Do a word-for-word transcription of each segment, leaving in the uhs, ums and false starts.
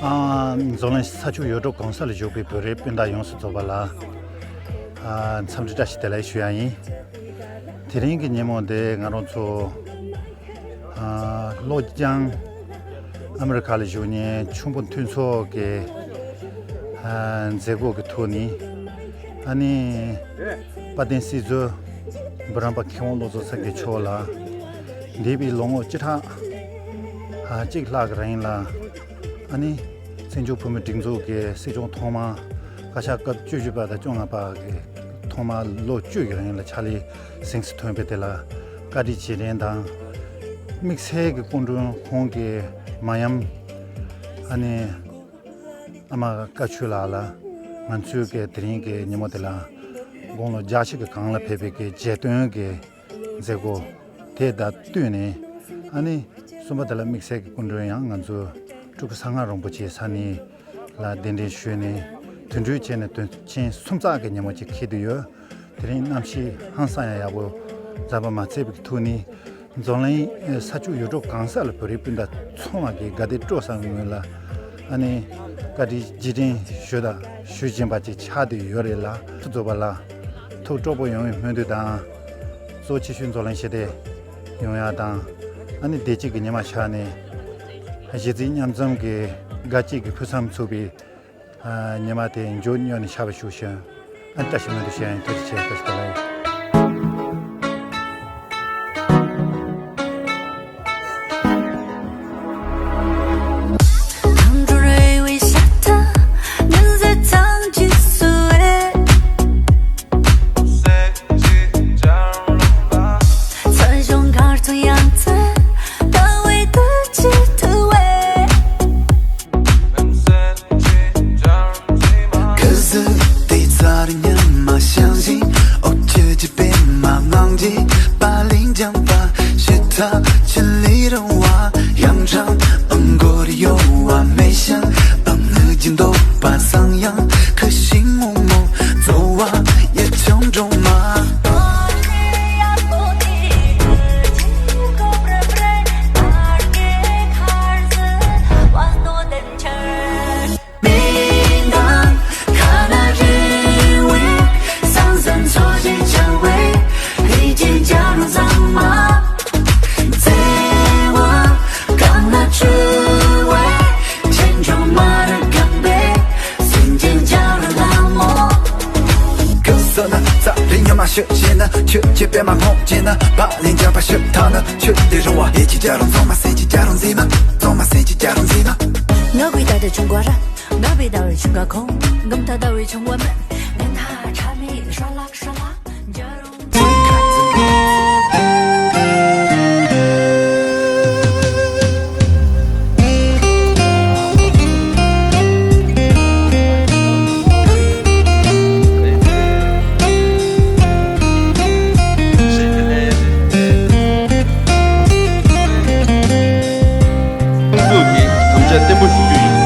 ཨ། འཛམ་གླིང་ས་ཕྱོགས་ཡུལ་གྲུ་གང་ས་ལ་བཞུགས་པའི་བོད་རིགས་སྤུན་ཟླ་ཡོངས་སུ་རྫོགས་པ་ལ། ཨ། འཚམས་འདྲི་བཀྲ་ཤིས་བདེ་ལེགས་ཞུ་ཡ་ཡིན། དེ་རིང་གི་ཉིན་མོ་འདི་ང་རང་ཚོ། ཨ། ལྷོ་བྱང་ཨ་མི་རི་ཁ་ལ་བཞུགས་མཁན་ཆུང་བུ་མཐུན་ཚོགས་ཀྱི། ཨ། མཛད་སྒོ་གི་ཐོག་ནས། ཨ་ནི། དཔལ་ལྡན་སྲིད་ཟུར་འབུམ་རམས་པ་མཁས་དབང་བློ་བཟང་སེང་གེ་མཆོག་ལ། འདས་པའི་ལོ་ངོ་བཅུ་ཕྲག་ཨ། གཅིག་ལྷག་གི་རིང་ལ། ཨ་ནི། བཙན་བྱོལ་བོད་མིའི་སྒྲིག་འཛུགས་ཀྱི་སྲིད་སྐྱོང་ཐོག་མ། བཀའ་ཤག་སྐབས་བཅུ་བཞི་པ་དང་བཅོ་ལྔ་པ་གི་ཐོག་མ་ལོ་བཅུ་གི་རིང་ལ་ཕྱག་ལས་གཟེངས་སུ་ཐོན་པའི་དེ་ལ་བཀའ་དྲིན་རྗེས་དྲན་དང་། དམིགས་བསལ་གྱི་སྐུ་མགྲོན་ཁོང་གི་མ་ཡམས། ཨ་ནི། ཨ་མ་བཀའ་ཆོས་ལགས་ལ་ང་ཚོའི་གི་དེ་རིང་གི་ཉིན་མོ་དེ་ལ་དགུང་ལོ་བརྒྱད་ཅུ་གི་གང་ལ་ཕེབས་པའི་གི་རྗེས་སྟོན་གྱི་མཛད་སྒོ་དེ་དང་བསྟུན་ནས། ཨ་ནི། གསུམ་པ་དེ་ལ་དམིགས་བསལ་གྱི་སྐུ་མགྲོན་ཡང་ང་ཚོ་སྤྲུལ་སྐུ་གསང་སྔགས་རིན་པོ་ཆེ་ས་གནས་ལ་གདན་འདྲེན་ཞུས་ནས། དུས་འགྲོས་བྱས་ནས་དུས་ཆེན་སུམ་རྩེག་གི་ཉིན་མོ་ཅིག་འཁེལ་བསྡད་ཡོད། དེ་རིང་གནམ་གཤིས་ཧང་སང་ཡང་ཡག་པོ་གཟའ་པ་མ་ཚེས་པའི་ཐོག་ནས། འཛམ་གླིང་ས་ཕྱོགས་ཡུལ་གྲུ་གང་ས་ལ་བོད་རིགས་སྤུན་ཟླ་ཚང་མ་གི་དགའ་དད་སྤྲོ་བསམ་གྱི་ངོས་ལ། ཨ་ནི། བཀའ་དྲིན་རྗེས་དྲན་ཞུ་དང་ཞུ་བཞིན་པ་ཅིག་ཆགས་བསྡད་ཡོད་རེད་ལ། ཐུགས་རྗེ་ཆེ་ལ། ཐུགས་སྤྲོ་པོ་ཡོང་བའི་སྨོན་འདུན་དང་། གཙོ་ཆེ་ཤོས་འཛམ་གླིང་ཞི་བདེ་ཡོང་ཡ་དང་། ཨ་ནི་བདེ་སྐྱིད་ཀྱི་ཉི་མ་ཤར་ནས། གཞིས་རྩེ་མཉམ་འཛོམས་ཀྱི་དགའ་སྐྱིད་ཀྱི་ཕུན་སུམ་ཚོགས་པའི། ཨ། ཉི་མ་དེ་མགྱོགས་མྱུར་ནས་ཤར་བར་ཤོག་ཞུ། ཨ། བཀྲ་ཤིས་སྨོན་འདུན་ཞུ་ཡ་ཡིན། ཐུགས་རྗེ་ཆེ། བཀྲ་ཤིས་བདེ་ལེགས། ཚོགས་ཀྱི་དམ་བཅའ་བརྟན་པོ་ཞུ་རྒྱུ་ཡིན།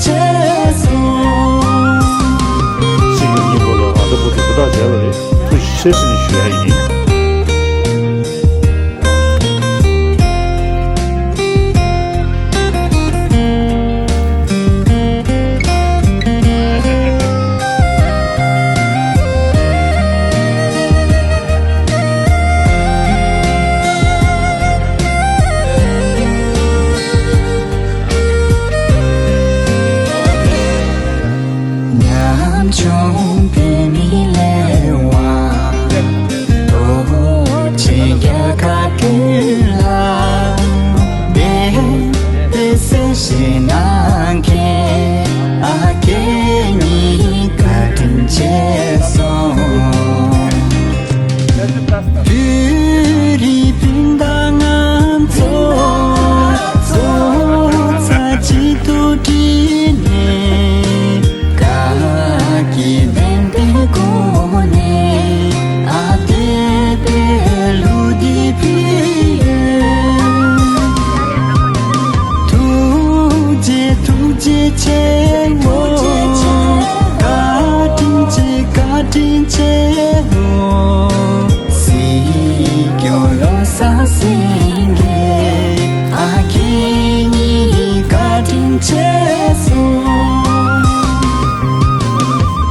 ཅེས་གསུངས། ཤེས་རྒྱུ་སྙིང་པོ་ལ་ཨ་ད་བུ་དེ་བུ་དག་མཇལ་བ་རེད། ཐུགས་རྗེ་ཆེ་ཟེར་ནས་ཞུ་ཡ་ཡིན། ཉམ་ཆུང་བུད་མེད་ལས་དབང་། རྡོ་རྗེ་རྒྱལ་ཁབ་ཀུན་ལ། དེ་དེ་སེམས་ཤེས་གནང་མཁན་ཨ་ཁྱེད་གཉིས་བཀའ་དྲིན་ཆེ་སོང་། བོད་རིགས་སྤུན་ཟླ་ང་ཚོ་ཚོགས་བསགས་གཅིག་ཏུ་བསྒྲིལ་ནས། བཀའ་དགེ་ལྡན་པའི་སྒོ་ནས་ཨ་བདེ་བའི་ལུས་འདི་ཕུལ་ཡོད། ཐུགས་རྗེ་ཐུགས་རྗེ་ཆེ་བོ། བཀའ་དྲིན་ཆེ་བཀའ་དྲིན་ཆེ་བོ། སྲིད་སྐྱོང་བློ་བཟང་སེང་གེ་ཨ་ཁྱེད་གཉིས་བཀའ་དྲིན་ཆེ་སོང་།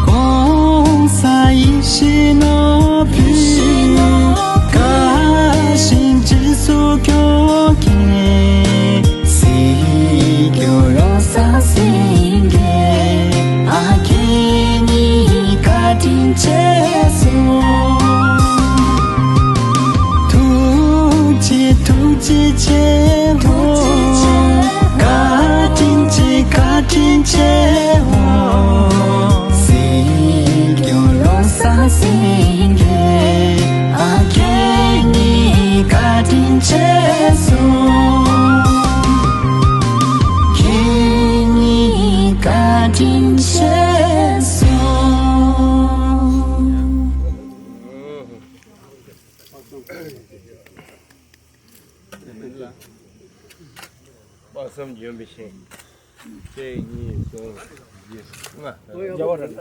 ༸གོང་ས་ཡེ་ཤེས་ནོར་བུས་བཀའ་བཞིན་སྤྱི་གཙུག་སྐྱོང་མཁན། སྲིད་སྐྱོང་བློ་བཟང་སེང་གེ་ཨ་ཁྱེད་གཉིས་བཀའ་དྲིན་ཆེ་སོང་། ཐུགས་རྗེ་ཐུགས་རྗེ་ཆེ་བོ། བཀའ་དྲིན་ཆེ་བཀའ་དྲིན་ཆེ་བོ། སྲིད་སྐྱོང་བློ་བཟང་སེང་གེ་ཨ་ཁྱེད་གཉིས་བཀའ་དྲིན་ཆེ་སོང་། ཁྱེད་གཉིས་བཀའ་དྲིན་ཆེ་སོང་། དཔག་བསམ་ལྗོན་པའི་ཞིང་། གཅིག་གཉིས་གསུམ་བཞི་ལྔ། རྒྱལ་བ་ར།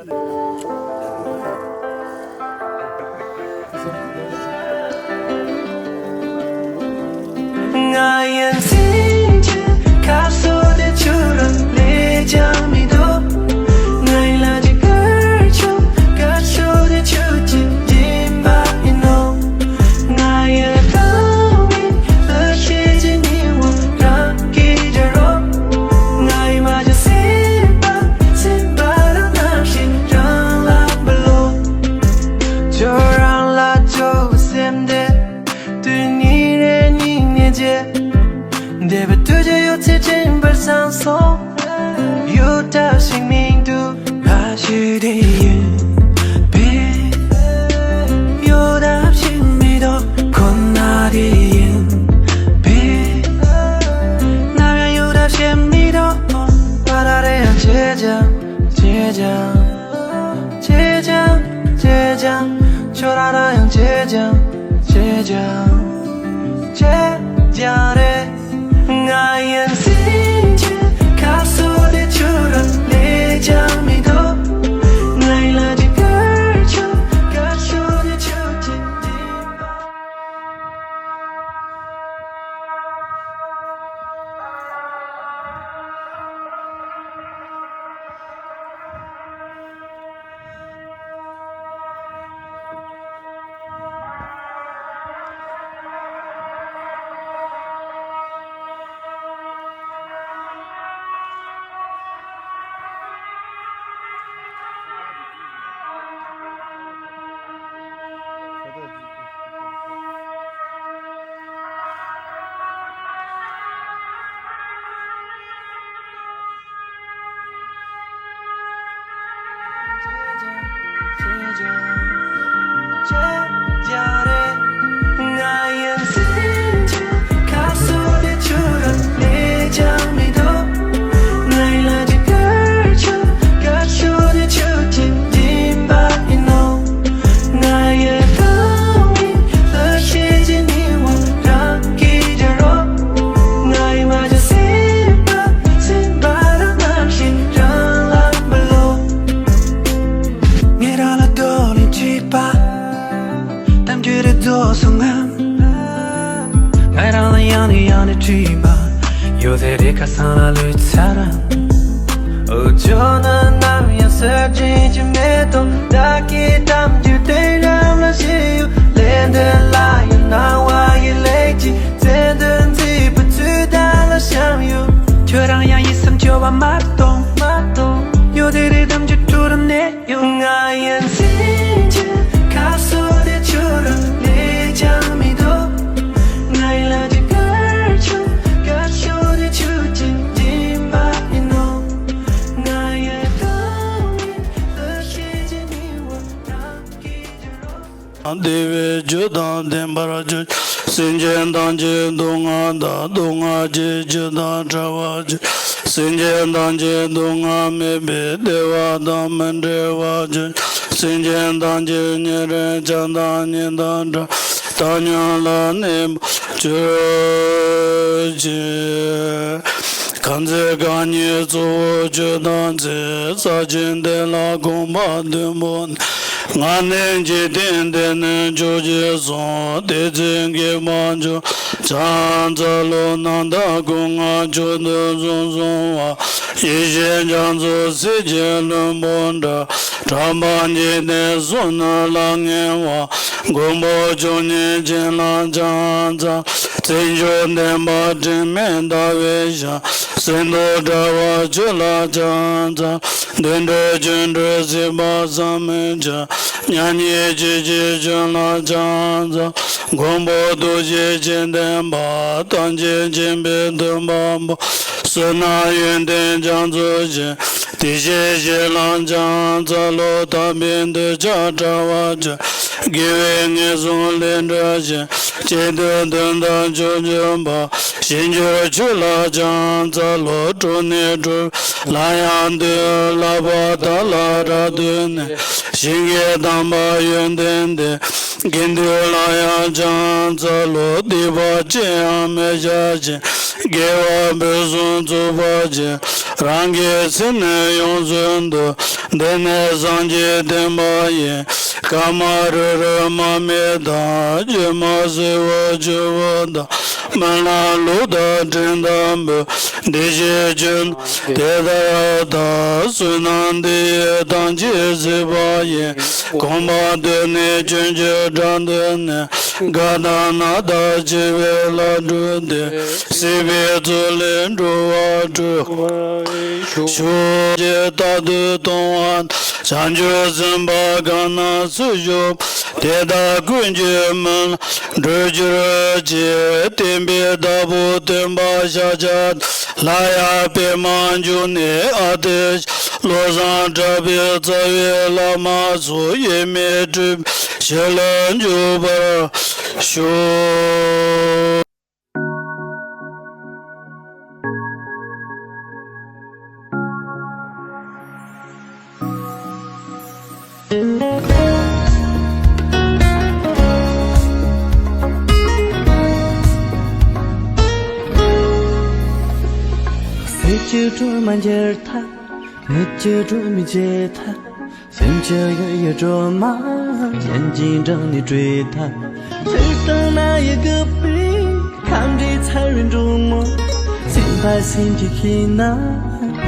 ང་ཡང་སེམས་ཀྱི་ཁ་སོ་དེ་ཆུ་ར་ལས་ཀྱང་མི་འདུག་ང་ཡི་ལ་ཅི་ཀར་ཆུ་ཀར་ཆུ་དེ་ཆུ་ཅི་སྦྱིན་པ་ཡིན་ནོ། ང་ཡི་ལྟ་བའི་ལྟ་བྱེད་ཀྱི་ཉི་འོད་རང་གིས་སྦྱར་རོ། ང་ཡི་མ་ཇི་སེམས་པ་སེམས་པ་རང་རྣམ་ཤེས་རང་ལ་འབུལ་ལོ། ཁྱོད་རང་ལ་ཁྱོད་སེམས་དེ་དུས་ཉིན་རེ་སྙིང་ནས་བརྗེད། འདས་པའི་དུས་ཀྱི་ཡོད་ཚད་དྲན་པར་བསམ་སོང་། གཡོ་ཐབས་ཤིག་མི་འདུག་ང་ཞིག་དེ་ཡིན་པས། གཡོ་ཐབས་ཤིག་མི་འདུག་ཁོ་ན་དེ་ཡིན་པས། ནམ་ཡང་གཡོ་ཐབས་ཤིག་མི་འདུག་པ་ད་རེ་ཡང་བྱེད་ཀྱང་བྱེད་ཀྱང་བྱེད་ཀྱང་བྱེད་ཀྱང་ཁྱོད་རང་རང་ཡང་བྱེད་ཀྱང་བྱེད་ཀྱང་བྱེད་ཀྱང་རེད། ང་ཡང་སེམས་ཀྱི་ཁ་སོ་དེ་ཆུ་ར་ལས་ཀྱང་མི་འདུག་ང་ཡི་ལ་ཅི་ཀར་ཆུ་ཀར་ཆུ་དེ་ཆུ་ཅི་སྦྱིན་པ། སང་ལ་ལུས་ཚར། འུ་ཅོ་ནི་ནམ་ཡང་གསོད་བྱེད་ཀྱི་མེ་ཏོག་བདག་གི་གཏམ་རྒྱུད་དེ་རང་ལ་བཞེས་ཡོད། ལས་འདི་ལ་ཡང་སྣང་བ་ཡི་ལེགས་ཀྱི་རྩལ་འདོན་མཛེས་པ་ཚུལ་དག་ལ་བཤམས་ཡོད། ཁྱོད་རང་ཡང་ཡིད་སེམས་སྐྱོ་བ་མ་གཏོང་མ་གཏོང་། ཡོད་དེ་རེ་དམ་གྱི་གྲུ་རུ་གནས། ང་ཡང་འཛིན་གྱི་ཁ་སོ་དེ་ཆུ་རུ་ལས་ཀྱང་མི་འདུག་ང་ཡི་ལ་ཅི་དཀར་ཆུ་དཀར་ཆུ་དེ་ཆུ་ཅིག་འདྲེན་པ་ཡིན་ནོ། ང་ཡི་ཐོག་མའི་འདུ་ཤེས་ཀྱི་ཉི་འོད་རང་གིས་བསྒྱུར་རོགས། བདེ་བའི་རྒྱུ་དང་ལྡན་པར་གྱུར། སེམས་ཅན་ཐམས་ཅད་སྡུག་བསྔལ་དང་སྡུག་བསྔལ་གྱི་རྒྱུ་དང་བྲལ་བར་གྱུར། སེམས་ཅན་ཐམས་ཅད་སྡུག་བསྔལ་མེད་པའི་བདེ་བ་དང་མི་འབྲལ་བར་གྱུར། སེམས་ཅན་ཐམས་ཅད་ཉེ་རིང་བྱམས་དང་སྙིང་དང་བྲལ་བའི་བཏང་སྙོམས་ལ་གནས་པར་གྱུར་ཅིག་གང་ཚེ་རྐང་གཉིས་གཙོ་བོ་ཆོས་དང་མཛད། ས་ཆེན་འདི་ལ་གོམ་པ་བདུན་པོ་ནས། ང་ནི་འཇིག་རྟེན་འདི་ནས་འབྱོར་གྱུར་སོང་། དེ་ཚེ་དགེ་བ་འབྱོར་བྱང་ཚར་ལོ། རྣམ་དག་སྐུ་མངའ་མཆོག་ཏུ་གསུངས་སོང་བ། ཡེ་ཤེས་རྒྱ་མཚོ་གསེར་གྱི་ལྷུན་པོ་འདྲ། གྲགས་པ་འཇིག་རྟེན་གསུམ་ན་ལ་ངེས་པ། མགོན་པོ་མཆོག་བརྙེས་བྱིན་རླབས་བྱང་ཚར། རྩེ་མཆོག་ལྡན་པ་དྲི་མེད་ཟླ་བའི་ཞལ། གསེར་མདོག་འདྲ་བ་ཆོས་ལ་བྱང་ཚར། བདེ་འགྲོ་ཆོས་འགྲོ་སྲིད་པ་བསམ་མི་ཁྱབ། མཉམ་ཉིད་ཆོས་ཀྱི་ཆོས་ལ་བྱང་ཚར། མགོན་པོ་ཐུགས་རྗེ་ཆེ་ལྡན་པ། ཐམས་ཅད་མཁྱེན་པའི་སྟོན་པ་པོ། བསོད་ནམས་ཡོན་ཏན་རྒྱ་མཚོ་ཆེ། བདེ་གཤེགས་ཞལ་ལ་བྱང་ཚར་ལོ། དམ་པའི་གདུལ་བྱ་བྲལ་བར་གྱུར། དགེ་བའི་ངན་སོང་ལས་འདྲེན་ཅིང་། གཅིག་ཏུ་དོན་དམ་ཕྱོགས་འཇོམས་པ། ཞིང་སྦྱོར་ཆོས་ལ་བྱང་ཚར་ལོ། གྲོགས་ནི་གྲོགས་ལ་ཡང་འདུད། བསླབ་པ་དག་ལ་རབ་ཏུ་གནས། ཞིང་གི་དམ་པ་ཡོན་ཏན་ལྡན། དགེ་འདུན་ལ་ཡང་བྱང་ཚར་ལོ། སྡིག་པ་ཅི་ཡང་མི་བྱ་ཞིང་། དགེ་བ་ཕུན་སུམ་ཚོགས་པར་བྱེད། རང་གི་སེམས་ནི་ཡོངས་སུ་འདུལ། འདི་ནི་སངས་རྒྱས་བསྟན་པ་ཡིན། སྐར་མ་རེ་རེར་མར་མེ་དང་། སྒྱུ་མ་སེར་པོ་ཆུ་བུར་དང་། སྨོན་ལམ་ལུགས་དང་དྲིན་དང་འབུལ། འདི་ཕྱིར་ཆོས་དེ་ལྟར་བལྟ། བསོད་ནམས་འདི་ཡིས་ཐམས་ཅད་གཟིགས་པ་ཡི། གོམ་པ་བདུན་ནས་ཆོས་ཀྱི་གྲྭ་འདི་ནས། དགའ་དང་ན་དང་བྱེད་པའི་ལྷ་འགྲོ་དེ། སྲིད་པའི་མཚོ་ལས་འགྲོ་བ་སྒྲོལ། ཕྱོགས་བཅུའི་རྟག་ཏུ་གཏོང་བ། བྱང་ཆུབ་སེམས་དཔའ་གང་རྣམས་སུ་ཞུགས། དེ་དག་ཀུན་གྱི་སྨོན་ལམ་འགྲུབ་གྱུར་ཅིག་བསྟན་པའི་བདག་པོ་སྟོན་པ་ཤཱཀྱ། ལ་ཡང་པདྨ་འབྱུང་གནས་ཨ་ཏི་ཤ། བློ་བཟང་གྲགས་པའི་རྩ་བའི་བླ་མ་སོགས། ཡེངས་མེད་སྤྲུལ་པའི་ཞལ་ལ་འཇུག་པར་ཤོག་སྲིད་ཀྱི་སྒྲོན་མ་འགྱུར་ཐལ། མིག་གི་སྒྲོན་མེ་འབྱེད་ཐལ། སེམས་ཀྱི་གཡས་གཡོན་སྒྲོན་མ་ཡིན་གྱི་འབྲང་ནས་སྤྲོས་ཐལ། ཚེ་སྟོང་ན་ཡི་གུ་པའི་ཁམས་འདྲེས་ཚར་བའི་འབྲུག་མོ། སེམས་པ་སེམས་ཀྱི་ཤེས་ན་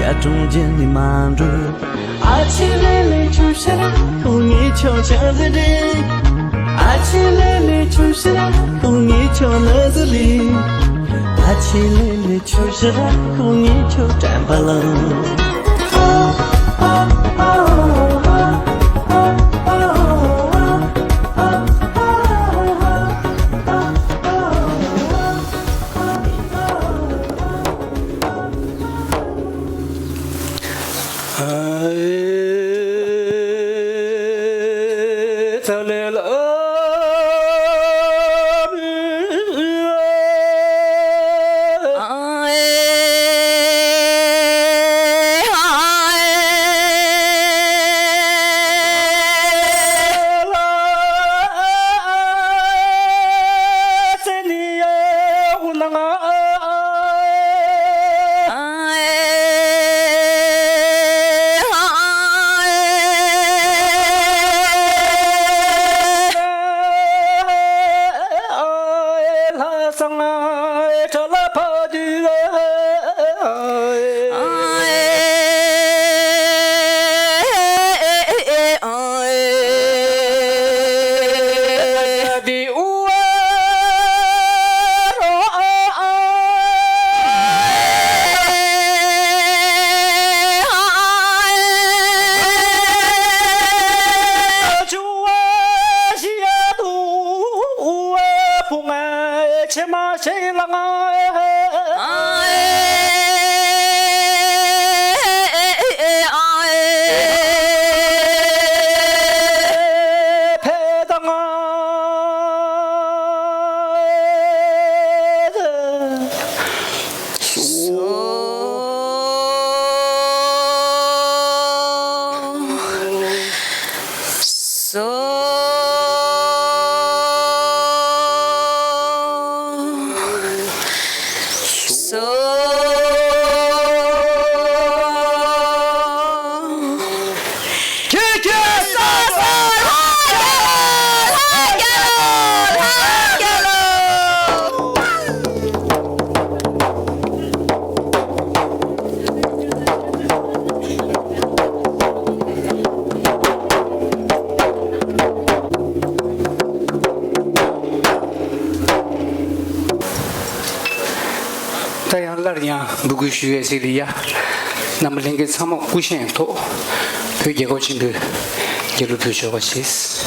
ཡར་གྲོང་ཁྱེར་ནས་མ་འགྲོ། ཨ་ཆི་ལེ་ལེ་ཆུ་ཤར་ཁོ་ངའི་ཆོ་ཆ་ཟི་རེད། ཨ་ཆི་ལེ་ལེ་ཆུ་ཤར་ཁོ་ངའི་ཆོ་ལ་ཟི་ལི། ཨ་ཆི་ལེ་ལེ་ཆུ་ཤར་ཁོ་ངའི་ཆོ་དྲན་པ་ལ། འབོད་སྐུལ་ཞུ་ཡས་ཟེར་ལི་ཡ། རྣམ་པ་ལྷན་རྒྱས་ཚང་མ་སྐུ་བཞེངས་ཐོག་བོད་རྒྱལ་ཁབ་ཆེན་པོའི་རྒྱལ་གླུ་འབུལ་ཆོག་པ་བྱས།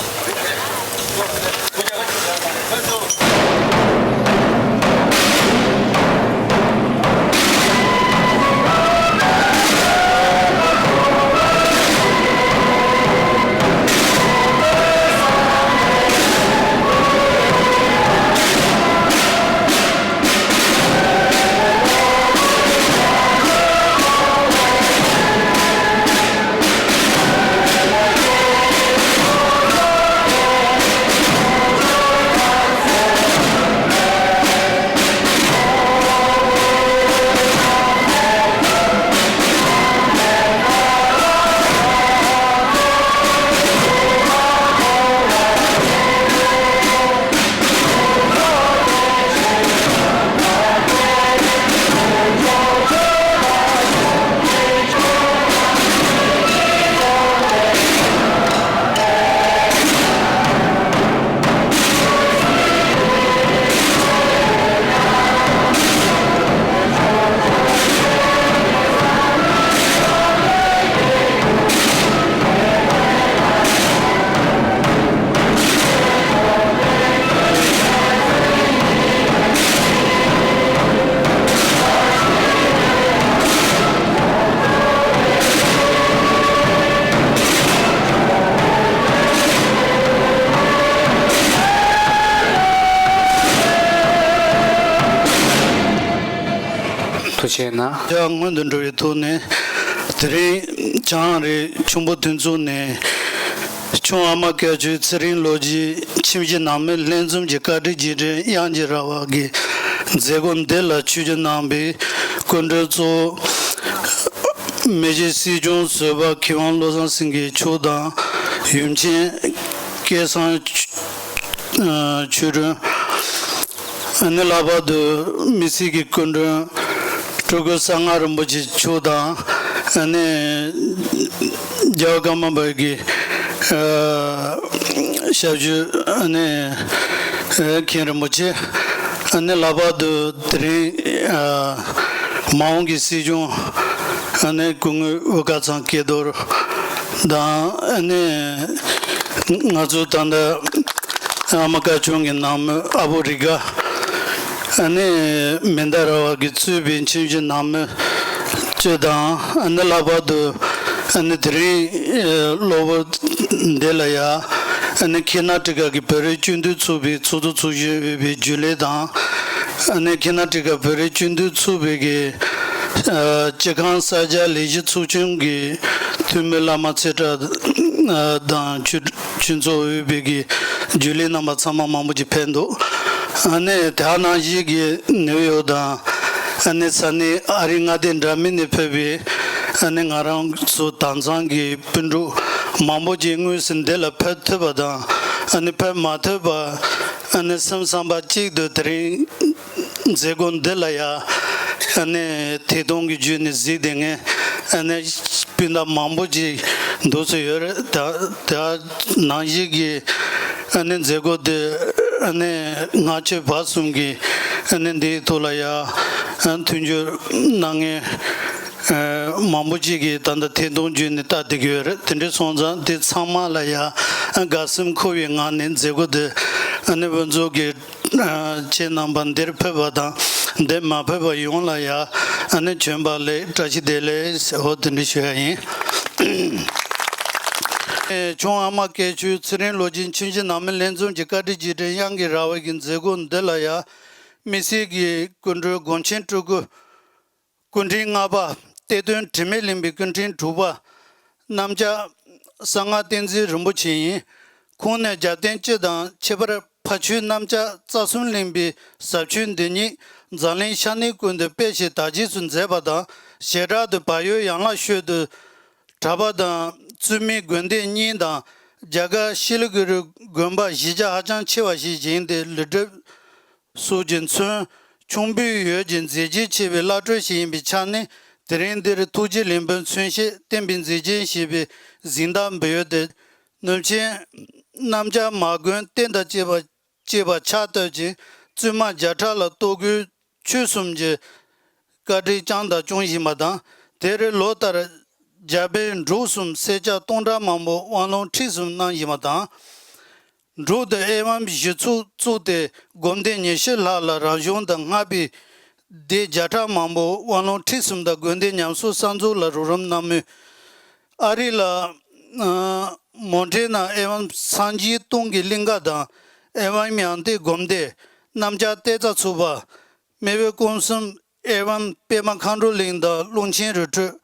ཐུགས་རྗེ་གནང་། ཡང་སྔོན་དུ་འགྲོ་བའི་ཐོག་ནས། དེ་རིང་བྱང་རི་ཁྱུང་པོ་དོན་ཚོགས་ནས། ཁྱུང་ཨ་མ་སྐྱབས་ཆོས་ཚེ་རིང་ལོ་རྒྱུས་ཁྱིམ་གཞི་ནང་མི་ལྷན་འཛོམས་ཀྱི་བཀའ་དྲིན་རྗེས་དྲན་དབྱངས་ཀྱི་ར་བ་གི་མཛད་སྒོ་འདི་ལ་ཆིབས་བསྒྱུར་གནང་བའི་སྐུ་མགྲོན་གཙོ་བོ། མི་རྗེ་སྲིད་སྐྱོང་ཟུར་པ་མཁས་དབང་བློ་བཟང་སེང་གེ་མཆོག་དང་། ཡུམ་ཆེན་སྐལ་བཟང་ཆོས་སྒྲོན། ཨ་ནི་ལྷག་པར་དུ་མི་སེར་གྱི་སྐུ་མགྲོན་སྤྲུལ་སྐུ་གསང་སྔགས་རིན་པོ་ཆེ་མཆོག་དང་། ཨ་ནི་རྒྱལ་བ་ཀརྨ་པ་གི་ཨ་ཞབས་ཞུ། ཨ་ནི་ཨ་མཁན་རིན་པོ་ཆེ། ཨ་ནི་ལྷག་པར་དུ་དེ་རིང་ཨ་མ་འོངས་ཀྱི་སྲིད་སྐྱོང་། ཨ་ནི་སྐུ་ངོ་དབུ་དཀར་ཚང་སྐལ་རྡོར་དང་། ཨ་ནི་ང་ཚོ་ད་ལྟ་ཨ་མ་དཀར་ཆུང་གི་ནང་མི་ཨ་བོ་རི་དགའ། ཨ་ནི་མེ་མདའ་ར་བ་གིས་གཙོས་པའི་ཁྱིམ་གཞི་ནང་མི་བཅུ་དང་། ཨ་ནི་ལྷག་པར་དུ་ཨ་ནི་དེ་རིང་གློ་བུར་འདི་ལ་ཡ། ཨ་ནི་ཁེ་ན་ཊི་ཀ་གི་བོད་རིགས་སྤྱི་མཐུན་ཚོགས་པའི་ཚོགས་གཙོ་ཚོགས་གཞོན་འོས་པའི་རྒྱུན་ལས་དང་། ཨ་ནི་ཁེ་ན་ཊི་ཀ་བོད་རིགས་སྤྱི་མཐུན་ཚོགས་པའི་གི་ཨ་སྤྱི་ཁང་གསར་རྒྱག་ལས་གཞི་ཚོགས་ཆུང་གི་འཐུས་མི་བླ་མ་ཚེ་བཀྲ་དང་ཆོས་ཆོས་ཚོགས་འོས་པའི་གི་རྒྱུན་ལས་རྣམ་པ་ཚང་མ་མང་པོ་ཅིག་ཕེབས་འདུག་ཨ་ནི་དེ་ནང་བཞིན་གི་ནིའུ་ཡོག་དང་། ཨ་ནི་ས་གནས་ཨ་རིའི་མངའ་སྡེ་འདྲ་མིན་ནས་ཕེབས་པའི་ཨ་ནི་ང་རང་ཚོ་དྭངས་གཙང་གི་སྤུན་གྲོགས་མང་པོ་ཅིག་དངོས་སུ་འདི་ལ་ཕེབས་ཐུབ་པ་དང་། ཨ་ནི་ཕེབས་མ་ཐུབ་པ། ཨ་ནི་སེམས་བསམ་པ་གཅིག་ཏུ་དེ་རིང་མཛད་སྒོ་འདི་ལ་ཡ། ཨ་ནི་ཐད་གཏོང་གི་བརྒྱུད་ནས་གཟིགས་བསྡད་མཁན་ཨ་ནི་སྤུན་ཟླ་མང་པོ་ཅིག་འདུག་སེ་ཡོད་རེད། ད་ད་ནང་བཞིན་གྱི་ཨ་ནི་མཛད་སྒོ་འདི་ཨ་ནི་ལྔ་མཆོད་བར་གསུམ་གྱི་ཨ་ནི་འདིའི་ཐོག་ལ་ཡ་མཐུན་འགྱུར་གནང་མཁན་མང་པོ་ཅིག་གིས་ད་ལྟ་ཐད་གཏོང་བརྒྱུད་ནས་ལྟ་བསྡད་ཀྱི་ཡོད་རེད། དེ་འདྲ་སོང་ཙང་དེ་ཚང་མ་ལ་ཡ་དགའ་སེམས་འཁོལ་བའི་ངང་ནས་མཛད་སྒོ་འདི་ཨ་ནི་བོད་མཚོ་གི་ཁྱེད་རྣམ་པ་འདིར་ཕེབས་པ་དང་འདིར་མ་ཕེབས་པ་ཡོངས་ལ་ཡ་ཨ་ནི་བྱོན་པ་ལེགས། བཀྲ་ཤིས་བདེ་ལེགས་ཟེར་འོ་དེ་འདྲ་ཞུ་ཡ་ཡིན། ཁྱུང་ཨ་མ་སྐྱབས་ཆོས་ཚེ་རིང་ལོ་རྒྱུས་ཁྱིམ་གཞི་ནང་མི་ལྷན་འཛོམས་ཀྱི་བཀའ་དྲིན་རྗེས་དྲན་དབྱངས་ཀྱི་ར་བ་གི་མཛད་སྒོ་འདི་ལ་ཡ་དམིགས་བསལ་གྱི་སྐུ་མགྲོན་དགོངས་ཆེན་སྤྲུལ་སྐུ། སྐུ་ཕྲེང་ལྔ་པ་གཏེར་སྟོན་དྲི་མེད་གླིང་པའི་སྐུ་ཕྲེང་དྲུག་པ། གནམ་ལྕགས་གསང་སྔགས་བསྟན་འཛིན་རིན་པོ་ཆེ་ཡིན། ཁོང་ནས་རྒྱབ་རྟེན་སྤྱི་དང་ཁྱད་པར་ཕ་ཆོས་གནམ་ལྕགས་རྩ་གསུམ་གླིང་པའི་ཟབ་ཆོས་འདི་ཉིད་འཛམ་གླིང་ཤར་ནུབ་ཀུན་ཏུ་སྤེལ་ཞིང་དར་རྒྱས་སུ་མཛད་པ་དང་། ཞལ་དྲག་ཏུ་བལ་ཡུལ་ཡན་ལག་ཤོད་དུ་གྲགས་པ་དང་། བཙུན་མའི་དགོན་སྡེ་གཉིས་དང་རྒྱ་གར་ཤི་ལི་གུ་རུ་དགོན་པ་གཞིས་ཆགས་ཧ་ཅང་ཆེ་བ་ཞིག་བཞེངས་ཏེ་ལུས་གྲུབ་སོགས་ཀྱིས་མཚོན། ཁྱུང་པོའི་ཡུལ་གྱི་མཛེས་རྒྱན་ཆེ་བའི་བླ་སྤྲུལ་ཞིག་ཡིན་པའི་ཆ་ནས། དེ་རིང་འདིར་ཐུགས་རྗེ་ལེགས་འབུལ་མཚོན་བྱེད་བསྟན་པའི་མཛེས་རྒྱན་ཞེས་པའི་གཟེངས་རྟགས་འབུལ་ཡོད་དེ། ནུབ་ཆེན་གནམ་ལྕགས་མ་དགོན་རྟེན་དང་བཅས་པ་བཅས་པ་ཕྱག་བཏབ་ཅིང་། བཙུན་མ་བརྒྱ་ཕྲག་ལ་གཏོར་རྒོལ་ཆོས་གསུམ་གྱི་ བཀའ་དྲིན་བསྐྱངས་དང་སྐྱོང་བཞིན་པ་དང་། དེར་ལོ་ལྟར་རྒྱ་བལ་འབྲུག་གསུམ་སེར་སྐྱ་སྟོང་ཕྲག་མང་པོ་དབང་ལུང་ཁྲིད་གསུམ་གནང་བཞིན་པ་དང་། འབྲུག་ཏུ་ཨེ་ཝཾ་གཞི་ཚོགས་བཙུགས་ཏེ་དགོན་སྡེ་ཉི་ཤུ་ལྷག་ལ་རབ་བྱུང་དང་སྔགས་པའི་སྡེ་བརྒྱ་ཕྲག་མང་པོ་དབང་ལུང་ཁྲིད་གསུམ་དང་དགོན་སྡེ་ཉམས་གསོ་གསར་འཛུགས་ལ་རོགས་རམ་གནང་མུས། ཨ་རི་ལ་མོན་ཊ་ན་ཨེ་ཝཾ་སངས་རྒྱས་སྟོང་གི་གླིང་ག་དང་། ཨེ་ཝཾ་མྱང་སྟེ་སྒོམ་སྡེ། གནམ་བྱཱར་ཏེ་ཙ་ཚུགས་པ། མེས་པོ་ཀུན་གསུམ་ཨེ་ཝཾ་པདྨ་མཁའ་འགྲོ་གླིང་དང་ཀླུང་ཆེན་རི་ཁྲོད།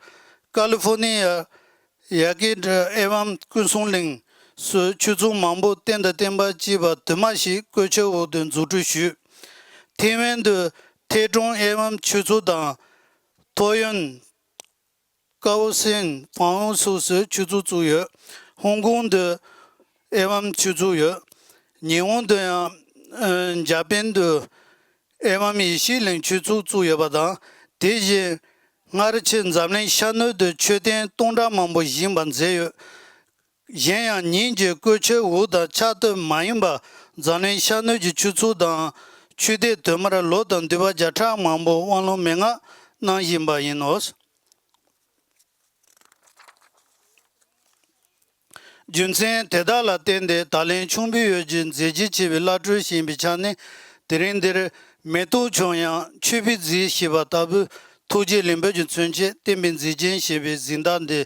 ཀ་ལི་ཧྥོ་ནི་ཡ། ཡ་གི་ཨེ་ཝཾ་ཀུན་གསུམ་གླིང་སོགས་ཆོས་ཚོགས་མང་པོ་རྟེན་དང་བརྟེན་པ་བཅས་པ་དུ་མ་ཞིག་བཀོད་ཁྱབ་འོག་ཏུ་འཛུགས་སྐྲུན་ཞུས། ཐེ་ཝན་དུ་ཐེ་ཀྲུང་ཨེ་ཝཾ་ཆོས་ཚོགས་དང་། ཐོ་ཡོན། ཀའོ་སིན། ཧྥང་ཝུན་སོགས་སུ་ཆོས་ཚོགས་བཙུགས་ཡོད། ཧོང་ཀོང་དུ་ཨེ་ཝཾ་ཆོས་ཚོགས་ཡོད། ཉི་ཧོང་དུ་ཡང་ཨ་འཇར་པན་དུ་ཨེ་ཝཾ་ཡེ་ཤེས་གླིང་ཆོས་ཚོགས་བཙུགས་ཡོད་པ་དང་། དེ་བཞིན་སྔར་ཕྱི་འཛམ་གླིང་ཤར་ནུབ་ཏུ་མཆོད་རྟེན་སྟོང་ཕྲག་མང་པོ་བཞེངས་པ་མཛད་ཡོད། གཞན་ཡང་ཉིན་གྱི་བཀོད་ཁྱབ་འོག་དང་ཕྱག་ཏུ་མ་ཡིན་པ་འཛམ་གླིང་ཤར་ནུབ་ཀྱི་ཆོས་ཚོགས་དང་ཆོས་སྡེ་དུ་མར་ལོ་དང་འདུས་པ་བརྒྱ་ཕྲག་མང་པོ་དབང་ལུང་མན་ངག་གནང་བཞིན་པ་ཡིན་ནོ། རྒྱུ་མཚན་དེ་དག་ལ་བརྟེན་ཏེ་ད་ལན་ཁྱུང་པོའི་ཡུལ་གྱི་མཛད་རྗེས་ཆེ་བའི་བླ་སྤྲུལ་ཞིག་ཡིན་པའི་ཆ་ནས། དེ་རིང་འདིར་མེ་ཏོག་ཆུང་ཡང་མཆོད་པའི་རྫས་ཞེས་པ་ལྟ་བུའི་ཐུགས་རྗེ་ལེགས་འབུལ་གྱི་མཚོན་ཆེད་བསྟན་པའི་མཛེས་རྒྱན་ཞེས་པའི་གཟེངས་རྟགས་འདི་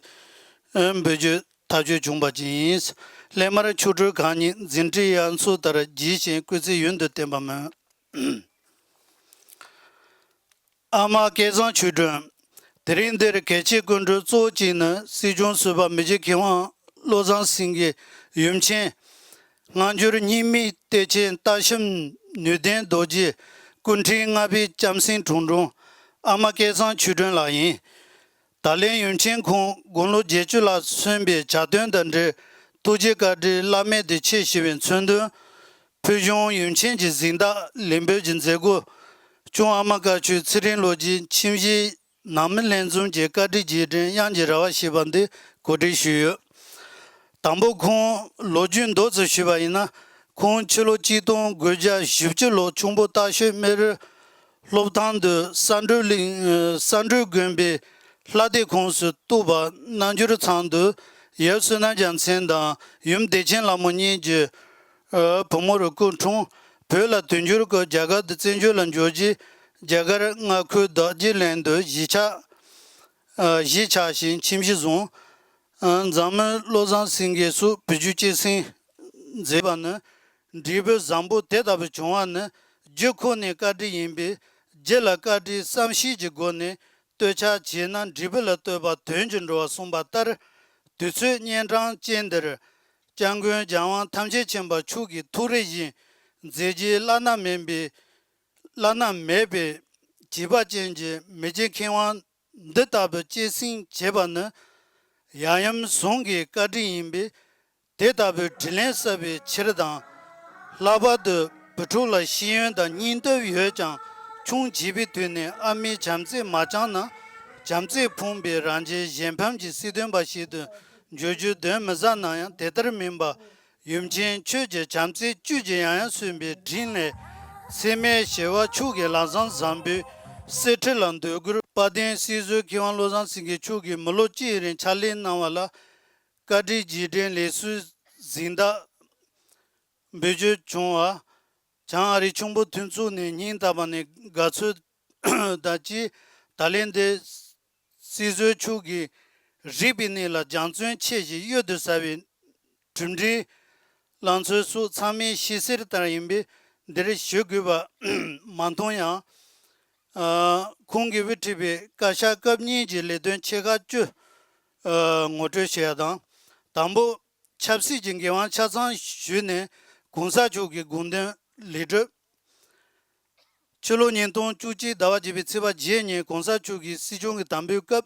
འབུལ་རྒྱུ་ཐག་གཅོད་བྱུང་བ་ཅིག་ཡིན། སླད་མར་ཆོ་འཕྲུལ་གང་ཉིད་འཛིན་གྲྭའི་ཡང་སོ་ལྟར་རྒྱས་ཤིང་བཀོད་ཚིག་ཡུན་དུ་བརྟན་པ་སྨོན། ཨ་མ་སྐལ་བཟང་ཆོས་སྒྲོན། དེ་རིང་འདིར་གལ་ཆེའི་སྐུ་མགྲོན་གཙོ་བོ་གཅིག་ནི་སྲིད་སྐྱོང་ཟུར་པ་མི་རྗེ་མཁས་དབང་བློ་བཟང་སེང་གེའི་ཡུམ་ཆེན། སྔ་འགྱུར་རྙིང་མའི་གཏེར་ཆེན་ལྟ་ཞིབ་ནུས་ལྡན་རྡོ་རྗེ་སྐུ་ཕྲེང་ལྔ་པའི་ལྕམ་སྲིང་དྲུང་དྲུང་ཨ་མ་སྐལ་བཟང་ཆོས་སྒྲོན་ལགས་ཡིན། ད་ལན་ཡུམ་ཆེན་ཁོང་དགུང་ལོ་བརྒྱད་ཅུ་ལ་སོན་པའི་གྱ་སྟོན་དང་འབྲེལ་ཐུགས་རྗེ་བཀའ་དྲིན་བླ་མེད་དུ་ཆེ་ཞུ་བའི་མཚོན་དོན། ཕུལ་བྱུང་ཡུམ་ཆེན་གྱི་གཟེངས་རྟགས་ལེགས་འབུལ་གྱི་མཛད་སྒོ། སྐྱོང་ཨ་མ་བཀའ་ཆོས་ཚེ་རིང་ལོ་རྒྱུས་ཁྱིམ་གཞིས་ནང་མི་ལྷན་འཛོམས་ཀྱི་བཀའ་དྲིན་རྗེས་དྲན་དབྱངས་ཀྱི་ར་བ་ཞེས་པ་འདི་གོ་སྒྲིག་ཞུས་ཡོད། དང་པོ་ཁོང་ལོ་རྒྱུས་མདོ་ཙམ་ཞུས་པ་ཡིན་ན། ཁོང་ཕྱི་ལོ་གཅིག་སྟོང་དགུ་བརྒྱ་བཞི་བཅུ་ལོར་ཁྱུང་པོ་སྟག་ཤོད་སྨན་རི་སློབ་ཐང་དུ་ས་འབྲུག་གླིང་ས་འབྲུག་དགོན་པའི་ལྷ་སྡེ་ཁོངས་སུ་གཏོགས་པ་རྣལ་འབྱོར་ཚང་དུ་ཡབ་བསོད་ནམས་རྒྱལ་མཚན་དང་ཡུམ་བདེ་ཆེན་ལྷ་མོ་གཉིས་ཀྱི་བུ་མོ་རུ་སྐུ་འཁྲུངས། བོད་ལ་དུས་འགྱུར་སྐབས་རྒྱ་གར་དུ་བཙན་བྱོལ་ལ་འབྱོར་རྗེས་རྒྱ་གར་མངའ་ཁུལ་བདག་གི་ལན་དུ་གཞིས་ཆགས་གཞིས་ཆགས་ཤིང་ཁྱིམ་གཞིས་བཟུང་། འཛམ་མི་བློ་བཟང་སེང་གེ་སོགས་བོད་བརྒྱུད་སྐྱེད་སྲིང་མཛད་པ་ནི། འབྲས་བུ་བཟང་པོ་དེ་ལྟ་བུ་བྱུང་བ་ནི་རྒྱུ་ཁོ་ནའི་བཀའ་དྲིན་ཡིན་པས། རྒྱུ་ལ་བཀའ་དྲིན་བསམ་ཤེས་ཀྱི་སྒོ་ནས་བསྟོད་ཕྱག་བྱས་ན་འབྲས་བུ་ལ་བསྟོད་པ་དོན་གྱི་འགྲོ་བ་གསུངས་པ་ལྟར། དུས་ཚོད་གཉན་འཕྲང་ཅན་འདིར་སྐྱབས་མགོན་རྒྱལ་དབང་ཐམས་ཅད་མཁྱེན་པ་མཆོག་གི་ཐུགས་རེ་བཞིན་མཛད་རྗེས་བླ་ན་མེད་པའི་བླ་ན་མེད་པའི་བྱིས་པ་ཅན་གྱི་མི་རྗེ་མཁས་དབང་འདི་ལྟ་བུ་སྐྱེད་སྲིང་བྱེད་པ་ནི། ཡབ་ཡུམ་ཟུང་གི་བཀའ་དྲིན་ཡིན་པས། དེ་ལྟ་བུའི་དྲིན་ལན་གསབ་པའི་ཕྱིར་དང་། ལྷག་པར་དུ་བུ་ཕྲུག་ལ་ཤེས་ཡོན་དང་སྙིང་སྟོབས་ཡོད་ཀྱང་ཆུང་བྱིས་པའི་དུས་ནས་ཨ་མའི་བྱམས་བརྩེས་མ་བསྐྱངས་ན། བྱམས་བརྩེས་ཕོངས་པའི་རང་རྒྱལ་གཞན་ཕམ་གྱི་སྲིད་དོན་པ་ཞིག་ཏུ་འགྱུར་རྒྱུ་གདོན་མི་ཟ་ན་ཡང་། དེ་ལྟར་མིན་པ། ཡུམ་ཆེན་ཁྱོད་ཀྱི་བྱམས་བརྩེ་བཅུད་ཀྱིས་ཡང་ཡང་སོན་པའི་དྲིན་ལས། སེམས་མེད་ཞི་བ་མཆོག་གི་ལམ་བཟང་བཟང་པོའི་གསེར་ཁྲི་ལ་འདོད་དགུར། དཔལ་ལྡན་སྲིད་ཟུར་མཁས་དབང་བློ་བཟང་སེང་གེ་མཆོག་གིས་མི་ལོ་གཅིག་རིང་ཕྱག་ལས་གནང་བ་ལ་བཀའ་དྲིན་རྗེས་དྲན་ལེགས་གསོལ་གཟེངས་རྟགས་འབུལ་རྒྱུ་བྱུང་བ། བྱང་ཨ་རིའི་ཁྱུང་པོ་མཐུན་ཚོགས་ནས་སྙིང་ཐག་པ་ནས་དགའ་ཚོར་དང་བཅས། ད་ལན་འདི་སྲིད་ཟུར་མཆོག་གིས་རིག་པའི་གནས་ལ་སྦྱང་བརྩོན་ཆེ་ཞིང་གཡུར་དུ་ཟ་བའི་གྲུབ་འབྲས་ལང་ཚོའི་སོགས་ཚང་མས་ཤེས་གསལ་ལྟར་ཡིན་པས་འདིར་ཞུ་དགོས་པ་མ་མཐོང་ཡང་། ཨ། ཁོང་གིས་དབུ་ཁྲིད་པའི་བཀའ་ཤག་སྐབས་གཉིས་ཀྱི་ལས་དོན་ཆེ་ཁག་བཅུ་ཨ་ངོ་སྤྲོད་ཞུ་ཡ་དང་། དང་པོ། ཆབ་སྲིད་ཀྱི་འགན་དབང་ཆ་ཚང་ཞུས་ནས་གོང་ས་མཆོག་གི་དགོངས་དོན་ལེགས་གྲུབ། ཕྱི་ལོ་ཉིས་སྟོང་བཅུ་གཅིག་ཟླ་བ་བརྒྱད་པའི་ཚེས་པ་བརྒྱད་ཉིན་གོང་ས་མཆོག་གིས་སྲིད་སྐྱོང་གི་དམ་འབུལ་སྐབས།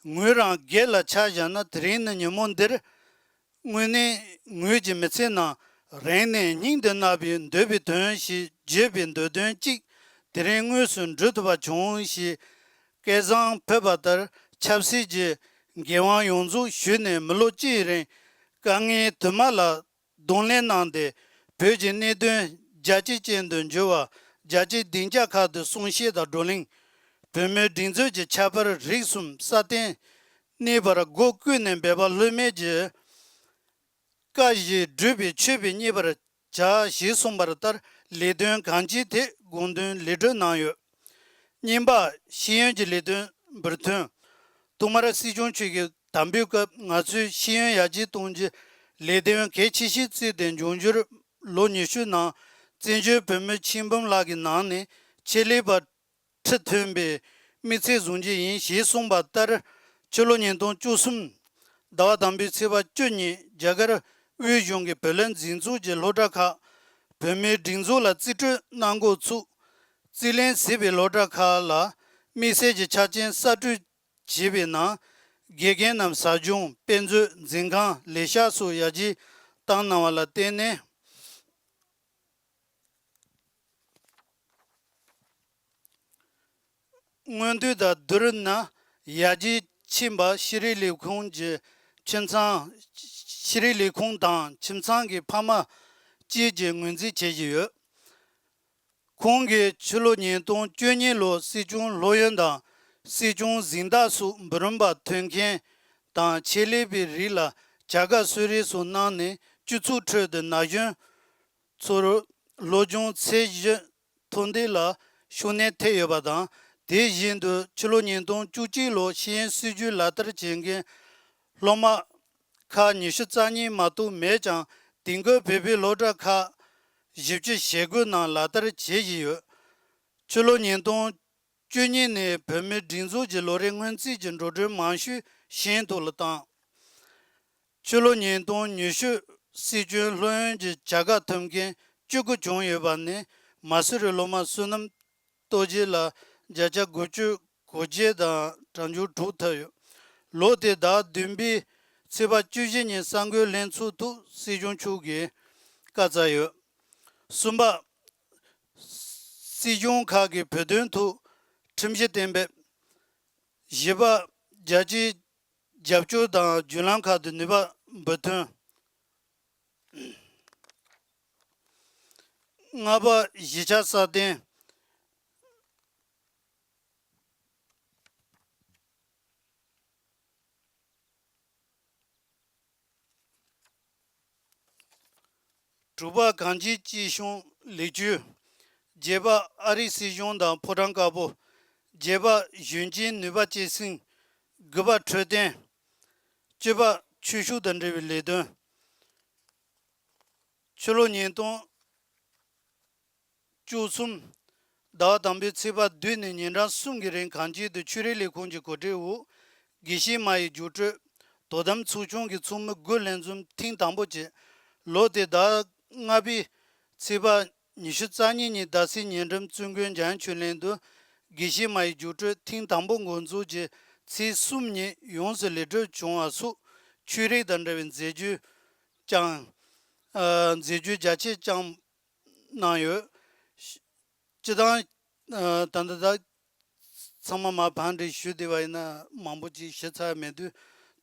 ངོས་རང་སྒེར་ལ་ཆ་བཞག་ན། དེ་རིང་ནི་ཉིན་མོ་འདིར་དངོས་གནས་ངོས་ཀྱི་མི་ཚེ་ནང་རིང་ནས་སྙིང་དུ་བརྣག་པའི་འདོད་པའི་དོན་ཞེས་བརྗོད་པའི་འདོད་དོན་གཅིག་དེ་རིང་དངོས་སུ་འགྲུབ་ཐུབ་པ་བྱུང་ཞེས་སྐལ་བཟང་ཕུལ་བ་ལྟར། ཆབ་སྲིད་ཀྱི་འགན་དབང་ཡོངས་རྫོགས་ཞུས་ནས་མི་ལོ་གཅིག་རིང་དཀའ་ངལ་དུ་མ་ལ་གདོང་ལེན་གནང་སྟེ། བོད་ཀྱི་གནད་དོན་རྒྱ་སྐྱེད་ཅན་དུ་འགྱུར་བར་རྒྱ་སྐྱེད་སྡིངས་ཆ་ཁག་ཏུ་གསུང་བཤད་དང་བགྲོ་གླེང་ བོད་མིའི་སྒྲིག་འཛུགས་ཀྱི་ཁྱད་པར་རིགས་གསུམ་སྲ་བརྟན་གནས་པར་སྒོ་ཀུན་ནས་འབད་པ་ལྷོད་མེད་ཀྱི་བཀའ་བཞིན་སྒྲུབ་པའི་མཆོད་པས་མཉེས་པར་བྱ་ཞེས་གསུངས་པ་ལྟར་ལས་དོན་གང་ཅིའི་ཐད་དགོངས་དོན་ལེགས་གྲུབ་གནང་ཡོད། གཉིས་པ། ཤེས་ཡོན་གྱི་ལས་དོན་འབུར་ཐོན། ཐོག་མར་སྲིད་སྐྱོང་མཆོག་གིས་དམ་འབུལ་སྐབས་ང་ཚོས་ཤེས་ཡོན་ཡར་རྒྱས་གཏོང་རྒྱུ་ལས་དོན་གལ་ཆེ་ཤོས་བརྩིས་ཏེ་འབྱུང་འགྱུར་ལོ་ཉི་ཤུ་ནང་བཙན་བྱོལ་བོད་མི་ཆིག་འབུམ་ལྷག་གི་ནང་ནས་ཆེད་ལས་པ་ཁྲི་ཐོན་པའི་དམིགས་ཚད་བཟུང་རྒྱུ་ཡིན་ཞེས་གསུངས་པ་ལྟར། ཕྱི་ལོ་ཉིས་སྟོང་བཅུ་གསུམ་ཟླ་བ་དང་པོའི་ཚེས་པ་བཅུ་ཉིན་རྒྱ་གར་དབུས་གཞུང་གིས་བོད་ལུགས་འཛིན་ཚུལ་གྱི་སློབ་གྲྭ་ཁག་བོད་མིའི་སྒྲིག་འཛུགས་ལ་རྩིས་སྤྲོད་གནང་འགོ་ཚུགས། རྩིས་ལེན་ཟིན་པའི་སློབ་གྲྭ་ཁག་ལ་དམིགས་བསལ་གྱི་ཆ་རྐྱེན་གསར་སྤྲོད་བྱས་པའི་ནང་། དགེ་རྒན་རྣམས་ཟབ་སྦྱོང་དཔེ་མཛོད་འཛིན་ཁང་ལས་ཤག་སོགས་ཡར་རྒྱས་བཏང་གནང་བ་ལ་བརྟེན་ནས། སྔོན་དུས་དང་བསྡུར་ན་ཡར་རྒྱས་ཕྱིན་པ་ཤེས་རིག་ལས་ཁུངས་ཀྱི་ཁྱིམ་ཚང་། ཤེས་རིག་ལས་ཁུངས་དང་ཁྱིམ་ཚང་གི་ཕ་མ་བཅས་ཀྱིས་ངོས་འཛིན་བྱེད་བཞིན་ཡོད། ཁོང་གིས་ཕྱི་ལོ་ཉིས་སྟོང་བཅུ་གཉིས་ལོར་སྲིད་སྐྱོང་སློབ་ཡོན་དང་སྲིད་སྐྱོང་གཟེངས་རྟགས་སོགས་འབུམ་རམས་པ་ཐོན་མཁན་དང་ཆེད་ལས་པའི་རིགས་ལ་བྱ་དགའ་གསོལ་རས་སོགས་གནང་ནས་སྤྱི་ཚོགས་ཁྲོད་དུ་ན་གཞོན་ཚོར་སློབ་སྦྱོང་ཚད་གཞི་མཐོར་འདེགས་ལ་ཤུགས་སྣོན་ཐེབས་ཡོད་པ་དང་། དེ་བཞིན་དུ་ཕྱི་ལོ་ཉིས་སྟོང་བཅུ་གཅིག་ལོར་ཤེས་ཡོན་སྲིད་བྱུས་ལག་བསྟར་བྱེད་མཁན་སློབ་མ་ཁག་ཉི་ཤུ་རྩ་གཉིས་མ་གཏོགས་མེད་ཀྱང་། དེང་སྐབས་བོད་པའི་སློབ་གྲྭ་ཁག་བཞི་བཅུ་ཞེ་དགུ་ནང་ལག་བསྟར་བྱེད་བཞིན་ཡོད། ཕྱི་ལོ་ཉིས་སྟོང་བཅུ་གཉིས་ནས་བོད་མིའི་སྒྲིག་འཛུགས་ཀྱི་ལོ་རེའི་སྔོན་རྩིས་ཀྱི་འགྲོ་གྲོན་མང་ཤོས་ཞན་ཐོག་ལ་བཏང་། ཕྱི་ལོ་ཉིས་སྟོང་ཉི་ཤུ། སྲིད་སྐྱོང་སློབ་ཡོན་གྱི་བྱ་དགའ་ཐོབ་མཁན་བཅུ་དགུ་བྱུང་ཡོད་པ་ནས། མ་སུ་རི་སློབ་མ་བསོད་ནམས་རྡོ་རྗེ་ལ་བརྒྱ་ཆ་དགུ་བཅུ་གོ་བརྒྱད་དང་གྲངས་ཆུང་དྲུག་ཐོབ་ཡོད། ལོ་དེའི་ཟླ་བདུན་པའི་ཚེས་པ་བཅུ་བཞི་ཉིན་གསར་འགོད་ལྷན་ཚོགས་ཐོག་སྲིད་སྐྱོང་མཆོག་གིས་བཀའ་སྩལ་ཡོད། གསུམ་པ། སྲིད་སྐྱོང་ཁག་གིས་བོད་དོན་ཐོག་ཁྲིམས་གཞི་གཏན་འབེབས། བཞི་པ། རྒྱལ་སྤྱིའི་རྒྱབ་སྐྱོར་དང་བརྒྱུད་ལམ་ཁག་ཏུ་ནུས་པ་འབུར་ཐོན། ལྔ་པ། གཞིས་ཆགས་སྲ་བརྟན། དྲུག་པ། གངས་ཅན་སྐྱིད་གཤོངས་ལེགས་བཅོས། བརྒྱད་པ། ཨ་རིའི་སྲིད་གཞུང་དང་ཕོ་བྲང་དཀར་པོ། བརྒྱད་པ། གཞོན་སྐྱེས་ནུས་པ་སྐྱེད་སྲིང་། དགུ་པ། འཕྲོད་བསྟེན། བཅུ་པ། ཆོས་ཕྱོགས་དང་འབྲེལ་བའི་ལས་དོན། ཕྱི་ལོ་ཉིས་སྟོང་བཅུ་གསུམ་ཟླ་བ་དང་པོའི་ཚེས་པ་བདུན་ནས་ཉིན་གྲངས་གསུམ་གྱི་རིང་གངས་ཅན་དུ་ཆོས་རིག་ལས་ཁུངས་ཀྱི་གོ་སྒྲིག་འོག་དགེ་བཤེས་མ་ཡི་རྒྱུགས་སྤྲོད་དོ་དམ་ཚོགས་ཆུང་གི་ཚོགས་མི་དགུ་ལྷན་འཛོམས་ཐེངས་དང་པོ་བྱས། ལོ་དེའི་ཟླ་ལྔ་པའི་ཚེས་པ་ཉི་ཤུ་རྩ་གཉིས་ཉིན་རྡ་སའི་ཉེ་འགྲམ་བཙུན་དགོན་འཇམ་དབྱངས་ཆོས་གླིང་དུ་དགེ་བཤེས་མ་ཡི་རྒྱུགས་སྤྲོད་ཐེངས་དང་པོ་འགོ་འཛུགས་ཀྱིས་ཚེས་གསུམ་ཉིན་ཡོངས་སུ་ལེགས་གྲུབ་བྱུང་བ་སོགས་ཆོས་རིག་དང་འབྲེལ་བའི་མཛད་རྗེས་བསྐྱངས། ཨ། མཛད་རྗེས་རྒྱ་ཆེ་བསྐྱངས་གནང་ཡོད། སྤྱི་བཏང་། ཨ། ད་ལྟ་ད་ཚང་མ་མར་བང་སྒྲིག་ཞུས་བསྡད་པ་ཡིན་ན་མང་པོ་ཅིག་ཞུ་ཚར་མེད་དུས།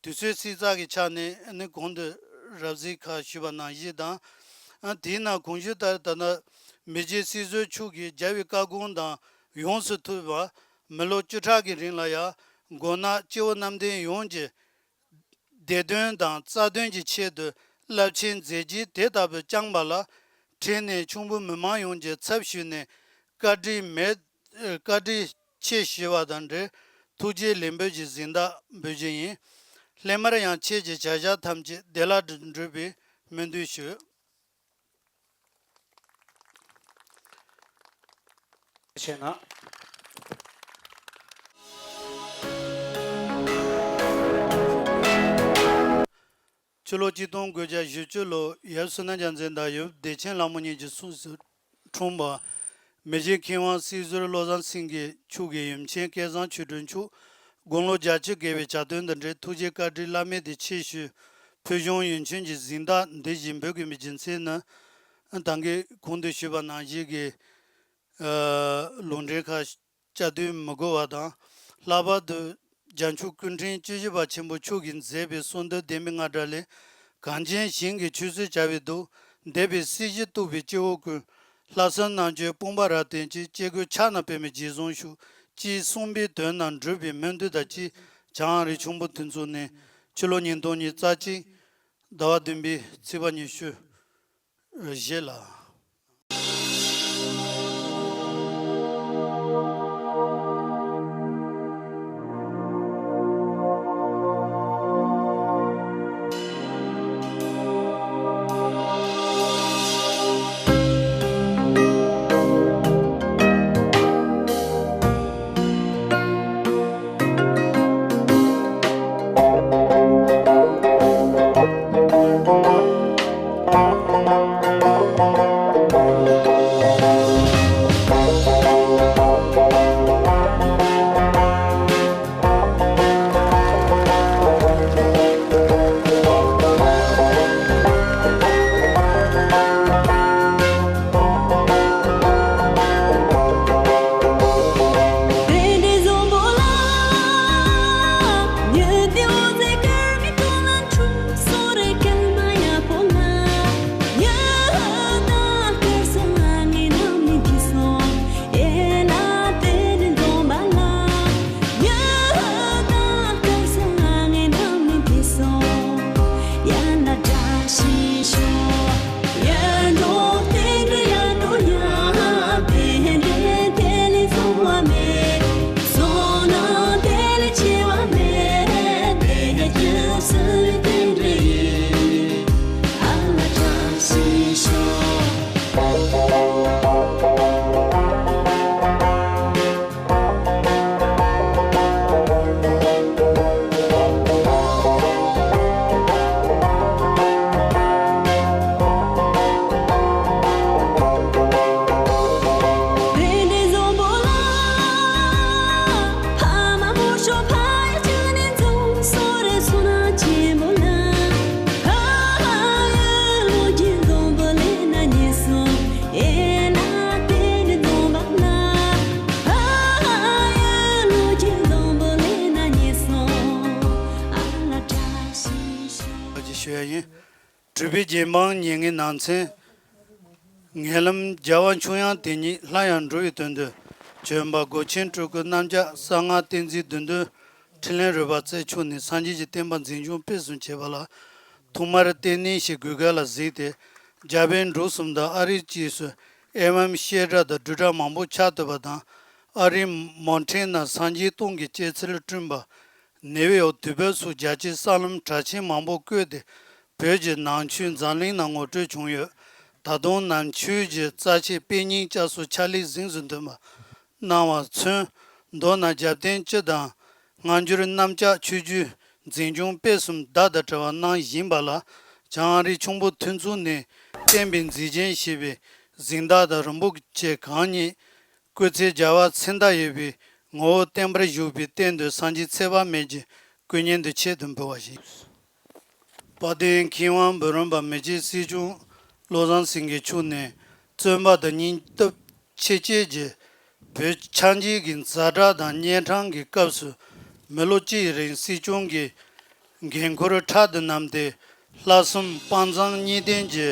དུས་ཚོད་བསྲེ་ཚགས་ཀྱི་ཆ་ནས་ནི་གོང་དུ་རབ་གསལ་ཁ་ཞུས་པ་ནང་བཞིན་དང་། ཨ། དེའི་ནང་གོང་ཞུས་ལྟར་ད་ལྟ་མི་རྗེ་སྲིད་ཟུར་མཆོག་གིས་རྒྱལ་བའི་བཀའ་དགོངས་དང་ཡོངས་སུ་མཐུན་པ་མི་ལོ་བཅུ་ཕྲག་གི་རིང་ལ་ཡང་མགོ་ནག་སྐྱེ་བོ་གནམ་བསྟན་ཡོངས་ཀྱི་བདེ་དོན་དང་རྩ་དོན་གྱི་ཆེད་དུ་རླབས་ཆེན་མཛད་རྗེས་དེ་ལྟ་བུ་བསྐྱངས་པ་ལ་ཕྲན་ནས་ཁྱུང་པོ་མི་མང་ཡོངས་ཀྱི་ཚབ་ཞུས་ནས་བཀའ་དྲིན་མེད། བཀའ་དྲིན་ཆེ་ཞུ་བ་དང་འབྲེལ་ཐུགས་རྗེ་ལེགས་འབུལ་གྱི་གཟེངས་རྟགས་འབུལ་རྒྱུ་ཡིན། སླད་མར་ཡང་ཁྱེད་ཀྱི་བྱ་བཞག་ཐམས་ཅད་བདེ་བླག་ཏུ་འགྲུབ་པའི་སྨོན་འདུན་ཞུ། ཆེ་ན། ཕྱི་ལོ་གཅིག་སྟོང་དགུ་བརྒྱ་བཞི་བཅུ་ལོར་ཡབ་བསོད་ནམས་རྒྱལ་མཚན་དང་ཡབ་བདེ་ཆེན་ལྷ་མོ་གཉིས་ཀྱི་གསུང་སུ་འཁྲུངས་པ། མི་རྗེ་མཁས་དབང་སྲིད་ཟུར་བློ་བཟང་སེང་གེ་མཆོག་གི་ཡུམ་ཆེན་སྐལ་བཟང་ཆོས་སྒྲོན་མཆོག་དགུང་ལོ་བརྒྱད་ཅུ་བརྒལ་བའི་གྱ་སྟོན་དང་འབྲེལ་ཐུགས་རྗེ་བཀའ་དྲིན་བླ་མེད་དེ་ཆེ་ཞུ། ཕུལ་བྱུང་ཡོན་མཆོད་ཀྱི་གཟེངས་རྟགས་འདི་བཞིན་འབུལ་དགོས་པའི་རྒྱུ་མཚན་ནི། ད་གིན་གོང་དུ་ཞུས་པ་ནང་བཞིན་གྱི་ལུང་འདྲེན་ཁག་བསྐྱར་ཟློས་མི་དགོས་པ་དང་། ལྷག་པར་དུ་རྒྱལ་མཆོག་སྐུ་ཕྲེང་བཅུ་བཞི་པ་ཆེན་པོ་མཆོག་གིས་མཛད་པའི་གསུང་འདུལ་བདེན་པའི་རྔ་སྒྲ་ལས། གངས་ཅན་ཞིང་གི་ཆོས་སྲིད་བྱ་བའི་གདུགས། འདས་པའི་སྲིད་ཞིའི་སྟུག་པའི་སྤྱི་བོར་བཀོད། ལྷག་བསམ་རྣམ་དཔྱོད་དཔུང་པ་རབ་བརྟན་ཅིང་། སྐྱེ་དགུའི་ཕྱག་ན་པདྨོའི་རྗེས་བཟུང་ཤོག། ཅེས་གསུངས་པའི་དོན་རྣམས་སྒྲུབ་པའི་སྨོན་འདུན་དང་བཅས་བྱང་ཨ་རིའི་ཁྱུང་པོ་མཐུན་ཚོགས་ནས་ཕྱི་ལོ་ཉིས་སྟོང་ཉི་ཤུ་རྩ་གཅིག་ཟླ་བ་བདུན་པའི་ཚེས་པ་ཉི་ཤུ་བཞི་ལ། ཞུ་ཡ་ཡིན། གྲུབ་པའི་རྗེ་འབངས་ཉེར་ལྔའི་ནང་ཚན། ངན་ལམ་རྒྱལ་བ་འཁྱོངས་ཡང་དེ་ཉིད་སླར་ཡང་འགྲོ་བའི་དོན་དུ་བྱོན་པ་སྒོ་ཆེན་སྤྲུལ་སྐུ་རྣམ་བཅགས་གསང་སྔགས་བསྟན་འཛིན་བདུད་འདུལ་འཕྲིན་ལས་རོལ་པ་རྩལ་མཆོག་ནས་སངས་རྒྱས་ཀྱི་བསྟན་པ་འཛིན་སྐྱོང་སྤེལ་གསུམ་བྱས་པ་ལ། ཐོག་མར་བསྟན་གནས་ཞེས་གོས་དཀར་ལ་གཟིགས་ཏེ། རྒྱ་བལ་འབྲུག་གསུམ་དང་ཨ་རིའི་ཅེས་སུ་ཨེ་ཝམ་བཤད་གྲྭ་དང་སྒྲུབ་གྲྭ་མང་པོ་ཆགས་ཐུབ་པ་དང་། ཨ་རིའི་མོན་ཊེ་ནང་སངས་རྒྱས་སྟོང་གི་སྐྱེད་ཚལ་བསྐྲུན་པ། ནེའུ་ཡོག་དུས་བབ་སོགས་རྒྱལ་སྤྱིའི་གསར་ལམ་གྲགས་ཆེན་མང་པོ་བཀོད་དེ། བོད་ཀྱི་ནང་ཆོས་འཛམ་གླིང་ནང་ངོ་སྤྲོད་བྱུང་ཡོད། ད་དུང་ནང་ཆོས་ཀྱི་རྩ་ཆེའི་དཔེ་རྙིང་བསྐྱར་གསོ་ཕྱག་ལས་གཟེངས་སུ་ཐོན་པ་གནང་བ་མཚོན། མདོར་ན་རྒྱབ་རྟེན་སྤྱི་དང་སྔ་འགྱུར་གནམ་ལྕགས་ཆོས་བརྒྱུད་འཛིན་སྐྱོང་སྤེལ་གསུམ་བདག་དང་འབྲེལ་བ་གནང་བཞིན་པ་ལ། བྱང་ཨ་རིའི་ཁྱུང་པོ་མཐུན་ཚོགས་ནས་བསྟན་པའི་མཛེས་རྒྱན་ཞེས་པའི་གཟེངས་རྟགས་དང་རིན་པོ་ཆེ་གང་རྙེད། སྐུ་ཚེ་བརྒྱ་པ་མཚན་རྟགས་ཡོད་པའི་ངོ་བོ་བརྟན་པར་བཞུགས་པའི་རྟེན་དུ་སངས་རྒྱས་ཚེ་དཔག་མེད་ཀྱི་སྐུ་བརྙན་དུ་ཆེད་དུ་འབུལ་བ་ཞིག། དཔལ་ལྡན་མཁས་དབང་འབུམ་རམས་པ་མི་བརྗེད་སྲིད་སྐྱོང་བློ་བཟང་སེང་གེ་མཆོག་ནས། བཙུན་པ་དང་སྙིང་སྟོབས་ཆེ་བསྐྱེད་ཀྱིས་བོད་ཆགས་འཇིག་གི་ཛ་དྲག་དང་གཉན་འཕྲང་གི་སྐབས་སུ། མི་ལོ་གཅིག་རིང་སྲིད་སྐྱོང་གི་འགན་འཁུར་ཕྲག་ཏུ་བསྣམས་ཏེ། ལྷག་བསམ་དཔའ་མཛངས་གཉིས་ལྡན་གྱི་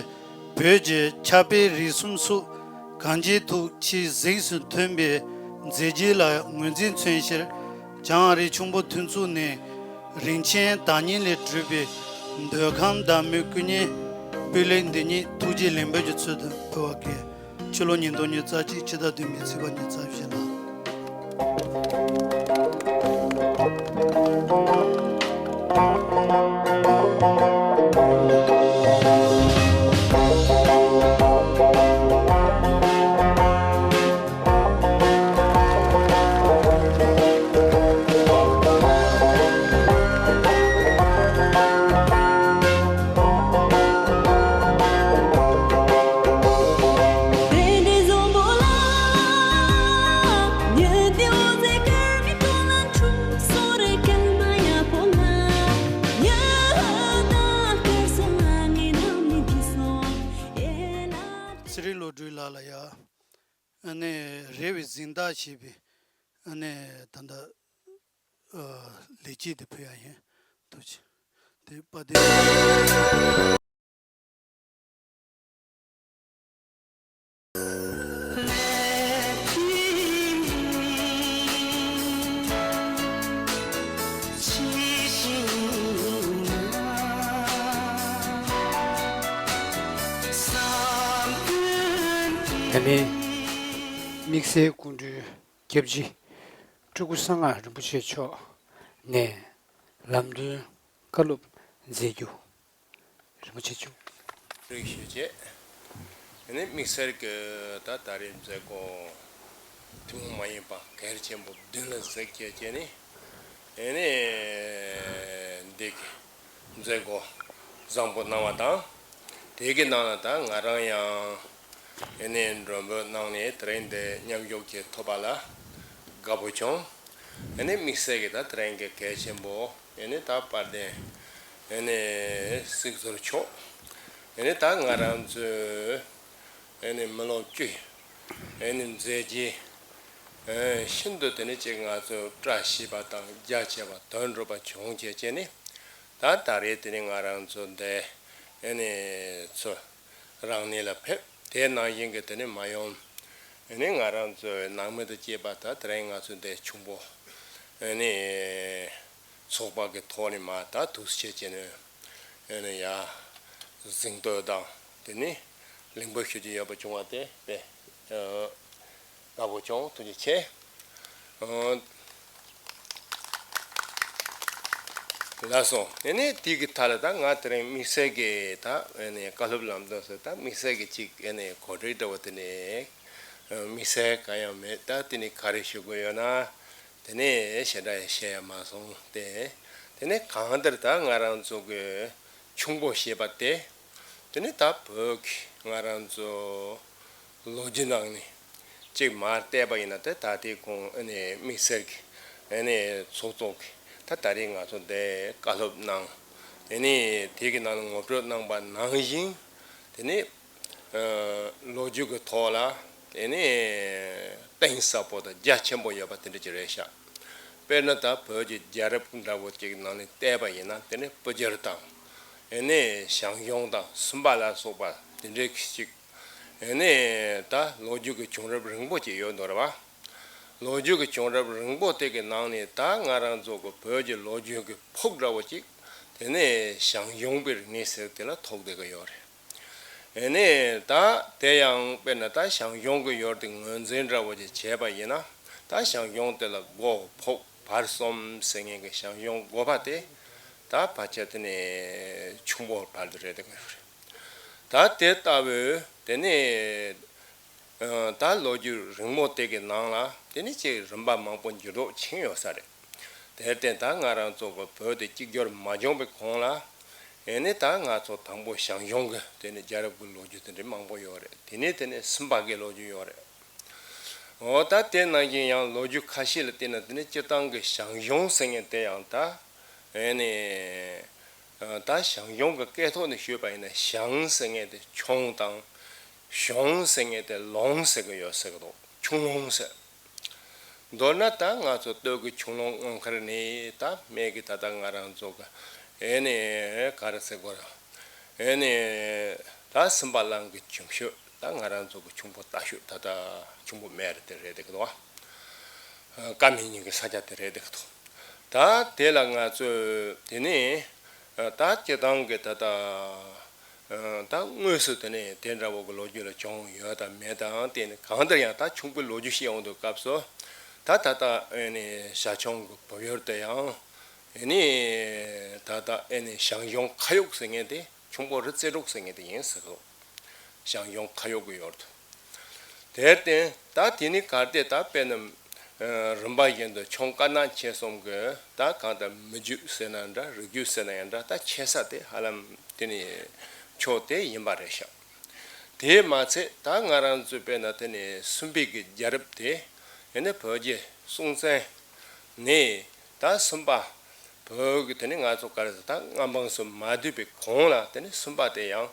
བོད་ཀྱི་ཆབ་དཔལ་རིག་གསུམ་སོགས་གང་ཅིའི་ཐོག་ཆེས་གཟེངས་སུ་ཐོན་པའི་མཛད་རྗེས་ལ་ངོས་འཛིན་མཚོན་ཕྱིར། བྱང་ཨ་རིའི་ཁྱུང་པོ་མཐུན་ཚོགས་ནས་རིན་ཆེན་བདག་ཉིད་ལས་གྲུབ་པའི་འདོད་ཁམས་བདག་མོའི་སྐུ་བརྙན་སྤུས་ལེགས་འདི་ཉིད་ཐུགས་རྗེ་ལེགས་འབུལ་གྱི་ཚུལ་དུ་ཕུལ་བ་གལ། ཕྱི་ལོ་ཉིས་སྟོང་ཉི་ཤུ་རྩ་གཅིག་ཕྱི་ཟླ་བདུན་པའི་ཚེས་པ་ཉི་ཤུ་རྩ་བཞི་ལ། ཚེ་རིང་བློ་གྲོས་ལགས་ལ་ཡ། ཨ་ནི་རེ་བའི་གཟེངས་རྟགས་ཞེས་པའི་ཨ་ནི་ད་ལྟ་ཨ་ལེགས་སྐྱེས་དེ་ཕུལ་ཡ་ཡིན། ཐུགས་རྗེ་ཆེ། དེ་དཔལ་ལྡན། ད་ལན་དམིགས་བསལ་སྐུ་མགྲོན་སྐྱབས་རྗེ་སྤྲུལ་སྐུ་གསང་སྔགས་རིན་པོ་ཆེ་མཆོག་ནས་ལམ་སྟོན་བཀའ་སློབ་མཛད་རྒྱུ། རིན་པོ་ཆེ་མཆོག་རིགས་ཞུ་བྱས། ཨ་ནི་དམིགས་བསལ་གྱི་ད་ད་རེས་མཛད་སྒོ་ཐུན་མོང་མ་ཡིན་པ་གལ་ཆེན་པོ་བདུན་ལ་གཟིགས་བྱས་བྱས་ནས། ཨ་ནི་འདི་གི་མཛད་སྒོ་བཟང་པོ་གནང་བ་དང་། དེ་གི་ནང་ལ་ད་ང་རང་ཡང་ཨ་ནི་མགྲོན་འབོད་གནང་ནས་དེ་རིང་འདི་མཉམ་ཞུགས་ཀྱི་ཐོབ་པ་ལ་དགའ་པོ་བྱུང་། ཨ་ནི་དམིགས་བསལ་གྱི་ད་དེ་རིང་གི་གལ་ཆེན་པོ་ཨ་ནི་ད་དཔལ་ལྡན་ཨ་ནི་གཟིགས་ཟུར་མཆོག་ཨ་ནི་ད་ང་རང་ཚོའི་ཨ་ནི་མི་ལོ་བཅུ་ཨ་ནི་མཛད་རྗེས་ཨ་ཤིན་ཏུ་དེ་ནི་ཅིག་ང་ཚོ་བཀྲ་ཤིས་པ་དང་རྒྱ་ཆེ་བ་དོན་འགྲུབ་པ་བྱུང་བྱས་བྱས་ནི། ད་ད་རེས་དེ་ནི་ང་རང་ཚོ་འདི་ཨ་ནི་ཚོ་རང་གནས་ལ་ཕེབས། དེ་ནང་བཞིན་གྱི་དེ་ནི་མ་ཡོང་། ཨ་ནི་ང་རང་ཚོའི་ནང་མི་དང་བཅས་པ་ད་དེ་རིང་ང་ཚོ་འདི་ཁྱུང་པོ་ཨ་ནི་ཚོགས་པ་གི་ཐོག་ནས་མ་ད་དུས་ཆེ་ཆེ་ནས་ཨ་ནི་ཡ་གཟེངས་བསྟོད་དང་དེ་ནི་གླེང་བར་ཞུ་རྒྱུ་ཡོད་པ་བྱུང་བ་དེ་དཔེ་དགའ་པོ་བྱུང་། ཐུགས་རྗེ་ཆེ། ཨ། ལགས་སོ། ཨ་ནི་དེ་གི་ཐད་ལ་ད་ང་དེ་རིང་དམིགས་བསལ་གྱི་ད་ཨ་ནི་བཀའ་སློབ་ལམ་སྟོན་ཟེར་ད་དམིགས་བསལ་གྱི་ཅིག་ཨ་ནི་གོ་སྒྲིག་འདྲ་བོ་དེ་ནི་དམིགས་བསལ་གང་ཡང་མེད། ད་དེ་ནི་ག་རེ་ཞུ་དགོས་ཡོད་ན་དེ་ནི་ཞེ་དྲག་ཡང་བཤད་ཡ་མ་སོང་སྟེ། དེ་ནི་གང་ལྟར་ད་ང་རང་ཚོ་གི་ཁྱུང་པོ་ཞེས་པ་དེ་དེ་ནི་ད་བོད་ཀྱི་ང་རང་ཚོ་ལོ་རྒྱུས་ནང་ནས་གཅིག་མར་བལྟས་པ་ཡིན་ན་དེ་ད་ལྟའི་གོང་ཨ་ནི་དམིགས་བསལ་གྱི་ཨ་ནི་ཚོགས་གཙོ་གིས་ད་ད་རེས་ང་ཚོ་འདི་བཀའ་སློབ་གནང་། ཨ་ནི་དེ་གི་ནང་ལ་ངོ་སྤྲོད་གནང་པ་ནང་བཞིན་དེ་ནི་ཨ་ལོ་རྒྱུས་ཀྱི་ཐོག་ལ་དེ་ནི་གཏིང་ཟབ་པོ་དང་རྒྱ་ཆེན་པོ་ཡོད་པ་དེ་འདྲ་ཅིག་རེད་ཤག་དཔེར་ན་ད་བོད་ཀྱི་རྒྱལ་རབས་འདྲ་བོ་ཅིག་ནང་ནས་བལྟས་པ་ཡིན་ན་དེ་ནི་སྤུ་རྒྱལ་དང་ཨ་ནི་ཞང་ཞུང་དང་སུམ་པ་ལ་སོགས་པ་དེ་འདྲའི་ཅིག་ཨ་ནི་ད་ལོ་རྒྱུས་ཀྱི་བྱུང་རབས་རིང་པོ་ཅིག་ཡོད་འདུག་རེད་བ། ལོ་རྒྱུས་ཀྱི་བྱུང་རབས་རིང་པོ་དེ་གི་ནང་ནས་ད་ང་རང་ཚོ་གི་བོད་ཀྱི་ལོ་རྒྱུས་ཀྱི་ཕུགས་འདྲ་བོ་ཅིག་དེ་ནས་ཞང་ཞུང་པའི་རིག་གནས་ཟེར་དེ་ལ་ཐུག་བསྡད་ཀྱི་ཡོད་རེད། ཨ་ནི་ད་དེ་ཡང་དཔེར་ན་ད་ཞང་ཞུང་གི་ཡོད་དེ་ངོས་འཛིན་འདྲ་བོ་ཅིག་བྱས་པ་ཡིན་ན་ད་ཞང་ཞུང་དེ་ལ་སྒོ་ཕུགས་བར་གསུམ་ཟེར་མཁན་གྱི་ཞང་ཞུང་སྒོ་པ་དེ་ད་ཕལ་ཆེར་དེ་ནས་ཁྱུང་པོ་བར་དུ་རེད་དེ་ངོས་རེད། ད་དེ་ལྟ་བུའི་དེ་ནས་ཨ་ད་ལོ་རྒྱུས་རིང་མོ་དེ་གི་ནང་ལ་དེ་ནི་ཅིག་རིམ་པ་མང་པོ་འགྱུར་ལྡོག་ཕྱིན་ཡོད་ས་རེད། དེར་བརྟེན་ད་ང་རང་ཚོ་གི་བོད་དེ་གཅིག་གྱུར་མ་བྱུང་བའི་གོང་ལ་ཨེ་ནི་ད་ང་ཚོ་དང་པོ་ཞང་ཞུང་གི་དེ་ནི་རྒྱལ་རབས་ཀྱི་ལོ་རྒྱུས་དེ་འདྲ་མང་པོ་ཡོད་རེད། དེ་ནས་དེ་ནས་སུམ་པ་གི་ལོ་རྒྱུས་ཡོད་རེད། འོ་ད་དེ་ནང་བཞིན་ཡང་ལོ་རྒྱུས་ཁ་ཤས་ལ་བལྟས་ན་དེ་ནི་སྤྱིར་བཏང་གི་ཞང་ཞུང་ཟེར་མཁན་དེ་ཡང་ད་ཨེ་ནི། ད་ཞང་ཞུང་གི་སྐད་ཐོག་ནས་ཞུས་པ་ཡིན་ན་ཞང་ཟེར་མཁན་དེ་ཁྱུང་དང་། ཞུང་ཟེར་མཁན་དེ་ལུང་ཟེར་གི་ཡོད་ཟེར་གི་འདུག་ཁྱུང་ལུང་ཟེར། མདོར་ན་ད་ང་ཚོ་སྟོད་ཀྱི་ཁྱུང་ལུང་སྔོན་ཁར་ནས་ད་སྨད་ཀྱི་ད་ལྟ་ང་རང་ཚོ་གི་ཨེ་ནས་ག་རེ་ཟེར་དགོས་ར། ཨེ་ནས་ད་སུམ་པ་གླང་གི་འཇིམ་ཤོད་ད་ང་རང་ཚོ་གི་ཁྱུང་པོ་རྟ་ཤོད་ད་ལྟ་ཁྱུང་པོ་སྨད་རེད་དེ་རེད་དེ་གི་འདུག་ཀ་མེད་ཉིན་གྱི་ས་ཆ་དེ་རེད་དེ་གི་འདུག་ད་དེ་ལ་ང་ཚོས་དེ་ནས་ད་སྤྱིར་བཏང་གི་ད་ལྟ་ད་དངོས་སུ་དེ་ནས་དེ་འདྲ་བོ་གི་ལོ་རྒྱུས་ལ་བྱུང་ཡོད་དང་མེད་དང་དེ་ནི་གང་ལྟར་ཡང་ད་ཁྱུང་པོའི་ལོ་རྒྱུས་བཤད་ཡོང་དུས་སྐབས་སུ་ད་ད་ལྟ་ཨེ་ནི་ཞྭ་ཁྱུང་གི་བུ་ཡུལ་དེ་ཡང་ཨེ་ནི་ད་ལྟ་ཨེ་ནི་ཞང་ཞུང་ཁ་ཡུག་ཟེར་མཁན་དེ་ཁྱུང་པོ་རི་རྩེ་དྲུག་ཟེར་མཁན་དེ་ཡིན་ཟེར་གི་འདུག་ཞང་ཞུང་ཁ་ཡུག་གི་ཡུལ་དུ། དེར་བརྟེན་ད་དེ་ནི་གལ་ཏེ་ད་དཔེར་ན་རིམ་པ་བཞིན་དུ་ཁྱུང་དཀར་ནག་ཆེ་གསུམ་གྱི་ད་གང་ལྟར་མི་རྒྱུད་ཟེར་ན་འདྲ་རིགས་རྒྱུད་ཟེར་ན་ཡང་འདྲ་ད་ཁྱད་ས་དེ་ཧ་ལམ་དེ་ནི་ཕྱོགས་དེ་ཡིན་པ་རེད་ཤག་དེས་མ་ཚད་ད་ང་རང་ཚོའི་དཔེར་ན་དེ་ནི་སུམ་པའི་གི་རྒྱལ་རབས་དེ་ཡིན་ན་བོད་རྗེ་སྲོང་བཙན་ནས། ད་སུམ་པ། བོད་ཀྱི་དེ་ནི་ང་ཚོ་ག་རེ་ཟེར་ད་མངའ་འབངས་སུ་མ་བསྡུས་པའི་གོང་ལ་དེ་ནི་སུམ་པ་དེ་ཡང་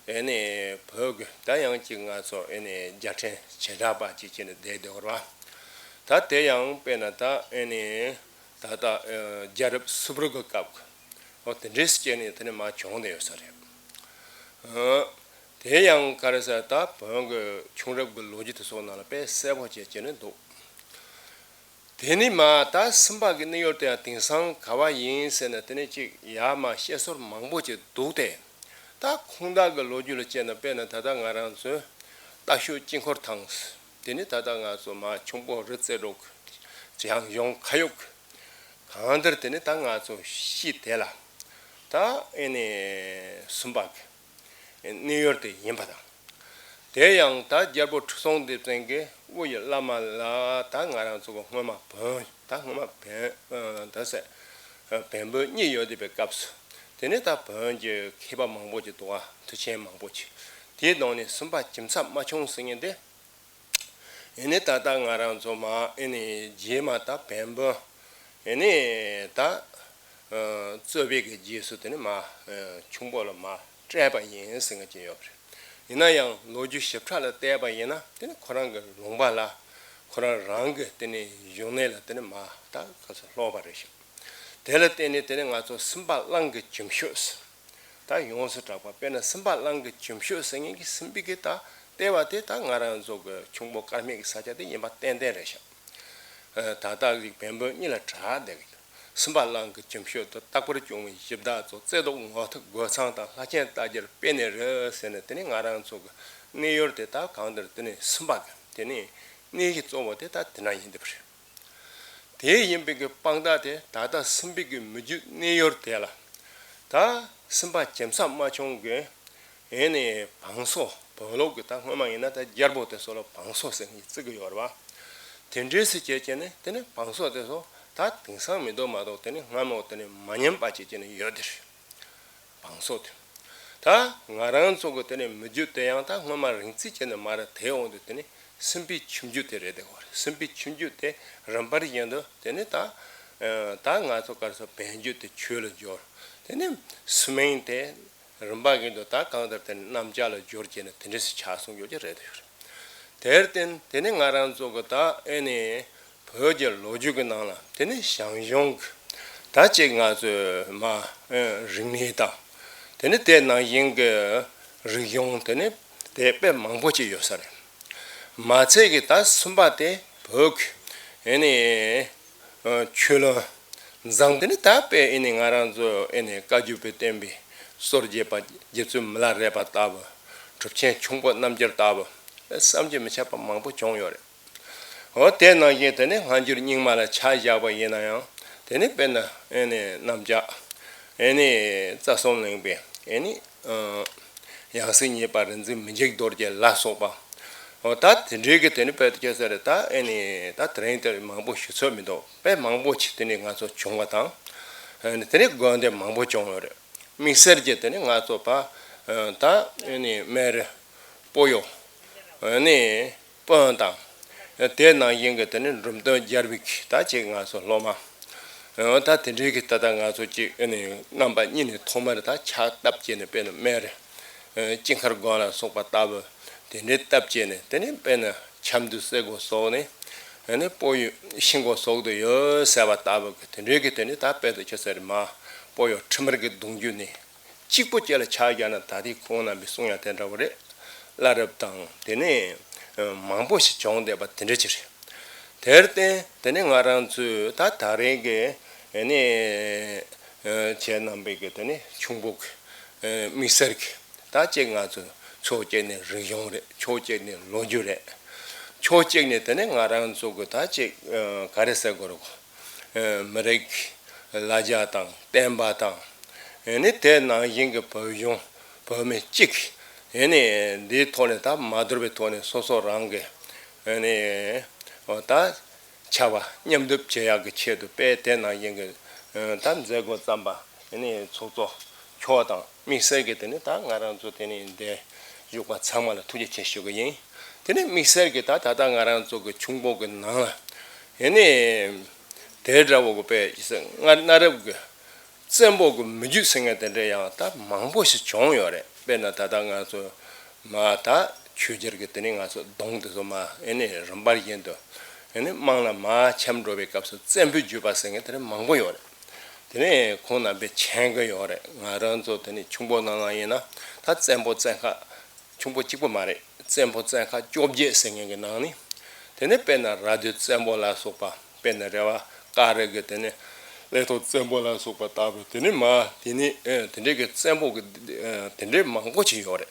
ཨེ་ནི་བོད་ཀྱི་ད་ཡང་ཅིག་ང་ཚོ་ཨེ་ནི་རྒྱལ་ཕྲན་བྱེ་བྲག་པ་ཅིག་བྱས་ནས་བསྡད་འདུག་ར། ད་དེ་ཡང་དཔེར་ན་ད་ཨེ་ནི་ད་ལྟ་རྒྱལ་རབས་སུབ་རུ་གི་སྐབས་ཀྱི་འོ་དེ་འདྲས་བྱས་ནས་དེ་ནི་མ་བྱུང་བསྡད་ཡོད་ས་རེད། དེ་ཡང་ག་རེ་ཟེར་ད་བོན་གྱི་ཁྱུང་རབས་ཀྱི་ལོ་རྒྱུས་དེ་ཚོ་ནང་ལ་དཔེ་གསལ་པོ་བྱས་བྱས་ནས་འདུག་དེ་ནི་མ་ད་སུམ་པ་གི་གནས་ཡུལ་དེ་ཡང་དེང་སང་ག་བ་ཡིན་ཟེར་ན་དེ་ནི་ཅིག་ཡར་མར་བཤད་སྲོལ་མང་པོ་ཅིག་འདུག་སྟེ། ད་ཁུངས་དག་གི་ལོ་རྒྱུས་ལ་བྱས་ན་དཔེར་ན་ད་ལྟ་ང་རང་ཚོའི་ རྟ་ཤོད་དཀྱིལ་འཁོར་ཐང་། དེ་ནི་ད་ལྟ་ང་ཚོ་མ་ཁྱུང་པོ་རི་རྩེ་རོགས་ཞང་ཞུང་ཁ་ཡོག་གང་དེར་དེ་ནི་ད་ང་ཚོ་ཤི་དེ་ལ་ད་ཨེ་ནི་སུམ་པ་གི་གནས་ཡུལ་དེ་ཡིན་པ་དང་། དེ་ཡང་ད་རྒྱལ་པོ་ཁྲི་སྲོང་ལྡེ་བཙན་གྱི་དབུ་ཡི་བླ་མ་ལ་ད་ང་རང་ཚོ་གི་སྔོན་མ་བོན་ད་སྔོན་མ་བོན་ད་ཟེར་བོན་བོན་གཉིས་ཡོད་དེ་པའི་སྐབས་སུ་དེ་ནི་ད་བོན་གྱི་མཁས་པ་མང་པོ་ཅིག་འདུག་ག་མཐུ་ཆེན་མང་པོ་ཅིག་དེའི་ནང་ནས་སུམ་པ་ཇི་མཚམས་རྨ་ཆུང་ཟེར་མཁན་དེ། ཨེ་ནི་ད་ལྟ་ང་རང་ཚོ་མ་ཨེ་ནི་རྗེས་མ་ད་བོན་པོ་ཨེ་ནི་ད་རྩོད་པའི་གི་རྗེས་སུ་དེ་ནི་མ་ཁྱུང་པོ་ལ་མ་སྤྲད་པ་ཡིན་ཟེར་མཁན་ཅིག་ཡོད་པ་རེད། ཡིན་ན་ཡང་ལོ་རྒྱུས་ཞིབ་ཕྲ་ལ་བལྟས་པ་ཡིན་ན་དེ་ནི་ཁོ་རང་གི་ལུང་པ་ལ་ཁོ་རང་རང་གི་དེ་ནི་བཞུགས་གནས་ལ་དེ་ནི་མ་ད་ག་ཚོད་ལྷོད་པ་རེད་ཤག་དེ་ལ་བརྟེན་ནས་དེ་ནི་ང་ཚོ་སུམ་པ་གླང་གི་གྱིམ་ཤོད་ཟེར། ད་ཡོངས་སུ་གྲགས་པ་དཔེར་ན་སུམ་པ་གླང་གི་གྱིམ་ཤོད་ཟེར་མཁན་གྱི་སུམ་པའི་གི་ད་ལྟེ་བ་དེ་ད་ང་རང་ཚོ་གི་ཁྱུང་པོ་དཀར་མེ་གི་ས་ཆ་དེ་ཡིན་པ་ཏན་ཏན་རེད་ཤག་ད་ལྟ་གི་བོན་པོ་གཉིས་ལ་གྲགས་བསྡད་གི་སུམ་པ་གླང་གི་གྱིམ་ཤོད་དུ་རྟག་པར་བྱུང་བའི་གཞི་བདག་ཚོ་རྩེ་ཏོག་ངོ་ཐུག་རྒོད་ཚང་དང་ལྷ་ཆེན་རྟ་རྒྱལ་དཔེ་ནི་རེད་ཟེར་ནས་དེ་ནི་ང་རང་ཚོ་གི་གནས་ཡུལ་དེ་ད་གང་ལྟར་དེ་ནི་སུམ་པ་གི་དེ་ནི་གནས་གཞི་གཙོ་བོ་དེ་ད་དེ་ན་ཡིན་འདུག་པ་རེད། དེ་ཡིན་པའི་གི་དཔང་རྟགས་དེ་ད་ལྟ་སུམ་པའི་གི་མི་རྒྱུད་གནས་ཡུལ་དེ་ལ་ད་སུམ་པ་ཇི་མཚམས་རྨ་ཆུང་གི་ཨེ་ནི་བང་སོ་བོད་ལུགས་ཀྱི་ད་སྔོན་མ་ཡིན་ན་ད་རྒྱལ་པོ་དེ་ཚོ་ལ་བང་སོ་ཟེར་ནས་བརྩི་གི་ཡོད་རེད་བ། དེ་འདྲའི་སྲིད་བྱས་བྱས་ནས་དེ་ནི་བང་སོ་དེ་ཚོ་ད་དེང་སང་མི་འདུག་མ་གཏོགས་དེ་ནི་སྔ་མོ་དེ་ནི་མ་ཉམས་པ་བྱས་བྱས་ནས་ཡོད་དེ་རེད། བང་སོ་དེ། ད་ང་རང་ཚོ་གི་དེ་ནི་མི་རྒྱུད་དེ་ཡང་ད་སྔོན་མ་རིང་ཙམ་བྱས་ནས་མར་དེད་འོང་དུས་དེ་ནི་སུམ་པའི་ཁྱིམ་རྒྱུད་དེ་རེད་དེ་གོ་རེད། སུམ་པའི་ཁྱིམ་རྒྱུད་དེ་རིམ་པར་བཞིན་དུ་དེ་ནི་ད་ད་ང་ཚོ་ག་རེ་ཟེར་བོན་རྒྱུད་དེ་ཆོས་ལ་སྦྱོར། དེ་ནི་སུམ་པའི་དེ་རིམ་པ་བཞིན་དུ་ད་གང་ལྟར་དེ་ནི་གནམ་ལྕགས་ལ་སྦྱོར་བྱས་ནས་དེ་འདྲ་ཞིག་ཆགས་སོང་ཡོད་ཀྱི་རེད་དེ་ཡོད་རེད། དེར་བརྟེན་དེ་ནི་ང་རང་ཚོ་གི་ད་ཨེ་ནི་བོད་ཀྱི་ལོ་རྒྱུས་ཀྱི་ནང་ལ་དེ་ནི་ཞང་ཞུང་གི་ད་ཅིག་ང་ཚོས་མ་ཨེ་རིག་གནས་དང་དེ་ནི་དེ་ནང་བཞིན་གྱི་རིག་གཞུང་དེ་ནི་དེ་དཔེ་མང་པོ་ཅིག་ཡོད་ས་རེད། མ་ཚད་ཀྱི་ད་སུམ་པ་དེ་བོད་ཀྱི་ཨེ་ནི་ཆོས་ལུང་བཟང་དེ་ནི་ད་དཔེ་ཨེ་ནི་ང་རང་ཚོ་ཨེ་ནི་བཀའ་བརྒྱུད་པའི་བསྟན་པའི་སྲོལ་འབྱེད་པ་རྗེ་བཙུན་མི་ལ་རས་པ་ལྟ་བུ། གྲུབ་ཆེན་ཁྱུང་པོ་རྣམ་རྒྱལ་ལྟ་བུ་བསམ་གྱིས་མི་ཁྱབ་པ་མང་པོ་བྱུང་ཡོད་རེད། འོ་དེ་ནང་བཞིན་དེ་ནི་སྔ་འགྱུར་རྙིང་མ་ལ་ཆ་བཞག་པ་ཡིན་ན་ཡང་དེ་ནི་དཔེར་ན་ཨེ་ནི་གནམ་ལྕགས་ཨེ་ནི་རྩ་གསུམ་གླིང་པའི་ཨེ་ནི་ཡང་སྲིད་རྙེད་པ་རིག་འཛིན་མི་འཇིགས་རྡོ་རྗེ་ལ་སོགས་པ། འོ་ད་དེ་འདྲའི་གི་དེ་ནི་དཔེ་དེ་ཁྱེད་ཚོ་རེད་ད་ཨེ་ནི་ད་དེ་རིང་དེར་མང་པོ་ཞུ་ཚོད་མི་འདུག་དཔེ་མང་པོ་ཅིག་དེ་ནི་ང་ཚོ་བྱུང་བ་དང་། ཨེ་ནི་དེ་ནི་དགོན་སྡེ་མང་པོ་བྱུང་ཡོད་རེད། དམིགས་བསལ་གྱི་དེ་ནི་ང་ཚོ་པ་ད་ཨེ་ནི་སྨན་རི་སྤོ་ཡོ། ཨེ་ནི་དཔོན་དང་། དེ་ནང་བཞིན་གྱི་དེ་ནི་འབྲོམ་སྟོན་རྒྱལ་པོའི་གི་ད་ཅིག་ང་ཚོ་སློབ་མ། ད་དེ་འདྲའི་གི་ད་ལྟ་ང་ཚོ་ཅིག་ཨེ་ནི་རྣམ་པ་གཉིས་ནས་ཐོག་མར་ད་ཕྱག་བཏབ་བྱས་ནས་དཔེར་ན་སྨན་རི། ཨེ་དཀྱིལ་འཁོར་དགོན་ལ་སོགས་པ་ལྟ་བུ། དེ་འདྲའི་བཏབ་བྱས་ནས་དེ་ནི་དཔེར་ན་ཆབ་མདོ་སེ་གོལ་སོགས་ནས། ཨེ་ནི་སྤོ་ཡོ་ཤིང་གོ་སོགས་དུ་ཡོད་ཟེར་བ་ལྟ་བུ་གི་དེ་འདྲའི་གི་དེ་ནི་ད་དཔེ་དེ་ཁྱེད་ཚོ་རེད་མ། སྤོ་ཡོ་ཁྲི་དམར་གྱི་གདུང་རྒྱུད་ནས། གཅིག་པོ་བཅས་ལ་ཆ་བཞག་ན་ད་ལྟའི་ཁོང་རྣམ་པའི་གསུང་ཡང་དེ་འདྲ་བོ་རེད། བླ་རབས་དང་དེ་ནས་མང་པོ་ཞིག་བྱུང་བསྡད་པ་དེ་འདྲ་ཅིག་རེད། དེར་བརྟེན་དེ་ནས་ང་རང་ཚོས་ད་ད་རེས་ཀྱི་ཨེ་ནི་ཁྱེད་རྣམ་པའི་གི་དེ་ནས་ཁྱུང་པོ་གི་དམིགས་བསལ་གྱི་ད་ཅིག་ང་ཚོ་ཕྱོགས་གཅིག་ནས་རིག་གཞུང་རེད། ཕྱོགས་གཅིག་ནས་ལོ་རྒྱུས་རེད། ཕྱོགས་གཅིག་ནས་དེ་ནས་ང་རང་ཚོ་གི་ད་ཅིག་ག་རེ་ཟེར་དགོས་རེད་གོ། མི་རིགས་ལ་རྒྱ་དང་བསྟན་པ་དང་། ཨེ་ནི་དེ་ནང་བཞིན་གྱི་བོད་གཞུང་བོད་མི་གཅིག་ཨེ་ནི་འདིའི་ཐོག་ནས་ད་མ་དུར་བའི་ཐོག་ནས་སོ་སོ་རང་གི་ཨེ་ནི་ད་ཆ་བ་མཉམ་སྡུད་བྱེད་ཡག་གི་ཆེད་དུ་དཔེ་དེ་ནང་བཞིན་གྱི་ད་མཛད་སྒོ་བརྩམས་པ་ཨེ་ནི་ཚོགས་གཙོ་མཆོག་དང་། དམིགས་བསལ་གྱི་དེ་ནི་ད་ང་རང་ཚོ་དེ་ནི་འདིར་བཞུགས་པ་ཚང་མ་ལ་ཐུགས་རྗེ་ཆེ་ཞུ་གི་ཡིན། དེ་ནི་དམིགས་བསལ་གྱི་ད་ད་ལྟ་ང་རང་ཚོ་གི་ཁྱུང་པོ་གི་ནང་ལ་ཨེ་ནི་དེ་འདྲ་བོ་གི་དཔེ་སྔར་གནའ་རབས་ཀྱི་བཙན་པོ་གི་མི་རྒྱུད་ཟེར་མཁན་དེ་འདྲ་ཡང་ད་མང་པོ་ཞིག་བྱུང་ཡོད་རེད། དཔེར་ན་ད་ལྟ་ང་ཚོ་མ་ད་ཆོས་རྒྱལ་གྱི་དེ་ནི་ང་ཚོ་གདུང་དེ་ཚོ་མ་ཨེ་ནི་རིམ་པར་བཞིན་དུ་ཨེ་ནི་དམངས་ལ་མ་འཆམ་འགྲོ་བའི་སྐབས་སུ་བཙན་པོའི་བརྒྱུད་པ་ཟེར་མཁན་དེ་འདྲ་མང་པོ་ཡོད་རེད། དེ་ནས་ཁོང་རྣམ་པས་མཁྱེན་གྱི་ཡོད་རེད། ང་རང་ཚོ་དེ་ནས་ཁྱུང་པོ་ནང་ལ་ཡིན་ན་ད་བཙན་པོ་བཙན་ཁ་ཁྱུང་པོ་གཅིག་པོ་མ་རེད། བཙན་པོ་བཙན་ཁ་བཅོ་བརྒྱད་ཟེར་མཁན་གྱི་ནང་ནས་དེ་ནས་དཔེར་ན་ར་སྡོད་བཙན་པོ་ལ་སོགས་པ། དཔེར་ན་རེ་བ་ཀ་རི་གི་དེ་ནས་ཀླད་ཐོག་བཙན་པོ་ལ་སོགས་པ་ལྟ་བུ་དེ་ནས་མ་དེ་ནས་ཨེ་དེ་འདྲའི་གི་བཙན་པོ་གི་ཨེ་དེ་འདྲའི་མང་པོ་ཅིག་ཡོད་རེད།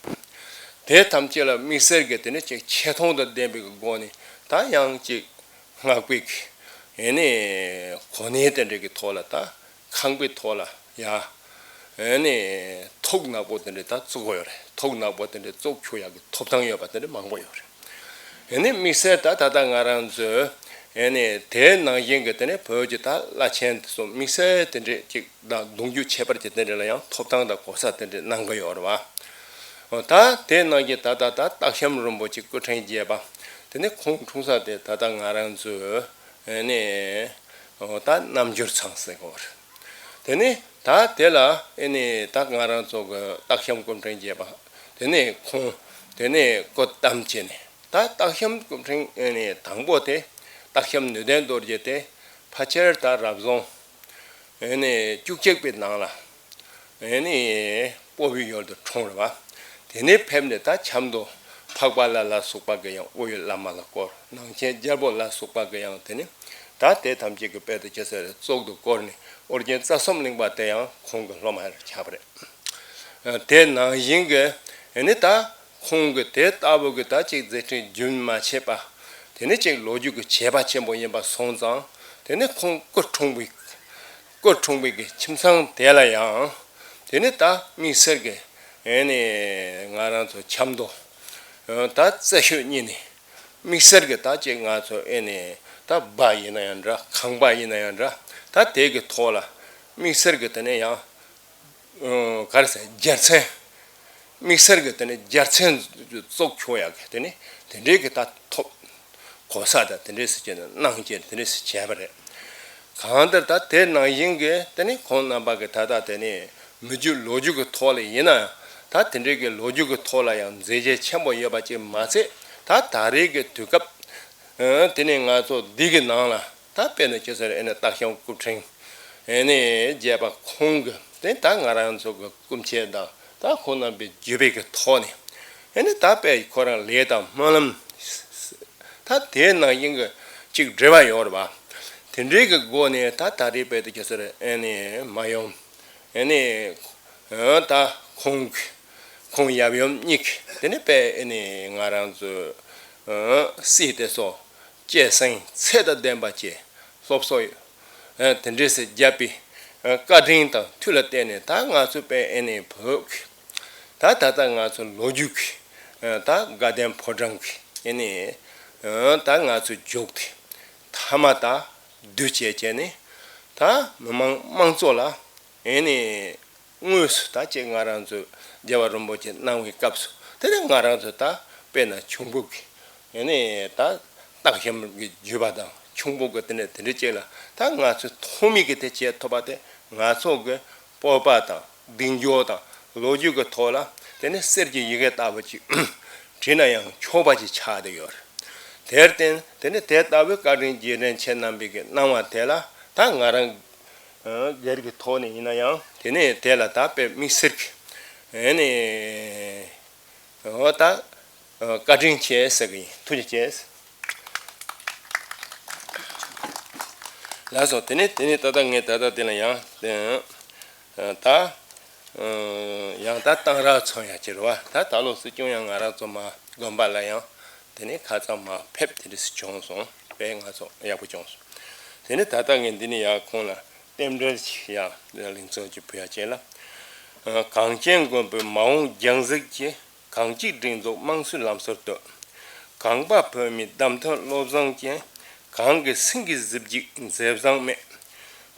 དེ་ཐམས་ཅད་ལ་དམིགས་བསལ་གྱི་དེ་ནི་ཅིག་ཆེ་མཐོང་དང་ལྡན་པའི་སྒོ་ནས་ད་ཡང་ཅིག་བསྔགས་པའི་ཨེ་ནི་གོ་གནས་དེ་འདྲ་གི་ཐོག་ལ་ད་ཁང་པའི་ཐོག་ལ་ཡ་ཨེ་ནི་ཐུག་ནག་པོ་དེ་འདྲ་ད་བཙུགས་ཡོད་རེད། ཐུག་ནག་པོ་དེ་འདྲ་བཙུགས་ཆོག་ཡག་གི་ཐོབ་ཐང་ཡོད་པ་དེ་འདྲ་མང་པོ་ཡོད་རེད། ཨེ་ནི་དམིགས་བསལ་ད་ད་ལྟ་ང་རང་ཚོས་ཨེ་ནི་དེའི་ནང་བཞིན་གྱི་དེ་ནི་བོད་ཀྱི་ད་བླ་ཆེན་དེ་ཚོ་དམིགས་བསལ་དེ་འདྲ་ཅིག་དང་གདུང་རྒྱུད་ཁྱད་པར་ཅན་དེ་འདྲ་ལ་ཡང་ཐོབ་ཐང་དང་གོ་ས་དེ་འདྲ་གནང་གི་ཡོད་རེད་བ། ད་དེ་ནང་གི་ད་ལྟ་ད་སྟག་ཤམ་རིན་པོ་ཆེ་སྐུ་ཕྲེང་བརྒྱད་པ་དེ་ནི་ཁོང་འཁྲུངས་ས་དེ་ད་ལྟ་ང་རང་ཚོའི་ཨེ་ནི་ད་རྣམ་འགྱུར་ཚང་ཟེར་གོ་རེད། དེ་ནི་ད་དེ་ལ་ཨེ་ནི་ད་ང་རང་ཚོ་གི་སྟག་ཤམ་སྐུ་ཕྲེང་བརྒྱད་པ་དེ་ནི་ཁོང་དེ་ནི་སྐུ་བལྟམས་བྱས་ནས་ད་སྟག་ཤམ་སྐུ་ཕྲེང་ཨེ་ནི་དང་པོ་དེ་སྟག་ཤམ་ནུས་ལྡན་རྡོ་རྗེ་དེ་ཕལ་ཆེར་ད་རབ་བྱུང་ཨེ་ནི་བཅུ་གཅིག་པའི་ནང་ལ་ཨེ་ནི་སྤོ་བོའི་ཡུལ་དུ་འཁྲུངས་རེད་བ། དེ་ནས་ཕེབས་ནས་ད་ཆབ་མདོ་འཕགས་པ་ལྷ་ལ་སོགས་པ་གི་ཡང་དབུ་ཡི་བླ་མ་ལ་བསྐོར། ནང་ཆེན་རྒྱལ་པོ་ལ་སོགས་པ་གི་ཡང་དེ་ནི་ད་དེ་ཐམས་ཅད་ཀྱི་དཔལ་དུ་ཁྱེད་ཚོ་ལ་བཙུགས་དུ་བསྐོར་ནས་ཨོ་རྒྱན་རྩ་གསུམ་གླིང་པ་དེ་ཡང་ཁོང་གི་སློབ་མ་ཆགས་པ་རེད། དེ་ནང་བཞིན་གྱི་ཨེ་ནི་ད་ཁོང་གི་དེ་ལྟ་བུ་གི་ད་ཅིག་མཛད་འཕྲིན་རྒྱུན་མ་ཆད་པ། དེ་ནི་ཅིག་ལོ་རྒྱུས་ཀྱི་བྱེད་པ་ཆེན་པོ་ཡིན་པ་སོང་ཙང་དེ་ནི་ཁོང་སྐུ་འཁྲུངས་པའི་སྐུ་འཁྲུངས་པའི་གི་ཁྱིམ་ཚང་དེ་ལ་ཡང་དེ་ནི་ད་དམིགས་བསལ་གྱི་ཨེ་ནི་ང་རང་ཚོ་ཆབ་མདོ་ད་རྩེ་ཤོད་གཉིས་ནས་དམིགས་བསལ་གྱི་ད་ཅིག་ང་ཚོ་ཨེ་ནི་ད་སྦ་ཡིན་ན་ཡང་འདྲ། ཁང་པ་ཡིན་ན་ཡང་འདྲ། ད་དེ་གི་ཐོག་ལ་དམིགས་བསལ་གྱི་དེ་ནི་ཡང་ག་རེ་ཟེར་རྒྱལ་མཚན། དམིགས་བསལ་གྱི་དེ་ནི་རྒྱལ་མཚན་བཙུགས་ཆོག་ཡག་གི་དེ་ནི་དེ་འདྲའི་གི་ད་ཐོབ་གོ་ས་དང་དེ་འདྲའི་སུ་བྱས་ནས་གནང་བྱས་དེ་འདྲའི་སུ་བྱས་པ་རེད། གང་ལྟར་ད་དེ་ནང་བཞིན་གྱི་དེ་ནི་ཁོང་རྣམ་པ་གི་ད་ལྟ་དེ་ནི་མི་རྒྱུད་ལོ་རྒྱུས་ཀྱི་ཐོག་ལ་ཡིན་ན་ཡང་ད་དེ་འདྲའི་གི་ལོ་རྒྱུས་ཀྱི་ཐོག་ལ་ཡང་མཛད་རྗེས་ཆེན་པོ་ཡོད་པ་ཅིག་མ་ཚད་ད་ད་རེས་ཀྱི་དུས་སྐབས་དེ་ནི་ང་ཚོ་འདི་གི་ནང་ལ་ད་དཔེར་ན་ཁྱེད་ཚོར་ཨེ་ནི་སྟག་ཤམ་སྐུ་ཕྲེང་ཨེ་ནི་བརྒྱད་པ་ཁོང་གི་དེ་ད་ང་རང་ཚོ་གི་སྐུ་མཆེད་དང་ད་ཁོང་རྣམ་པའི་བརྒྱུད་པའི་གི་ཐོག་ནས་ཨེ་ནི་ད་དཔེ་ཁོ་རང་ལས་དང་སྨོན་ལམ་ད་དེའི་ནང་བཞིན་གྱི་ཅིག་འབྲེལ་བ་ཡོད་རེད་བ། དེ་འདྲའི་གི་སྒོ་ནས་ད་ད་རེས་དཔེ་དེ་ཁྱེད་ཚོར་ཨེ་ནི་མ་ཡོང་ཨེ་ནི་ད་ཁོང་གི་ཁོང་ཡབ་ཡུམ་གཉིས་ཀྱི་དེ་ནི་དཔེ་ཨེ་ནི་ང་རང་ཚོའི་སྲིད་དེ་ཚོ་སྐྱེད་སྲིང་ཚད་དང་ལྡན་པ་བཅས་སློབ་གསོ་དེ་འདྲས་སེ་བརྒྱབ་པའི་བཀའ་དྲིན་དང་མཐུ་ལ་བརྟེན་ནས་ད་ང་ཚོ་དཔེ་ཨེ་ནི་བོད་ཀྱི་ད་ད་ལྟ་ང་ཚོ་ལོ་རྒྱུས་ཀྱི་ད་དགའ་ལྡན་ཕོ་བྲང་གི་ཨེ་ནི་ད་ང་ཚོ་རྒྱུགས་ཏེ་ཐ་མ་ད་བསྡུ་བྱས་བྱས་ནས་ད་མི་མང་དམངས་གཙོ་ལ་ཨེ་ནི་དངོས་སུ་ད་ཅིག་ང་རང་ཚོས་རྒྱལ་བ་རིན་པོ་ཆེ་གནང་བའི་སྐབས་སུ་དེ་ནས་ང་རང་ཚོས་ད་དཔེར་ན་ཁྱུང་པོ་གི་ཨེ་ནི་ད་སྟག་ཤམ་གྱི་བརྒྱུད་པ་དང་ཁྱུང་པོ་གི་དེ་ནས་དེ་འདྲ་ཅིག་ལ་ད་ང་ཚོས་ཐོག་མའི་གི་དེ་བྱེད་ཐུབ་པ་དེ་ང་ཚོ་གི་སྤོབས་པ་དང་གདེང་འཇོག་དང་ལོ་རྒྱུས་ཀྱི་ཐོག་ལ་དེ་ནས་གསེར་གྱི་ཡི་གེ་ལྟ་བུ་ཅིག་བྲིས་ན་ཡང་ཆོག་པ་ཅིག་ཆགས་བསྡད་ཡོད་རེད། དེར་བརྟེན་དེ་ནས་དེ་ལྟ་བུའི་བཀའ་དྲིན་རྗེས་དྲན་ཁྱེད་རྣམ་པས་ཀྱི་གནང་བ་དེ་ལ་ད་ང་རང་སྒེར་གྱི་ཐོག་ནས་ཡིན་ན་ཡང་དེ་ནས་དེ་ལ་ད་དཔེ་དམིགས་བསལ་གྱི་ཨེ་ནས་འོ་ད་བཀའ་དྲིན་ཆེ་ཟེར་གི་ཡིན། ཐུགས་རྗེ་ཆེ། ལགས་སོ། དེ་ནས་དེ་ནས་ད་ལྟ་ངས་ད་ལྟ་དེ་ལ་ཡང་ད་ཡང་ད་གཏང་རག་ཚོ་ཡང་ཅི་རེད་བ། ད་ད་ལོ་སྲིད་སྐྱོང་ཡང་ང་རང་ཚོ་མ་དགོན་པ་ལ་ཡང་དེ་ནས་ཁ་ཚང་མ་ཕེབས་དེ་འདྲ་སེ་བྱུང་སོང་། དཔེ་ང་ཚོ་ཡག་པོ་བྱུང་སོང་། དེ་ནས་ད་ལྟ་ངས་འདི་ནས་ཡང་ཁོང་ལ་རྟེན་འབྲེལ་ཞིག་ཡང་ལིང་ཚོ་ཅིག་ཕུལ་ཡ་བྱས་ལ། གངས་ཅན་མགོན་པོའི་མ་འོངས་རྒྱང་གཟིགས་ཀྱི། གངས་སྐྱིད་སྒྲིག་འཛུགས་དམངས་གཙོའི་ལམ་སྲོལ་གཏོད། གངས་པ་བོད་མིའི་བདམས་ཐོན་བློ་བཟང་ཅན། གངས་ཀྱི་སེང་གེ་གཟི་བརྗིད་མཛེས་བཟང་རྨད།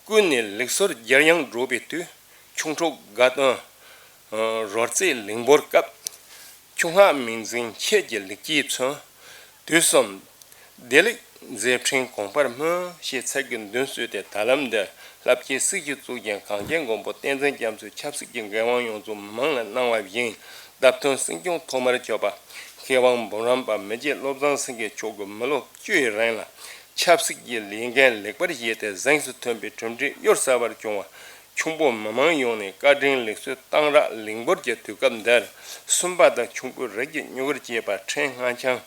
ཀུན་ནས་ལུགས་སྲོལ་རྒྱལ་ཡང་སྒྲོག་པའི་དུས། ཁྱུང་འབྲུག་དགའ་སྟོན་རོལ་རྩེད་གླིང་བུར་སྐབས། ཁྱུང་ལྷ་མིང་འཛིན་ཁྱེད་ཀྱི་ལེགས་སྐྱེས་མཚོན། དུས་གསུམ་བདེ་ལེགས་མཛད་འཕྲིན་གོང་འཕེལ་སྨོན། ཞེས་ཚིག་གི་མདུན་བསུས་ཏེ་ད་ལམ་འདིར་རླབས་ཆེན་སྲིད་ཞུ་བཙུགས་ཀྱིན་གངས་ཅན་མགོན་པོ་བསྟན་འཛིན་རྒྱ་མཚོའི་ཆབ་སྲིད་ཀྱི་འགན་དབང་ཡོངས་རྫོགས་མི་མང་ལ་གནང་བ་བཞིན། བདམས་ཐོན་སྲིད་སྐྱོང་ཐོག་མར་གྱུར་པ་མཁས་དབང་འབུམ་རམས་པ་མི་རྗེ་བློ་བཟང་སེང་གེ་མཆོག་གིས་མི་ལོ་བཅུ་ཡི་རིང་ལ་ཆབ་སྲིད་ཀྱི་ལས་འགན་ལེགས་པར་བཞེས་ཏེ་གཟེངས་སུ་ཐོན་པའི་གྲུབ་འབྲས་གཡུར་ཟ་བར་བྱུང་བ། ཁྱུང་པོ་མི་མང་ཡོངས་ནས་བཀའ་དྲིན་ལེགས་གསོལ་གཏང་རག་གླིང་བུར་གྱི་དུས་སྐབས་འདིར། སུམ་པ་དང་ཁྱུང་པོའི་རིགས་ཀྱི་མྱུ་གུར་སྐྱེས་པ་ཕྲན་སྔགས་འཆང་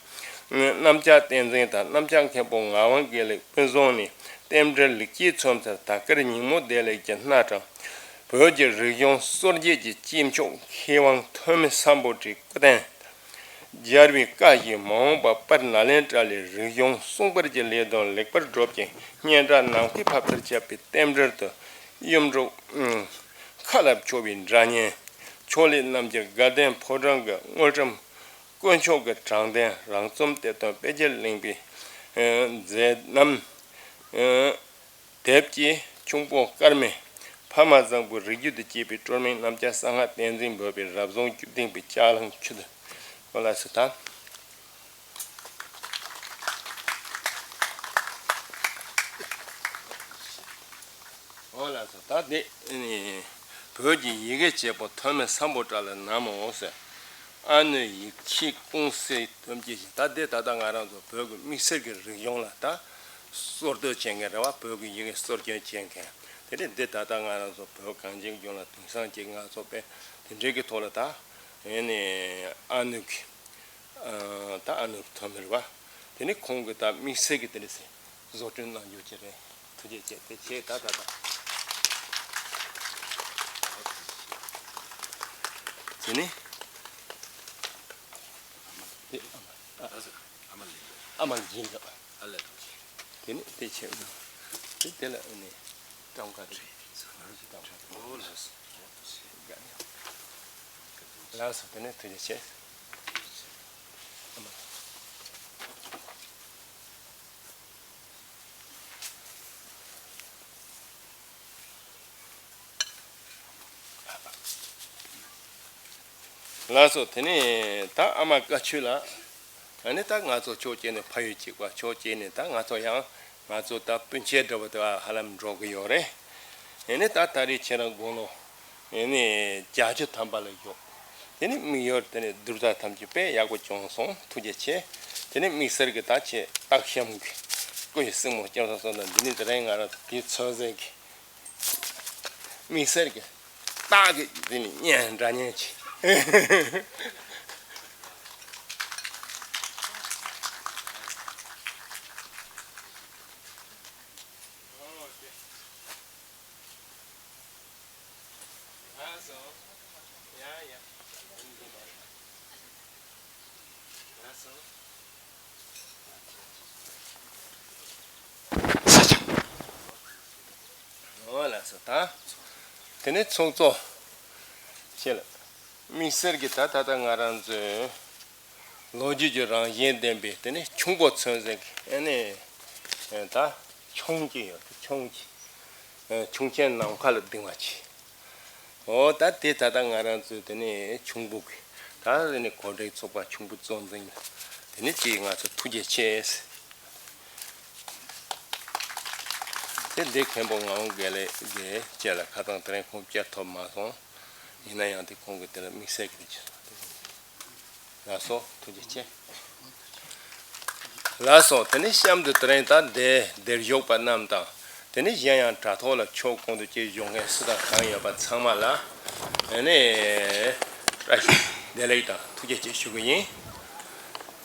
རྣམ་བཅག་བསྟན་འཛིན་དང་རྣམ་བཅག་མཁན་པོ་ངག་དབང་དགེ་ལེགས་ཕུན་བཟང་ནས་རྟེན་འབྲེལ་ལེགས་སྐྱེས་མཚོན་ཚར་དར་དཀར་ཉིན་མོ་བདེ་ལེགས་ཀྱི་སྣ་དྲངས། བོད་ཀྱི་རིག་གཞུང་སྲོལ་འབྱེད་ཀྱི་སྐྱེས་མཆོག་མཁས་དབང་ཐོན་མི་སམ་བྷོ་ཊའི་སྐུ་རྟེན། སྦྱར་བའི་བཀའ་བཞིན་མ་འོངས་པ་དཔལ་ནཱ་ལེནྡྲ་ལས་རིག་གཞུང་གསུང་པར་གྱི་ལས་དོན་ལེགས་པར་སྒྲུབ་ཅིང་སྙན་གྲགས་ནམ་མཁའི་ཕབ་ཚུལ་ཁྱབ་པའི་རྟེན་འབྲེལ་དུ། ཡུམ་འབྲུག་ཁ་ལ་ཕྱོགས་པའི་སྒྲ་སྙན། ཕྱོགས་ལས་རྣམ་རྒྱལ་དགའ་ལྡན་ཕོ་བྲང་གི་དངུལ་ཀྲམ་དཀོན་མཆོག་གི་དྲང་བདེན་རང་རྩོམ་གཏེར་སྟོན་དཔེ་རྒྱས་གླིང་པའི་མཛད་རྣམ། དེབ་ཀྱི་ཁྱུང་པོ་དཀར་མེ། ཕ་མ་བཟང་པོའི་རིགས་རྒྱུད་དུ་སྐྱེས་པའི་སྲོལ་མའི་རྣམ་བཅད་གསང་སྔགས་བསྟན་འཛིན་འབོད་པའི་རབ་བྱུང་བཅུ་བདུན་པའི་ལྕགས་གླང་ཆུ་དུ། འོ་ལགས་སོ་ད། འོ་ལགས་སོ་ད་འདི་ནི་བོད་ཀྱི་ཡི་གེ་བྱེད་པོ་ཐོན་མི་སམ་བྷོ་ཊ་ལ་ན་མོ་ཟེར། ཨ་ནུ་ཡིག་ཆའི་ཀུང་སི་ཐོན་སྐྱེད་བཞིན་ད་འདི་ད་ལྟ་ང་རང་ཚོ་བོད་ཀྱི་དམིགས་བསལ་གྱི་རིག་གཞུང་ལ་ད་སྲོལ་གཏོད་བྱེད་མཁན་རེད་བ། བོད་ཀྱི་ཡི་གེ་སྲོལ་སྐྱོན་བྱེད་མཁན་དེ་ནི་འདི་ད་ལྟ་ང་རང་ཚོ་བོད་གངས་ཅན་ལྗོངས་ལ་དེང་སང་ཅིག་ང་ཚོ་དཔེ་དེ་འདྲའི་གི་ཐོག་ལ་ད་ཨེ་ནི་ཨ་ནུ་གི་ད་ཨ་ནུ་ཐོན་མི་རེད་བ། དེ་ནི་ཁོང་གི་ད་དམིགས་བསལ་གྱི་དེ་འདྲ་ཟེར། བཟོ་སྐྲུན་གནང་རྒྱུ་ཅིག་རེད། ཐུགས་རྗེ་ཆེ། དེ་བྱས་ད་ད་ད། དེ་ནི། དེ་ཨ་མ། ཨ་མ་ལ་སྦྱིན་རོགས། ཨ་ལས། དེ་ནི་དེ་བྱས། དེ་དེ་ལ་ཨ་ནི་སྤྲང་ཀ་རེད། ལགས་སོ། དེ་ནི་ཐུགས་རྗེ་ཆེ། ཨ་མ། ལགས་སོ། དེ་ནས་ད་ཨ་མ་བཀའ་ཆོས་ལགས། ཨ་ནི་ད་ང་ཚོ་ཕྱོགས་གཅིག་ནས་ཕ་ཡུལ་གཅིག་པ། ཕྱོགས་གཅིག་ནས་ད་ང་ཚོ་ཡང་ང་ཚོ་ད་སྤུན་མཆེད་འདྲ་བོ་དེ་ཧ་ལམ་འགྲོ་གི་ཡོད་རེད། ཨ་ནི་ད་ད་རེས་ཁྱེད་རང་དགུང་ལོ་ཨ་ནི་བརྒྱད་ཅུ་ཐམ་པ་ལ་ཡོད། དེ་ནི་དམིགས་ཡུལ་དེ་ནི་བསྡུར་ད་ཐམས་ཅད་དཔེ་ཡག་པོ་བྱུང་སོང་། ཐུགས་རྗེ་ཆེ། དེ་ནི་དམིགས་བསལ་གྱི་ད་ཆེ་སྟག་ཤམ་གྱི་སྐུ་ཡི་སྲིང་མོ་སྐྱབས་ས་སོང་ན། འདི་ནི་དེ་རིང་ང་རང་དེའི་ཚོད་ཟེར་གྱི་དམིགས་བསལ་གྱི་སྟག་གི་དེ་ནི་སྙན་སྒྲ་སྙན་ཆེ། འོ་ལགས་སོ་ད། དེ་ནས་ཚོགས་གཙོ་ཆེ་ལ་དམིགས་བསལ་གྱི་ད་ད་ལྟ་ང་རང་ཚོའི་ལོ་རྒྱུས་ཀྱི་རང་བཞིན་ལྡན་པའི་དེ་ནི་ཁྱུང་པོ་ཚོད་ཟེར་གྱི་ཨ་ནི་ད་ཁྱུང་གཅིག་ཡོད་དེ། ཁྱུང་གཅིག་ཁྱུང་ཆེན་ནམ་མཁའ་ལ་ལྡིང་བ་ཆེ། འོ་ད་དེ་ད་ལྟ་ང་རང་ཚོའི་དེ་ནི་ཁྱུང་པོ་གི་ད་དེ་ནི་གོ་སྒྲིག་ཚོགས་པ་ཁྱུང་པོ་གཙོ་འཛིན་དེ་ནི་ཅིག་ང་ཚོ་ཐུགས་རྗེ་ཆེ། དེ་འདི་མཁན་པོ་ངག་དབང་དགེ་ལེགས་ཀྱི་བཅས་ལ་ཁ་ཐང་དེ་རིང་ཁོང་བཅར་ཐུབ་མ་སོང་། ཡིན་ན་ཡང་དེ་ཁོང་གི་དེ་ལ་དམིགས་བསལ་གྱི་དེ་བྱས། ལགས་སོ། ཐུགས་རྗེ་ཆེ། ལགས་སོ། དེ་ནས་གཤམ་དུ་དེ་རིང་ད་འདིར་བཞུགས་པ་རྣམས་དང་། དེ་ནས་གཞན་ཡང་དྲ་ཐོག་ལ་ཕྱོགས་གང་དུ་སྐྱེས་བཞུགས་མཁན་སུ་དང་གང་ཡོད་པ་ཚང་མ་ལ་ཨ་ནི་བཀྲ་ཤིས་བདེ་ལེགས་དང་ཐུགས་རྗེ་ཆེ་ཞུ་གི་ཡིན།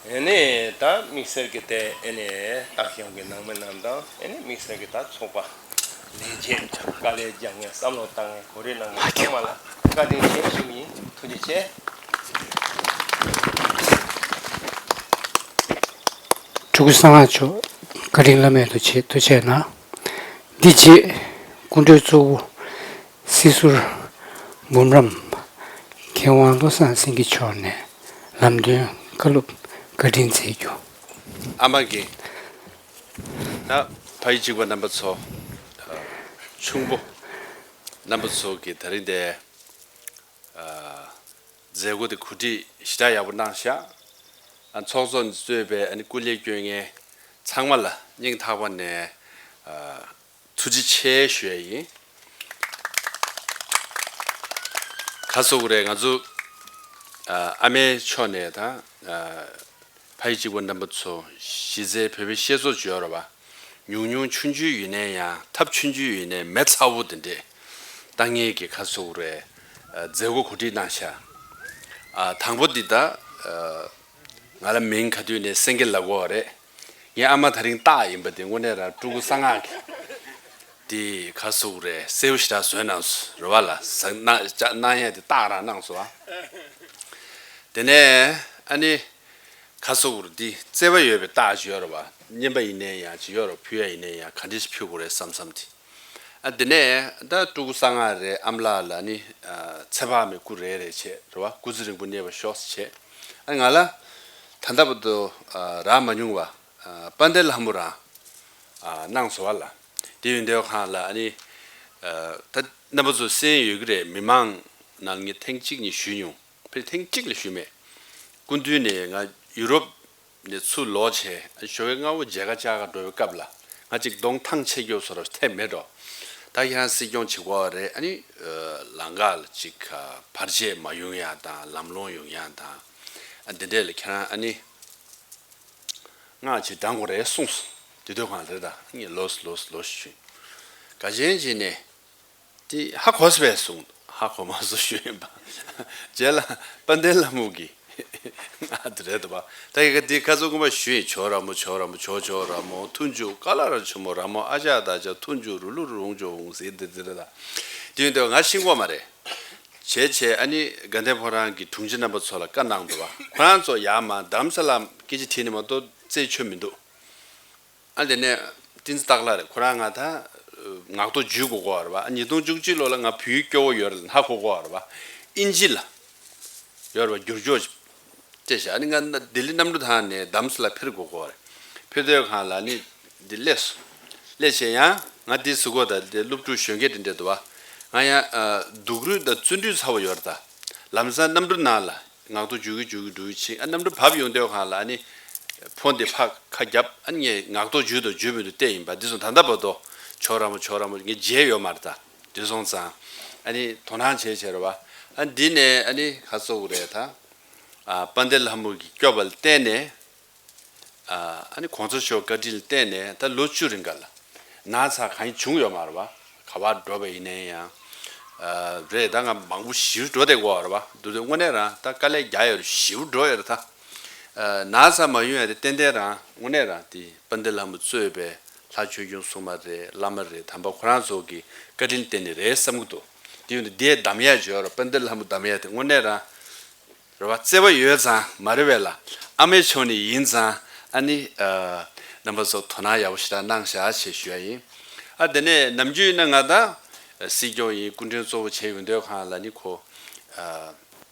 ཨ་ནི་ད་དམིགས་བསལ་གྱི་དེ་ཨ་ནི་སྟག་ཤམ་གྱི་ནང་མི་རྣམས་དང་། ཨ་ནི་དམིགས་བསལ་གྱི་ད་ཚོགས་པ་ལས་བྱེད་དཀའ་ལས་རྒྱག་མཁན་བསམ་བློ་བཏང་མཁན་གོ་སྒྲིག་གནང་མཁན་ཚང་མ་ལ་བཀའ་དྲིན་ཆེ་ཞུ་གི་ཡིན། ཐུགས་རྗེ་ཆེ། སྤྲུལ་སྐུ་གསང་སྔགས་མཆོག་བཀའ་དྲིན་བླ་མེད་དུ་ཆེ། ཐུགས་རྗེ་གནང་། འདི་རྗེས་སྐུ་མགྲོན་གཙོ་བོ་སྲིད་ཟུར་འབུམ་རམས་མཁས་དབང་བློ་བཟང་སེང་གེ་མཆོག་ནས་ལམ་སྟོན་བཀའ་སློབ་བཀའ་དྲིན་སྩལ་རྒྱུ། ཨ་མ་གི་ད་ཕ་ཡུལ་གཅིག་པ་རྣམ་པ་ཚོ། ཨ། ཁྱུང་པོ་རྣམ་པ་ཚོ་གི་དེ་རིང་དེ། ཨ། མཛད་སྒོ་དེ་གོ་སྒྲིག་ཞེ་དྲག་ཡག་པོ་གནང་ཤག་ཨ། ཚོགས་གཙོ་གཙོས་པའི་ཨ་ནི་སྐུ་ལས་བསྐྱོན་མཁན་ཚང་མ་ལ་སྙིང་ཐག་པ་ནས། ཨ། ཐུགས་རྗེ་ཆེ་ཞུ་ཡ་ཡིན། ག་ཟེར་དགོས་རེད། ང་ཚོ། ཨ། ཨ་མའི་ཕྱོགས་ནས་ད། ཨ། ཕ་ཡུལ་གཅིག་པ་རྣམ་པ་ཚོ་གཞི་རྩའི་བོད་པའི་བཤད་སྲོལ་ཅིག་ཡོད་རེད་པ། ཉུང་ཉུང་ཆུང་ཆུང་ཡིན་ནའི་ཡང་ཐབས་ཆུང་ཆུང་ཡིན་ནའི་མེ་ཚ་པོ་དེ་འདྲས་བཏང་མཁན་གྱི་ག་ཟེར་དགོས་རེད། ཨ། མཛད་སྒོ་གོ་སྒྲིག་གནང་ཤག་ཨ། དང་པོ་འདི་ད། ཨ། ང་ལ་མིང་ག་དུས་ནས་སེང་གེ་ལབ་ཀྱི་ཡོད་རེད། ངའི་ཨ་མ་དེ་རིང་སྟག་ཡིན་པ་དེ་དངོས་གནས་རང་སྤྲུལ་སྐུ་གསང་སྔགས་ཀྱི་དེ་ག་ཟེར་དགོས་རེད། གསལ་པོ་ཞེ་དྲག་བཟོས་གནང་སོང་རེད་པ། ལ་ཟ་གནང་གནང་ཡས་དེ་སྟག་རང་གནང་སོང་ཨ། དེ་ནས་ཨ་ནི། ཁ་སོག་རུ་འདི་བརྩེ་བ་ཡོད་པའི་རྟགས་ཅིག་ཡོད་རེད་བ། སྙན་པ་ཡིན་ནའི་ཡང་ཅིག་ཡོད་རེད། ཕུལ་ཡ་ཡིན་ནའི་ཡང་ག་འདྲ་ཞིག་ཕུལ་དགོས་རེད་བསམ་བསམ་དེ། ཨ་དེ་ནས་ད་ཕྲུ་གུ་གསང་སྔགས་རེད། ཨ་མ་ལགས་ལ་ནི་ཚེ་དཔག་མེད་སྐུ་རེ་རེ་བྱས་རེད་བ། སྐུ་ཚེ་རིང་པོ་གནས་པར་ཤོག་ཟེར་བྱས། ཨ་ང་ལ་ད་ལྟ་བར་དུ་རག་མ་མྱོང་བ་དཔལ་ལྡན་ལྷ་མོ་རང་གནང་སོང་བ་ལ། དེ་ཡིན་དུས་ཁ་ལ་ཨ་ནི་ད་རྣམ་པ་ཚོ་གསན་ཡོད་ཀྱི་རེད། མི་མང་ནང་ངས་ཐེངས་གཅིག་གཉིས་ཞུས་མྱོང་། ཕེར་ཐེངས་གཅིག་ལས་ཞུས་མེད། སྐུ་མདུན་ནས་ང་ཡུ་རོབ་ནས་ཚུར་ལོག་བྱས་ཞོགས་ཀའི་སྔ་པོ་མཇལ་ཁ་བཅར་ག་འགྲོ་བའི་སྐབས་ལ་ང་ཅིག་གདོང་ཐང་ཆད་རྒྱུ་བཟོ་འདྲ་ཐེབས་མེད་འགྲོ། ད་ཁྱེད་རང་སྲིད་སྐྱོང་བྱེད་དགོས་པ་རེད། ཨ་ནི་ལམ་ཁ་ལ་ཅིག་བར་ཆད་མ་ཡོང་ཡ་དང་ལམ་ལྷོང་ཡོང་ཡ་དང་། ཨ་འདི་འདྲས་ལ་ཁྱེད་རང་ཨ་ནི་སྔགས་ཅིག་བགྲང་དགོས་རེད་གསུངས་སོང་། དེ་དུས་གང་རེད། ད་ངས་ལོས་ལོས་ལོས་ཞུས། དགའ་ཆེན་བྱས་ནས། དེ་ཧ་གོ་སོང་བས་གསུངས། ཧ་གོ་མ་སོང་ཞུས་ཡིན་པ། རྗེས་ལ་དཔལ་ལྡན་ལྷ་མོ་གིས་ང་དེ་རེད་འདུག་པ། ད་ཡི་ག་དེ་ཁ་ཚོ་ངོ་མ་ཞུས་ཡིན། ཇོ་ར་མོ་ཇོ་ར་མོ་ཇོ་ཇོ་ར་མོ་ཐུན་ཇུ་ཀ་ལ་ར་ཆུ་མོ་ར་མོ་ཨ་ཅག་ད་ཅག་ཐུན་ཇུ་རུ་ལུ་རུ་རུང་ཇོ་འུང་ཟེར་དེ་དེ་རེད། ད་དེ་ཡིན་དུས་ང་ཤེས་ཀྱི་མ་རེད། བྱས་བྱས་ཨ་ནི་དགའ་ལྡན་ཕོ་བྲང་གི་དྲུང་ཆེ་རྣམ་པ་ཚོ་ལ་བཀའ་གནང་འདུག་པ། ཁོ་རང་ཚོ་ཡར་མར་རྡ་རམ་ས་ལ་སྐད་ཆ་དྲིས་ནས་མ་གཏོགས་རྩད་ཆོད་མི་འདུག་ཨ་དེ་ནས་བསྟན་འཛིན་སྟག་ལྷ་རེད། ཁོ་རང་ང་ད་ངག་ཐོག་འཇུས་དགོས་གོ་བ་རེད་བ། ཉིས་སྟོང་བཅུ་གཅིག་ལོ་ལ་ང་བོད་ཡིག་སྐྱོ་བོ་ཡོད་རེད་ཧ་གོ་གོ་བ་རེད་བ། ཨིན་ཇི་ལ་ཡོད་རེད་བ། བསྒྱུར་བཅོས་སྤྲད་བཞག་ཨ་ནི་ང་ལྡི་ལི་གནམ་གྲུ་ཐང་ནས་རྡ་རམ་ས་ལ་ཕེབས་དགོས་གོ་བ་རེད། ཕེབས་དུས་གང་ལ་ནི་འདི་སླེབས་སོང་། སླེབས་བྱས་ཡང་ང་འདི་ཟུར་གོ་ད་འདི་སློབ་ཕྲུག་གཞོན་སྐྱེས་དེ་འདྲ་འདུག་བ། ང་ཡང་སྡུག་རུས་དང་བརྩོན་འགྲུས་ཚ་བོ་ཡོད་རེད། ད་ལམ་སང་གནམ་གྲུ་ནང་ལ། ངག་ཐོག་འཇུག་གི་འཇུག་གི་འགྲོ་གི་ཕྱིན། ཨ་གནམ་གྲུ་བབས་ཡོང་དུས་གང་ལ་ཨ་ནི་ཕོན་དེ་ཕར་ཁ་བརྒྱབ། ཨ་ནི་ངས་ངག་ཐོག་འཇུས་དང་འཇུས་མི་འདུག་བལྟས་ཡིན་པ། འདི་སོང་ད་ལྟ་བར་དུ་ཇོ་ར་མོ་ཇོ་ར་མོ་ངས་མཇལ་ཡོད་མ་རེད། ད་འདི་སོང་ཙང་ཨ་ནི་དོ་སྣང་བྱས་བྱས་རེད་བ། ཨ་འདི་ནས་ཨ་ནི་ཁ་སོག་རེད། ད་ཨ་དཔལ་ལྡན་ལྷ་མོ་གི་སྐྱོབ་པ་ལ་བརྟེན་ནས། ཨ་ནི་གོང་ས་མཆོག་བཀའ་དྲིན་ལ་བརྟེན་ནས་ད་ལོ་བཅུ་རིང་ག་ལ་ན་ཚ་གང་ཡང་བྱུང་ཡོད་མ་རེད་བ། ག་པར་འགྲོ་བ་ཡིན་ནའི་ཡང་། ཨ་རེད། ད་ང་མང་པོ་ཞིག་འགྲོ་བསྡད་ཀྱི་ཡོད་རེད་བ། འདུག་དུས་དངོས་གནས་རང་ད་དཀའ་ལས་རྒྱག་ཡོད་རེད། ཞིག་འགྲོ་ཡོད་རེད། ད་ཨ་ན་ཚ་མ་ཡོང་ཡ་དེ་ཏན་ཏན་རང་དངོས་གནས་རང་དེ་དཔལ་ལྡན་ལྷ་མོ་གཙོས་པའི་ལྷ་ཆོས་སྐྱོང་སྲུང་མ་རེད། བླ་མ་རེད། དམ་པ་ཁོ་རང་ཚོ་གི་བཀའ་དྲིན་བརྟེན་ནས་རེད་བསམ་གྱི་འདུག་དེ་ཡོད་དུས་དེ་གདམ་ཡ་ཅིག་ཡོད་རེད། དཔལ་ལྡན་ལྷ་མོ་གདམ་ཡ་དེ་དངོས་གནས་རང་། རེད་བ། བརྩེ་བ་ཡོད་ཙང་མ་རེད་པས་ལ། ཨ་མའི་ཕྱོགས་ནས་ཡིན་ཙང་ཨ་ནི་ཨ་རྣམ་པ་ཚོ་དོ་སྣང་ཡག་པོ་ཞེ་དྲག་གནང་ཤག་ཅེས་ཞུ་ཡ་ཡིན། ཨ་དེ་ནས་ནམ་རྒྱུན་ཡིན་ན་ང་ད་སྲིད་སྐྱོང་ཡིན། སྐུ་མགྲོན་གཙོ་བོ་བྱས་ཡོང་དུས་གང་ལ་ནི་ཁོ་ཨ་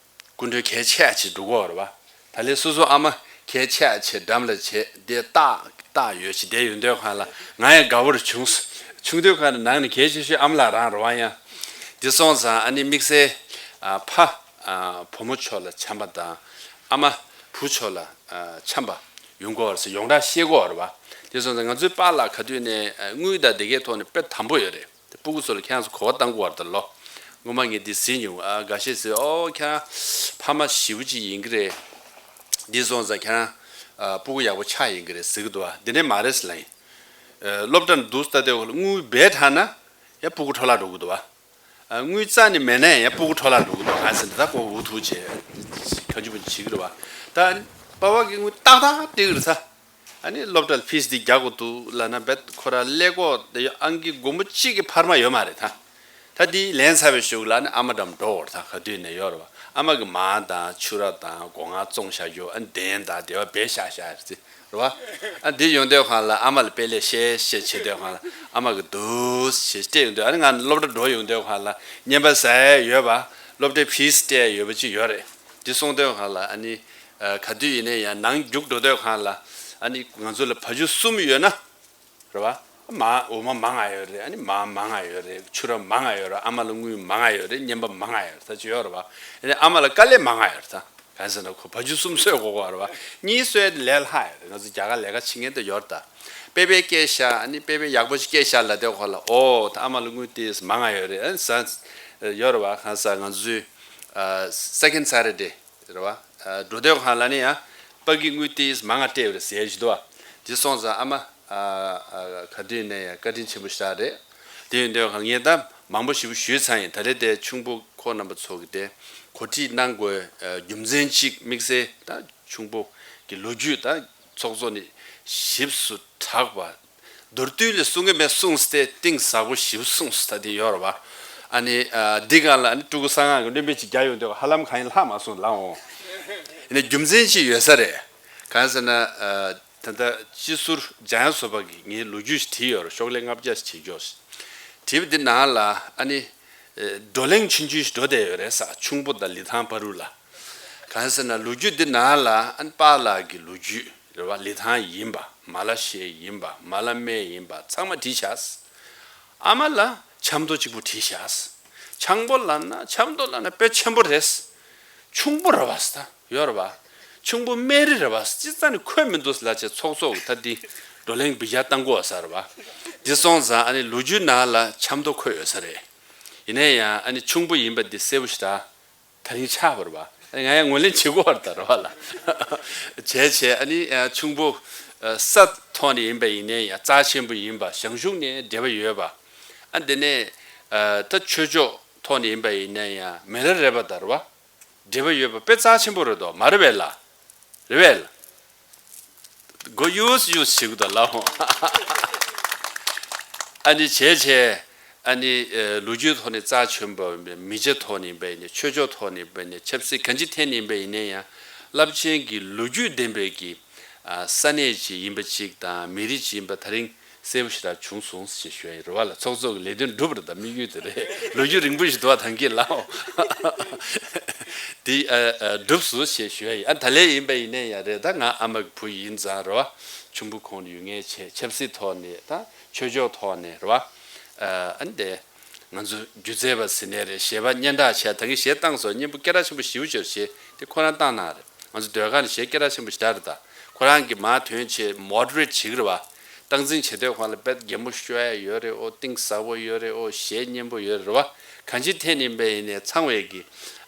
སྐུ་མགྲོན་གལ་ཆེ་ཡ་ཅིག་འགྲོ་གི་ཡོད་རེད་བ། ད་ལན་སོ་སོ་ཨ་མ་གལ་ཆེ་ཡ་ཆེ་འགྲམ་ལ་བྱས་དེ་ཏག་ཏག་ཡོད་ཅིག་བསྡད་ཡོང་དུས་གང་ལ་ང་ཡང་དགའ་པོར་བྱུང་། བྱུང་དུས་གང་ལ་ནང་ནས་གལ་ཆེ་ཤོས་ཨ་མ་ལགས་རང་རེད་བ། ཡང་དེ་སོང་ཙང་ཨ་ནི་དམིགས་བསལ་ཨ་ཕ། ཨ་བུ་མོ་ཕྱོགས་ལ་འཆམ་པ་དང་། ཨ་མ་བུ་ཕྱོགས་ལ་ཨ་འཆམ་པ་ཡོང་གི་ཡོད་རེད་ཟེར་ཡོངས་གྲགས་ཤེས་ཀྱི་ཡོད་རེད་བ། དེ་སོང་ཙང་ང་ཚོའི་པཱ་ལགས་ག་དུས་ནས་ཨ་དངུལ་དང་སྡེ་དགེའི་ཐོག་ནས་དཔེ་དམ་པོ་ཡོད་རེད། དེ་སྤུ་གུ་ཚོ་ལ་ཁྱེད་རང་ཚོ་གོ་བ་བཏང་དགོས་པ་རེད་ད་ལོ། སྔོན་མ་ངས་འདི་གཟིགས་མྱོང་། ཨ་འགའ་ཤས་ཟེར་ཨོ་ཁྱེད་རང་ཕ་མ་ཞེ་པོ་ཅིག་ཡིན་གྱི་རེད། འདི་སོང་ཙང་ཁྱེད་རང་ཨ་སྤུ་གུ་ཡག་པོ་ཆགས་ཡིན་གྱི་རེད་ཟེར་གྱི་འདུག་བ། འདི་འདྲ་མ་རེད་ཟེར་ལབ་ཡིན། ཨ་སློབ་གྲྭ་ནས་འདུག་ལྟ་དུས་དངུལ་སྦས་དྲགས་ན་ཡང་སྤུ་གུ་འཕྲོ་བརླག་འགྲོ་གི་འདུག་བ། ཨ་དངུལ་རྩ་ནས་མེད་ན་ཡང་སྤུ་གུ་འཕྲོ་བརླག་འགྲོ་གི་འདུག་གང་ཟེར་ན་ད་ཁོ་འུ་ཐུག་བྱས་གང་ཅི་པོ་ཅི་བྱེད་ཀྱི་རེད་བ། ད་པ་ཕ་གིས་དངུལ་ཏག་ཏག་སྤྲད་ཀྱི་རེད་ད། ཨ་ནི་སློབ་གྲྭ་ལ་ཕིས་འདི་རྒྱག་དགོས་འདུག་ལབ་ན་རྦད་ཁོ་རང་ཀླད་ཀོར་དེ་ཡོད། ཨང་ཀི་སྒོར་མོ་གཅིག་གི་འཕར་མ་ཡོད་མ་རེད་ད། ད་འདི་ལེན་ཚར་བའི་གཞུག་ལ་ནི་ཨ་མ་འགྲམ་འགྲོ་བར་ད་ག་དུས་ནས་ཡོད་རེད་བ། ཨ་མ་གི་མར་དང་ཕྱུར་ར་དང་སྒོ་ང་བཙོང་བཞག་རྒྱུ། ཨ་ནི་གདན་དང་དེ་བ་སྦས་བཞག་བཞག་རེད་ཟེར་རེད་བ། ཨ་འདི་ཡོང་དུས་གང་ལ་ཨ་མ་ལ་དཔེ་ལས་བཤད་བཤད་བྱེད་དུས་གང་ལ་ཨ་མ་གི་འདུག་ཞེས་སྤྲད་ཡོང་དུས། ཨ་ནི་ང་སློབ་གྲྭ་འགྲོ་ཡོང་དུས་གང་ལ་བརྙན་པར་ཟ་ཡ་ཡོད་པ། སློབ་གྲྭའི་ཕིས་སྤྲད་ཡ་ཡོད་པ་ཅིག་ཡོད་རེད། འདི་སོང་དུས་གང་ལ་ཨ་ནི་ཨ་ག་དུས་ཡིན་ནའི་ཡང་ནང་རྒྱུགས་འགྲོ་དུས་གང་ལ་ཨ་ནི་ང་ཚོ་ལ་བ་ཕྱུགས་གསུམ་ཡོད་ན། རེད་བ། མ་འོ་མ་མང་ང་ཡོད་རེད། ཨ་ནི་མར་མང་ང་ཡོད་རེད། ཕྱུར་ར་མང་ང་ཡོད་རེད། ཨ་མ་ལ་དངུལ་མང་ང་ཡོད་རེད། བརྙན་པ་མང་ང་ཡོད་རེད་ད་ཅི་ཡོད་རེད་བ། ཨ་ནི་ཨ་མ་ལ་དཀའ་ལས་མང་ང་ཡོད་རེད་ད། གང་ཟེར་ན་ཁོ་བ་ཕྱུགས་གསུམ་གསོ་དགོས་ཀྱི་ཡོད་རེད་བ། གཉིས་གསོ་ཡ་དེ་ལས་སླ་ཡོད་རེད། ང་ཚོ་རྒྱ་གར་ལས་ཀ་བྱེད་མཁན་དེ་ཡོད་རེད་ད། དཔེ་དཔེ་སྐྱེས་ཤག་ཨ་ནི་དཔེ་དཔེ་ཡག་པོ་ཞིག་སྐྱེས་ཤག་ལབ་དུས་ཁོ་ལ་ཨོ་ད་ཨ་མ་ལ་དངུལ་དེ་མང་ང་ཡོད་རེད། ཨ་ནི་ཟ་ཡོད་རེད་བ། གང་ཟ་ང་ཚོའི་ཨ་Second Saturday རེད་བ། ཨ་འགྲོ་དུས་གང་ལ་ནི་ཡང་ཕ་གི་དངུལ་དེ་མང་ང་སྤྲད་ཡོད་རེད་ཟེར་ཞུ་དུས་བ། དེ་སོང་ཙང་ཨ་མ་ཨ་ཨ་ག་དུས་ནས་ཡང་བཀའ་དྲིན་ཆེན་པོ་ཞིག་རེད། དེ་ཡིན་དུས་གང་ངས་ད་མང་པོ་ཞེ་པོ་ཞུས་ཚར་ཡིན། ད་ལན་དེ་ཆུང་པོ་ཁོ་རྣམ་པ་ཚོ་གི་དེ་གོ་སྒྲིག་གནང་དགོས་རྒྱུ་མཚན་གཅིག་དམིགས་བསལ་ད་ཆུང་པོ་གི་ལོ་རྒྱུས་ད་ཚོགས་གཙོ་ནས་ཞིབ་སུ་དྲག་པ། མདོར་བསྡུས་ལས་གསུང་གི་མེད་གསུངས་ཏེ་གཏིང་ཟབ་པོ་ཞིབ་གསུངས་ད་དེ་ཡོད་རེད་བ། ཨ་ནི་ཨ་འདི་གང་ལ་ཨ་ནི་ཕྲུ་གུ་གསང་སྔགས་ཀྱི་སྣོན་པ་ཅིག་རྒྱག་ཡོང་དུས་ཧ་ལམ་གང་ཡིན་ལྷག་མ་སོང་ལ་འོང་། ཨ་ནི་རྒྱུ་མཚན་ཅིག་ཡོད་ས་རེད། གང་ཟེར་ན། ཨ། ད་ལྟ་སྤྱི་ཟུར་འཇམ་དབྱངས་བཟོ་པ་གིས་ངའི་ལོ་རྒྱུས་ཤིག་བྲིས་ཡོད་རེད། ཤོག་ལྷེ་ལྔ་བརྒྱ་ཞིག་བྲིས་ཀྱོག་ཞིག་བྲིས་པ་འདི་ནང་ལ་ཨ་ནི། ཨ། བགྲོ་གླེང་ཆུང་ཆུང་ཞིག་འགྲོ་བསྡད་ཡོད་རེད་ས། ཁྱུང་པོ་དང་ལི་ཐང་བར་དུ་ལ། གང་ཟེར་ན་ལོ་རྒྱུས་འདི་ནང་ལ་ཨ་ནི་པཱ་ལགས་ཀྱི་ལོ་རྒྱུས་རེད་བ། ལི་ཐང་ཡིན་པ། མ་ལ་ཤི་ཡ་ཡིན་པ། མ་ལ་སྨད་ཡིན་པ། ཚང་མ་བྲིས་ཤག་ཨ་མ་ལགས་ཆབ་མདོ་གཅིག་པུ་བྲིས་ཤག་ཆང་པོ་ལབ་ན་ཆབ་མདོ་ལབ་ན་དཔེ་ཆེན་པོ་རེད། ཁྱུང་པོ་རེད་བ་ས། ད་ཡོད་རེད་བ། ཁྱུང་པོ་སྨད་རི་རེད་བ་ས། ཅི་རྩ་ནས་འཁོད་མི་འདུག་ལབ་བྱས་ཚོགས་གཙོ་གིས་ད་འདི་བགྲོ་གླེང་འབུལ་རྒྱག་བཏང་དགོས་ས་རེད་བ། འདི་སོང་ཙང་ཨ་ནི་ལོ་རྒྱུས་ནང་ལ་ཆབ་མདོ་འཁོད་ཡོད་ས་རེད། ཡིན་ན་ཡང་ཨ་ནི་ཁྱུང་པོ་ཡིན་པ་འདི་གསལ་པོ་ཞེ་དྲག་ད་རིང་ཆགས་པ་རེད་བ། ཨ་ནི་ང་ཡང་ངོས་ལེན་བྱེད་དགོས་པ་རེད་ད་རེད་བ་ལ། བྱས་བྱས་ཨ་ནི་ཁྱུང་པོ། ཨ། ས་ཐོག་ནས་ཡིན་པ་ཡིན་ནའི་ཡང་རྩ་ཆེན་པོ་ཡིན་པ། ཞང་ཞུང་ནས་འབྲེལ་བ་ཡོད་པ། ཨ། འདི་ནས། ཨ། ད་ཆོས་ཕྱོགས་ཐོག་ནས་ཡིན་པ་ཡིན་ནའི་ཡང་མེ་རག་རེད་པ་ད་རེད་བ། འབྲེལ་བ་ཡོད་པ་དཔེ་རྩ་ཆེན་པོ་རེད་དོ། མ་རེད་པས་ལ། རེད་པས་ལ། མགོ་གཡུག་གཡུག་བྱེད་དགོས་ད་ལ་འོང་། ཨ་ནི་བྱས་བྱས། ཨ་ནི། ཨ། ལོ་རྒྱུས་ཐོག་ནས་རྩ་ཆེན་པོ། མི་ཆ་ཐོག་ནས་ཡིན་པ་ཡིན་ནའི། ཆོས་ཕྱོགས་ཐོག་ནས་ཡིན་པ་ཡིན་ནའི། ཆབ་སྲིད་གང་ཅིའི་ཐད་ནས་ཡིན་པ་ཡིན་ནའི་ཡང་རླབས་ཆེན་གྱི་ལོ་རྒྱུས་ལྡན་པའི་གི། ཨ། ས་གནས་ཅིག་ཡིན་པ་ཅིག་དང་མི་རིགས་ཅིག་ཡིན་པ་ད་རིང་གསལ་པོ་ཞེ་དྲག་བྱུང་སོང་ཞེས་ཞུ་ཡ་ཡིན། རེད་བ་ལ། ཚོགས་གཙོ་གི་ལས་དོན་འགྲུབ་རེད། ད་དམིགས་ཡུལ་དེ་རེད། ལོ་རྒྱུས་རིང་པོ་ཞིག་འདུག་བ་ད་གིན་ལ་འོང་། དེ། ཨ། ཨ། འགྲུབ་སོང་ཞེས་ཞུ་ཡ་ཡིན། ཨ། ད་ལན་ཡིན་པ་ཡིན་ནའི་ཡང་རེད། ད་ང་ཨ་མ་གི་བུ་ཡིན་ཙང་རེད་བ། ཁྱུང་པོ་ཁོང་ཡོད་ངེས་བྱས། ཆབ་སྲིད་ཐོག་ནས་ད་ཆོས་ཕྱོགས་ཐོག་ནས་རེད་བ། ཨ། ཨ་ནི་དེ་ང་ཚོ་སྒྱུ་རྩལ་པ་ཟེར་ནའི་རེད། གཞས་པ་སྙན་གྲགས་ཆེ། ད་གིན་གཞས་བཏང་སོང་། སྙན་པོ་སྐད་གྲགས་ཆེན་པོ་ཞེ་པོ་ཅིག་ཡོད་བྱས། དེ་ཁོ་རང་བཏང་གནང་རེད། ང་ཚོ་ཟློས་གར་ནས་གཞས་སྐད་གྲགས་ཆེན་པོ་ཞེ་དྲག་རེད། ད་ཁོ་རང་གིས་མར་ཐོན་བྱས་མོ་ཌི་རེ་ཊི་བྱེད་ཀྱི་རེད་བ། སྟངས་འཛིན་བྱེད་དུས་སྒང་ལ་དཔེ་གད་མོ་ཤོར་ཡ་ཡོད་རེད། ཨོ། གཏིང་ཟབ་པོ་ཡོད་རེད། ཨོ། གཞས་སྙན་པོ་ཡོད་རེད་བ། གང་ཅིའི་ཐད་ནས་ཡིན་པ་ཡིན་ནའི་ཚང་བའི་གི།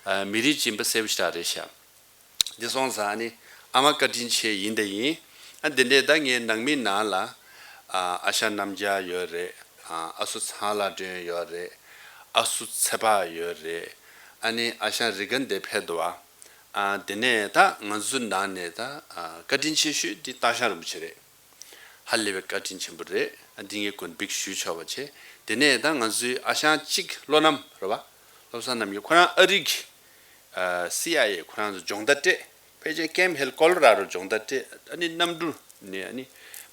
ཨ། མི་རིགས་ཅིག་ཡིན་པ་གསལ་པོ་ཞེ་དྲག་རེད་ཤག་འདི་སོང་ཙང་ཨ་ནི་ཨ་མ་བཀའ་དྲིན་ཆེ་ཡིན་ད་ཡིན། ཨ། འདི་འདྲའི་ད་ངའི་ནང་མི་ནང་ལ། ཨ། ཨ་ཞང་རྣམ་རྒྱལ་ཡོད་རེད། ཨ། ཨ་སུ་ཚང་ལྷ་སྒྲོན་ཡོད་རེད། ཨ་སུ་ཚེ་དཔག་ཡོད་རེད། ཨ་ནི་ཨ་ཞང་རི་དགའ་བདེ་ཕེབས་འདུག་བ། ཨ། དེ་ནས་ད་ང་ཚོ་ནང་ནས་ད། ཨ། བཀའ་དྲིན་ཆེ་ཤོས་འདི་སྟག་ཞང་རིན་པོ་ཆེ་རེད། ཧ་ལས་པའི་བཀའ་དྲིན་ཆེན་པོ་རེད། ཨ། འདི་ངས་དགོན་པ་ཞུ་ཆོག་པ་བྱས། དེ་ནས་ད་ང་ཚོའི་ཨ་ཞང་གཅིག་བློ་རྣམ་རེད་བ། བློ་བཟང་རྣམ་རྒྱལ། ཁོ་རང་ཨ་རི་གི། ཨ། སི་ཨའི་ཨེ། ཁོ་རང་ཚོ་སྦྱོང་བརྡར་སྤྲད། ཕལ་ཆེར་ཀེམ་ཧིལ་ཀོ་ལོ་ར་ཌོ་སྦྱོང་བརྡར་སྤྲད། ཨ་ནི་གནམ་གྲུ་ནས་ཨ་ནི་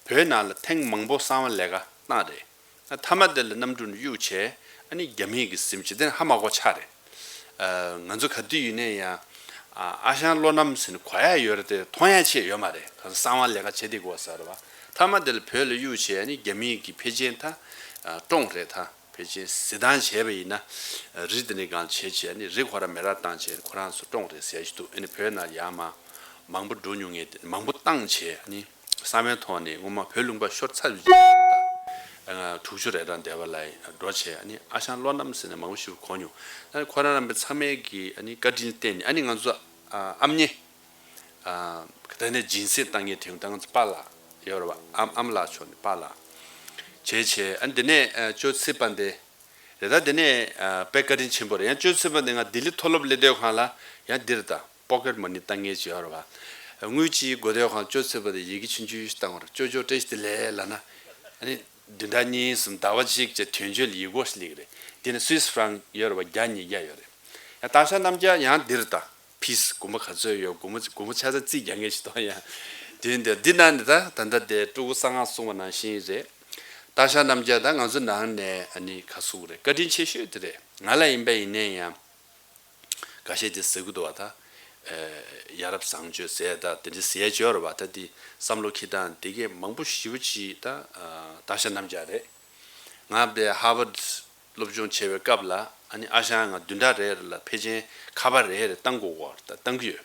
བོད་ནང་ལ་ཐེངས་མང་པོ་གསང་བ་ལས་ཀ་གནང་རེད། མཐའ་མ་དེ་ལ་གནམ་གྲུ་ནས་གཡུགས་བྱས། ཨ་ནི་རྒྱ་མིའི་གི་གཟིམ་ཅིག་དེ་ནས་ཧ་མ་གོ་ཆགས་རེད། ཨ། ང་ཚོ་ག་དུས་ཡིན་ནའི་ཡང་། ཨ། ཨ་ཞང་བློ་རྣམ་ཟེར་ནས་གོ་ཡ་ཡོད་རེད་དེ། མཐོང་ཡ་ཆེ་ཡོད་མ་རེད། གང་ཟེར་གསང་བ་ལས་ཀ་བྱེད་བསྡད་ཀྱི་ཡོད་ས་རེད་བ། མཐའ་མ་དེ་ལ་བོད་ལ་གཡུགས་བྱས། ཨ་ནི་རྒྱ་མིའི་གི་ཕལ་ཆེར་ད། ཨ། བཀྲོངས་རེད་ད། ཕལ་ཆེར་གཟི་མདངས་བྱས་པ་ཡིན་ན། རི་དེ་ནས་སྒང་བྱས་བྱས་ནི་རི་ཁོ་ར་མེ་རག་བཏང་བྱས་ཁོ་རང་ཚོ་བཀྲོངས་རེད་ཟེར་ཞིག་འདུག་ཨ་ནི་བོད་ནང་ཡར་མར་མང་པོ་འགྲོ་མྱོང་མཁན་དེ། མང་པོ་བཏང་བྱས་ནི་གསང་བའི་ཐོག་ནས་སྔོན་མ་བོད་ལུང་པ་ཤོར་ཚར་བའི་རྗེས་ལ། དྲུག་ཅུ་རེ་གྲངས་འདས་པ་ལ་འགྲོ་བྱས་ནི་ཨ་ཞང་བློ་རྣམ་ཟེར་ནས་མང་པོ་ཞིག་གོ་མྱོང་། ཨ་ནི་ཁོ་རང་རྣམ་པ་ཚང་མས་ཀྱི་ཨ་ནི་བཀའ་དྲིན་བརྟེན་ནས། ཨ་ནི་ང་ཚོ། ཨ། ཨམ་ཉེ། ཨ། ད་ནས་སྦྱིན་སྲེག་བཏང་མཁན་དེ་ད་ང་ཚོ་པཱ་ལགས་ཡོད་རེད་བ། ཨམ། ཨམ་ལགས་མཆོག་ནས་པཱ་ལགས་བྱས་བྱས། ཨ། འདི་ནས། ཨ། ཅོ་ཚེ་དཔལ་ལྡན་རེད། ད་འདི་ནས། ཨ། དཔེ་བཀའ་དྲིན་ཆེན་པོ་རེད། ཡང་ཅོ་ཚེ་དཔལ་ལྡན་ང་ལྡི་ལི་མཐོ་སློབ་སླེབས་དུས་སྒང་ལ་ཡང་འདིར་ད་པོ་ཀེཊ་མ་ནི་བཏང་མཁན་ཅིག་ཡོད་རེད་བ། དངུལ་ཅིག་དགོས་དུས་སྒང་ཅོ་ཚེ་དཔལ་ལྡན་ཡི་གེ་ཆུང་ཆུང་ཞིག་བཏང་བ་རེད། ཅོ་ཅོ་བཀྲ་ཤིས་བདེ་ལེགས་ལབ་ན། ཨ་ནི་བདུན་ཕྲག་གཉིས་གསུམ་ཟླ་བ་གཅིག་བྱས་དོན་གཅོད་ལ་ཡིག་སྐོར་ཞིག་སླེབས་ཀྱི་རེད། འདི་ནས་སུད་སི་ཧྥ་རན་ཡོད་རེད་བ། བརྒྱ་ཉིས་བརྒྱ་ཡོད་རེད། ཡང་སྟག་ཞང་རྣམ་རྒྱལ་ཡང་འདིར་ད། ཕིས་དགོན་པ་ག་ཚོད་ཡོད། དགོན་པ་དགོན་པ་ཆ་ཚང་རྩིས་རྒྱག་མཁན་ཞིག་གཏོང་ཡ། དེ་འདི་འདི་ནང་ནས་ད་ད་ལྟ་དེ་སྤྲུལ་སྐུ་གསང་སྔགས་གསུང་བ་ནང་བཞིན་རེད། སྟག་ཞང་རྣམ་རྒྱལ་ད་ང་ཚོ་ནང་ནས་ཨ་ནི་ག་ཟེར་དགོས་རེད། བཀའ་དྲིན་ཆེ་ཤོས་དེ་རེད། ང་ལ་ཡིན་པ་ཡིན་ནའི་ཡང་། འགའ་ཤས་དེ་ཟེར་གི་འདུག་བ། ད། ཨེ། ཡ་རབས་བཟང་སྤྱོད་ཟེར་ད་དེ་འདྲ་ཟེར་ཡ་ཡོད་རེད་བ། ད་དེ་བསམ་བློ་འཁྱེར་སྟངས་དེ་གས་མང་པོ་ཞེ་པོ་ཅིག་ད། ཨ། སྟག་ཞང་རྣམ་རྒྱལ་རེད། ང་དཔེ་ཧར་ཝརཌ་སློབ་སྦྱོང་བྱེད་པའི་སྐབས་ལ་ཨ་ནི་ཨ་ཞང་ང་བདུན་ཕྲག་རེ་རེ་ལ་ཕལ་ཆེར་ཁ་པར་རེ་རེ་བཏང་དགོས་ཀྱི་ཡོད་རེད། ད་བཏང་གི་ཡོད།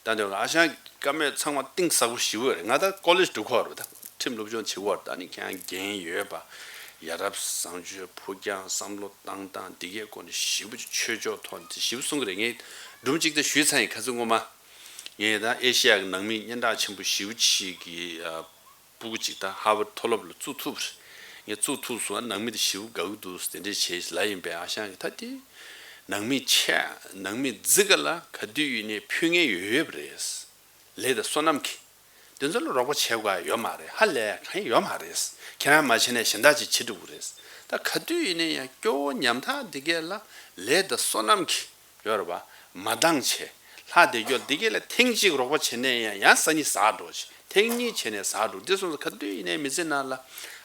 ད་དེ་ཨ་ཞང་བཀའ་མོལ་ཚང་མ་གཏིང་ཟབ་པོ་ཞེ་པོ་རེད། ང་ད་ཀོ་ལེཇ་འགྲོ་གི་ཡོད་རེད། ད་ཁྲིམས་སློབ་སྦྱོང་བྱེད་ཀྱི་ཡོད་རེད། ད་ཨ་ནི་ཁྱེད་རང་འགན་ཡོད་པ། ཡ་རབས་བཟང་སྤྱོད། ཕུགས་རྒྱང་། བསམ་བློ་བཏང་སྟངས་འདི་གས་སྐོར་ནས་ཞེ་པོ་ཅིག་ཆོས་ཕྱོགས་ཐོག་ནས་དེ་ཞེ་པོ་གསུང་གི་རེད། ངས་སྒྲུང་གཅིག་ད་ཞུས་ཚར་ཡིན། ཁ་སང་སྔོན་མ་ངས་ད་ཨེ་ཤེ་ཡ་གི་ནང་མི་སྙན་གྲགས་ཆེན་པོ་ཞེ་པོ་ཅིག་གི། ཨ། སྤུ་གུ་ཅིག་ད་ཧར་ཝརཌ་མཐོ་སློབ་ལ་བཙུགས་ཐུབ་རེད། ངས་བཙུགས་ཐུབ་སོང་། ཨ། ནང་མི་དེ་ཞེ་པོ་དགའ་གི་འདུག་དེ་འདྲས་བྱས་ལབ་ཡིན་པས། ཨ་ཞང་གིས་ད་དེ་ནང་མི་ཆེ། ནང་མི་ཙི་ག་ལ་ག་དུས་ཡིན་ནའི་ཕུལ་མཁན་ཡོད་ཡོད་པ་རེད། ལས་དང་སོ་ནམ་གྱི། དེ་ཚོ་ལ་རོགས་པ་བྱེད་དགོས་ཡ་ཡོད་མ་རེད། ཧ་ལས་གང་ཡང་ཡོད་མ་རེད། ཁྱེད་རང་མ་བྱས་ན་གཞན་དག་ཅིག་བྱེད་འགྲོ་གི་རེད། ད་ག་དུས་ཡིན་ནའི་ཡང་སྐྱོ་བོ་ཉམ་ཐག་འདི་གས་ལ་ལས་དང་སོ་ནམ་གྱི། ཡོད་རེད་བ། མ་འདང་བྱས། ལྷག་བསྡད་རྒྱུ་འདི་གས་ལ་ཐེངས་གཅིག་རོགས་པ་བྱས་ནས་ཡང་ཡང་སང་ཉིན་ཟག་འགྲོ་ཞིག་ཐེངས་གཉིས་བྱས་ནས་ཟག་འགྲོ། འདི་སོང་ཙང་ག་དུས་ཡིན་ནའི་མི་ཚེ་ནང་ལ་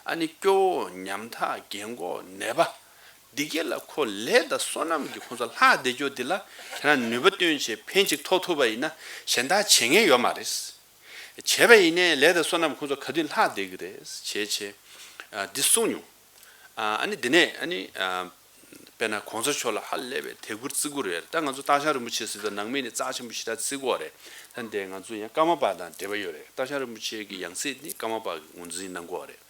ཨ་ནི་སྐྱོ་བོ་ཉམ་ཐག་རྒན་གོག་ནད་པ་འདི་གས་ལ་ཁོ་ལས་དང་བསོད་ནམས་ཀྱི་ཁོང་ཚོ་ལྷག་བསྡད་རྒྱུ་འདི་ལ་ཁྱེད་རང་ནུས་པ་བཏོན་བྱས་ཕན་ཅིག་ཐོགས་ཐུབ་པ་ཡིན་ན་གཞན་དག་བྱེད་མཁན་ཡོད་མ་རེད། བྱས་པ་ཡིན་ནའི་ལས་དང་བསོད་ནམས་ཁོང་ཚོ་ག་དུས་ལྷག་བསྡད་ཀྱི་རེད་བྱས་བྱས་ཨ་འདི་གསུངས་མྱོང་། ཨ་ཨ་ནི་འདི་ནས་ཨ་ནི་ཨ་དཔེར་ན་གོང་ས་མཆོག་ལ་ཧ་ལས་པའི་དད་བཀུར་བརྩི་བཀུར་ཡོད་རེད། ད་ང་ཚོ་སྟག་ཤར་རིན་པོ་ཆེ་ཟེར་དུས་ནང་མི་ནས་རྩ་ཆེན་པོ་ཞེ་དྲག་བརྩི་གི་ཡོད་རེད། ད་འདི་ང་ཚོ་ཡང་ཀརྨ་པ་དང་འབྲེལ་བ་ཡོད་རེད། སྟག་ཤར་རིན་པོ་ཆེ་གི་ཡང་སྲིད་ནི་ཀརྨ་པ་གི་ངོས་འཛིན་གནང་གི་ཡོད་རེད།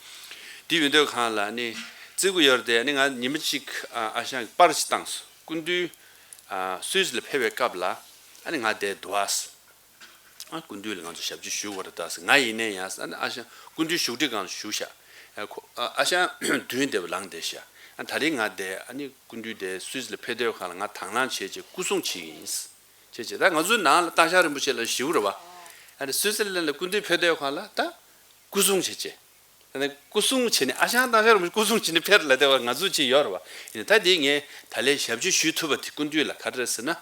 འདི་ཡོད་དུས་གང་ལ་ནི་བརྩི་གི་ཡོད་རེད་དེ། ཨ་ནི་ང་ཉི་མ་གཅིག་ཨ་ཨ་ཞང་གི་པར་ཅིག་བཏང་སོང་། སྐུ་མདུན་ཨ་སུད་སི་ལ་ཕེབས་པའི་སྐབས་ལ་ཨ་ནི་ང་དེར་འདུག་ཨ། ཨ་སྐུ་མདུན་ལ་ང་ཚོ་ཞབས་ཕྱི་ཞུ་དགོས་རེད་ད་ཟེར། ང་ཡིན་ནའི་ཡང་ཨ་ནི་ཨ་ཞང་སྐུ་མདུན་བཞུགས་ཁྲི་སྒང་ལ་བཞུགས་ཤག་ཨ་ཁོ་ཨ་ཨ་ཞང་མདུན་དེ་ལངས་བསྡད་ཤག་ཨ་ད་རིང་ང་དེ་ཨ་ནི་སྐུ་མདུན་དེ་སུད་སི་ལ་ཕེབས་དུས་གང་ལ་ང་དང་བླངས་བྱས་བྱས་སྐུ་སྲུང་བྱེད་ཀྱི་ཡིན་བྱས་བྱས། ད་ང་ཚོའི་ནང་ལ་སྟག་ཤར་རིན་པོ་ཆེ་ལ་ཞུ་རེད་བ། ཨ་ནི་སུད་སི་ལན་ལ་སྐུ་མདུན་ཕེབས་དུས་གང་ལ་ད་སྐུ་སྲུང་བྱས་བྱས། ད་ནི་སྐུ་སྲུང་བྱས་ནས་ཨ་ཞང་སྟག་ཤར་རིན་པོ་ཆེ་སྐུ་སྲུང་བྱས་ནས་ཕེབས་ལ་དེ་བ་ང་ཚོ་ཅིག་ཡོད་རེད་བ། ཡིན་ད་དེ་ངས་ད་ལན་ཞབས་ཕྱི་ཞུ་ཐུབ་པ་དེ་སྐུ་མདུན་ལ་ག་རེ་རེད་ཟེར་ན།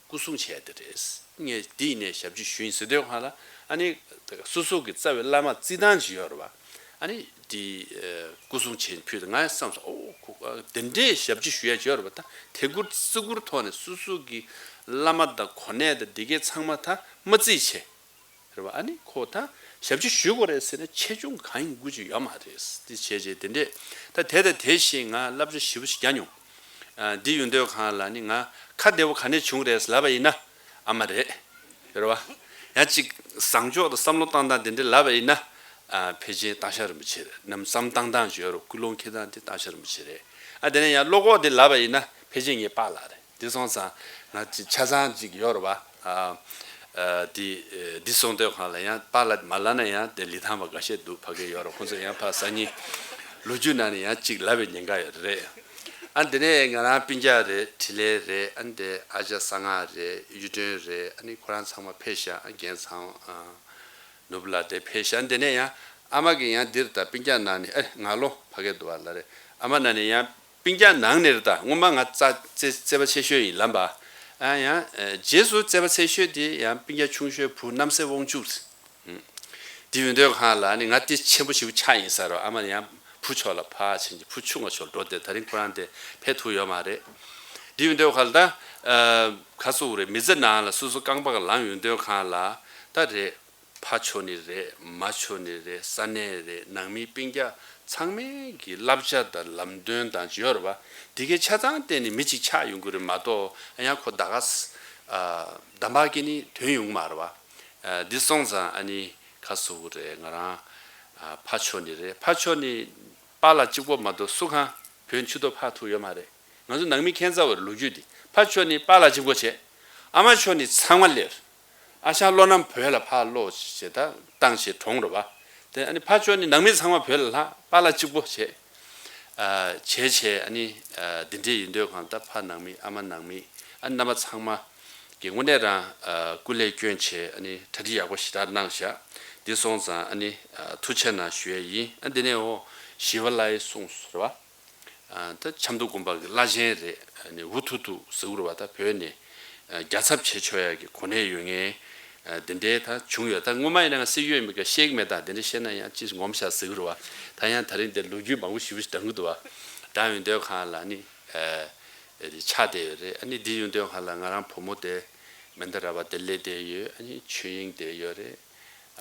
སྐུ་སྲུང་བྱས་དེ་རེད། ངས་འདི་ཡིན་ནས་ཞབས་ཕྱི་ཞུ་ཡིན་ཟེར་དུས་གང་ལ་ཨ་ནི་སོ་སོ་གི་རྩ་བའི་བླ་མ་བརྩི་སྟངས་ཅིག་ཡོད་རེད་བ། ཨ་ནི་འདི་སྐུ་སྲུང་བྱས་ཕུལ་དུས་ང་བསམ་སོང་། ཨོ་ཁོ་དེ་འདྲའི་ཞབས་ཕྱི་ཞུ་ཡ་ཅིག་ཡོད་རེད་བ། ད་དད་བཀུར་བརྩི་བཀུར་ཐོག་ནས་སོ་སོ་གི་བླ་མ་དང་གོ་གནས་དང་འདི་གས་ཚང་མ་ད་མ་བརྩིས་བྱས། རེད་བ། ཨ་ནི་ཁོ་ད་ཞབས་ཕྱི་ཞུ་དགོས་རེད་ཟེར་ན་ཆེ་ཆུང་གང་ཡིན་དགོས་ཀྱི་ཡོད་མ་རེད། དེ་བྱས་རྗེས་དེ་འདྲས་ད་དེ་དང་དེ་བཞིན་ང་བསླབ་བྱ་ཞེ་པོ་ཞིག་བརྒྱབ་མྱོང་། ཨ་འདི་ཡོང་དུས་གང་ལ་ནི་ང་ཁ་བདེ་བོ་ག་ནས་བྱུང་རེད་ལབ་པ་ཡིན་ན་ཨ་མ་རེད། རེད་བ། ཡང་ཅིག་བཟང་ཕྱོགས་དང་བསམ་བློ་བཏང་སྟངས་དེ་འདྲས་ལབ་པ་ཡིན་ན་ཨ་ཕལ་ཆེར་སྟག་ཤར་རིན་པོ་ཆེ་རེད། ནམ་བསམ་བཏང་སྟངས་ཅིག་ཡོད་རེད། ཀུན་སློང་འཁྱེར་སྟངས་དེ་སྟག་ཤར་རིན་པོ་ཆེ་རེད། ཨ་དེ་ནས་ཡང་བློ་ཁོག་དེ་ལབ་པ་ཡིན་ན་ཕལ་ཆེར་ངའི་པཱ་ལགས་རེད། དེ་སོང་ཙང་ང་ཅིག་ཆ་ཚང་ཅིག་ཡོད་རེད་བ། ཨ་ཨ་དེ་ཨེ་དེ་སོང་དུས་གང་ལ་ཡང་པཱ་ལགས་མ་ལབ་ན་ཡང་དེ་ལི་ཐང་པ་འགའ་ཤས་འདུག་ཕ་གི་ཡོད་རེད། ཁོང་ཚོ་ཡང་ཕ་སང་ཉིན་ལོ་རྒྱུས་ནང་ནས་ཡང་ཅིག་ལབ་པའི་ཉེན་ཁ་ཡོད་རེད། ཨ་དེ་ནས་ང་རང་སྤུན་ཀྱག་རེད། འཕྲིན་ལས་རེད། ཨ་དེ་ཨ་ཅག་གསང་སྔགས་རེད། གཡུ་སྒྲོན་རེད། ཨ་ནི་ཁོ་རང་ཚང་མ་ཕེབས་ཤག་ཨ་རྒན་ཚང་ཨ་ནོར་བུ་ལགས་དེ་ཕེབས་ཤག་ཨ་དེ་ནས་ཡང་ཨ་མ་གི་ཡང་འདིར་ད་སྤུན་ཀྱག་ནང་ནས་ཨེ་ང་ལོ་ཕ་གི་འདུག་བ་ལ་རེད། ཨ་མ་ནང་ནས་ཡང་སྤུན་ཀྱག་ནང་ནས་རེད། ད་སྔོན་མ་ང་རྩ་རྩེ་རྩེ་པ་ཆེ་ཤོས་ཡིན་ལབ་པ། ཨ་ཡང་ཨ་རྗེས་སུ་རྩེ་པ་ཆེ་ཤོས་དེ་ཡང་སྤུན་ཀྱག་ཆུང་ཤོས་བུ་རྣམ་སྲས་དབང་ཕྱུག་ཟེར། ཨུམ། དེ་ཡོང་དུས་གང་ལ་ནི་ང་དེ་ཆེན་པོ་ཞིག་ཆགས་ཡིན་ས་རེད། ཨ་མ་ཡང་བུ་ཕྱོགས་ལ་ཕར་ཕྱིན་གྱི་བུ་ཆུང་བ་ཕྱོགས་འགྲོ་དེ་ད་རིང་ཁོ་རང་དེ་ཕེབས་ཐུབ་ཡོད་མ་རེད། དེ་ཡོང་དུས་གང་ལ་ད་ཨ་ག་ཟེར་དགོས་རེད། མི་ཚེ་ནང་ལ་སོ་སོ་རྐང་པ་ག་ལངས་ཡོང་དུས་གང་ལ་ད་རེད། ཕ་ཕྱོགས་ནས་རེད། མ་ཕྱོགས་ནས་རེད། ས་གནས་རེད། ནང་མི་སྤུན་ཀྱག་ཚང་མའི་གི་བསླབ་བྱ་དང་ལམ་སྟོན་དང་ཅིག་ཡོད་རེད་བ། དེ་གའི་ཆ་ཚང་བརྟེན་ནས་མི་གཅིག་ཆགས་ཡོང་གི་རེད་མ་གཏོགས་ཡང་ཁོ་ད་ག་ས་ཨ་འདམ་བག་གི་ནི་ཐོན་ཡོང་གི་མ་རེད་བ། ཨ་འདི་སོང་ཙང་ཨ་ནི་ག་ཟེར་དགོས་རེད། ང་རང་ཨ་ཕ་ཕྱོགས་ནས་རེད། ཕ་ཕྱོགས་ནས་པཱ་ལགས་གཅིག་པོ་མ་གཏོགས་སུ་གང་བོད་མཆུ་ཏོ་ཕར་ཐུག་ཡོད་མ་རེད། ང་ཚོ་ནང་མི་ཁྱད་མཚར་བ་རེད། ལོ་རྒྱུས་འདི་ཕ་ཕྱོགས་ནས་པཱ་ལགས་གཅིག་པོ་བྱས། ཨ་མ་ཕྱོགས་ནས་ཚང་མ་སླེབས། ཨ་ཞང་བློ་རྣམ་བོད་ལ་ཕར་ལོག་བྱས་ད་བཏང་བྱས་གྲོངས་རེད་བ། དེ་ཨ་ནི་ཕ་ཕྱོགས་ནས་ནང་མི་ཚང་མ་བོད་ལ་ལྷག་པཱ་ལགས་གཅིག་པོ་བྱས། ཨ་བྱས་བྱས་ཨ་ནི་ཨ་འདི་འདྲས་ཡིན་དུས་གང་ད་ཕ་ནང་མི་ཨ་མ་ནང་མི་ཨ་ནི་རྣམ་པ་ཚང་མ་གི་དངོས་གནས་རང་ཨ་སྐུ་ལས་བསྐྱོན་བྱས་ཨ་ནི་གྲ་སྒྲིག་ཡག་པོ་ཞེ་དྲག་གནང་བཞག་འདི་སོང་ཙང་ཨ་ནི་ཨ་ཐུགས་རྗེ་གནང་ཞུ་ཡས་ཡིན། ཨ་འདི་ནས་འོ་ཞི་བ་ལྷའི་གསུང་ཟེར་བ། ཨ་ད་ཆབ་མདོ་དགོན་པ་གི་བླ་ཆེན་རེད། ཨ་ནི་འུ་ཐུག་ཐུག་ཟེར་བ་ད་བོད་ནས་ཨ་རྒྱ་ཚབ་བྱེད་ཆོག་ཡ་གི་གོ་གནས་ཡོད་མཁན་ཨ་དེ་འདྲའི་ད་བྱུང་ཡོད། ད་སྔོན་མ་ཡིན་ན་ང་སྲིད་ཡོད་མེད་ག་ཤེས་ཀྱི་མེད། ད་དེ་འདྲ་བཤད་ན་ཡང་ཅི་ངོམ་ཤག་ཟེར་གི་རེད་བ། ད་ཡང་ད་རིང་དེ་ལོ་རྒྱུས་མང་པོ་ཞེ་པོ་ཞིག་འདྲ་གི་འདུག་བ། ད་ཡོང་དུས་གང་ལ་ནི་ཨ་ཆགས་བསྡད་ཡོད་རེད། ཨ་ནི་འདི་ཡོང་དུས་གང་ལ་ང་རང་བུ་མོ་དེ་མན་ད་ར་བ་དེ་སླེབས་བསྡད་ཡོད། ཨ་ནི་ཆོས་དབྱིངས་བསྡད་ཡོད་རེད།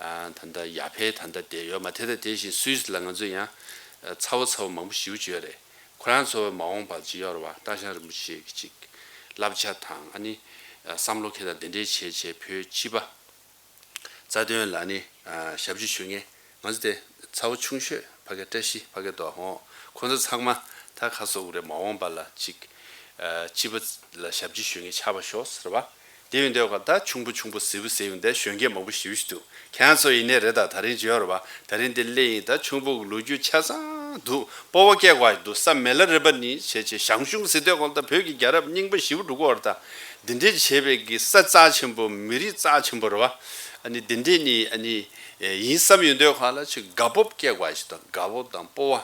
ཨ་ད་ལྟ་ཡར་འཕེལ་ད་ལྟ་བསྡད་ཡོད་མ། དེ་དང་དེ་བཞིན་སུད་སི་ལ་ང་ཚོ་ཡང་ཨ་ཚ་བོ་ཚ་བོ་མང་པོ་ཞེ་པོ་ཅིག་ཡོད་རེད། ཁོ་རང་ཚོ་མ་འོངས་པར་ཅིག་ཡོད་རེད་བ། སྟག་ཤར་རིན་པོ་ཆེ་གི་ཅིག་བསླབ་བྱ་དང་ཨ་ནི་ཨ་བསམ་བློ་འཁྱེར་དང་དེ་འདྲའི་བྱས་བྱས་བོད་སྤྱི་པ་རྩ་དོན་ལ་ཨ་ནི་ཨ་ཞབས་ཕྱི་ཞུ་མཁན་ང་ཚོ་དེ་ཚ་བོ་ཆུང་ཤོས་ཕ་གི་བཀྲ་ཤིས་ཕ་གི་དོ་ཧོ། ཁོ་ཚོ་ཚང་མ་ད་ག་ཟེར་དགོས་རེད། མ་འོངས་པ་ལ་ཅིག་ཨ་སྤྱི་པ་ལ་ཞབས་ཕྱི་ཞུ་མཁན་ཆགས་པ་ཤོག་ཟེར་བ། དེ་ཡིན་དུས་ག་ད་ཆུང་པོ་ཆུང་པོ་ཟེར་བུ་ཟེར་ཡོང་དེ་གཞོན་སྐྱེས་མང་པོ་ཞེ་པོ་ཞིག་འདུག་ཁྱེད་ཚོ་ཡིན་ནའི་རེད། ད་ད་རིང་ཅིག་ཡོད་རེད་བ། ད་རིང་འདི་སླེབས་ཡིན། ད་ཆུང་པོ་གི་ལོ་རྒྱུས་ཆ་ཚང་འདུག་སྤོབས་པ་སྐྱེ་དགོས་འདུག་ས་མེ་ལ་རེ་པ་ནི་བྱས་བྱས་ཞང་ཞུང་ཟེར་དུས་གང་ལྟར་བོད་ཀྱི་རྒྱལ་རབས་རྙིང་པ་ཞེ་པོ་འདུག་གོ་རེད། ད་འདི་འདྲས་བྱས་པའི་གི་ས་རྩ་ཆེན་པོ་མི་རིགས་རྩ་ཆེན་པོ་རེད་བ། ཨ་ནི་འདི་འདྲས་ནི་ཨ་ནི་ཡིན་བསམ་ཡོང་དུས་གང་ལ་ཅིག་དགའ་སྤོབས་སྐྱེ་དགོས་ཞིག་དང་དགའ་སྤོབས་དང་སྤོབས་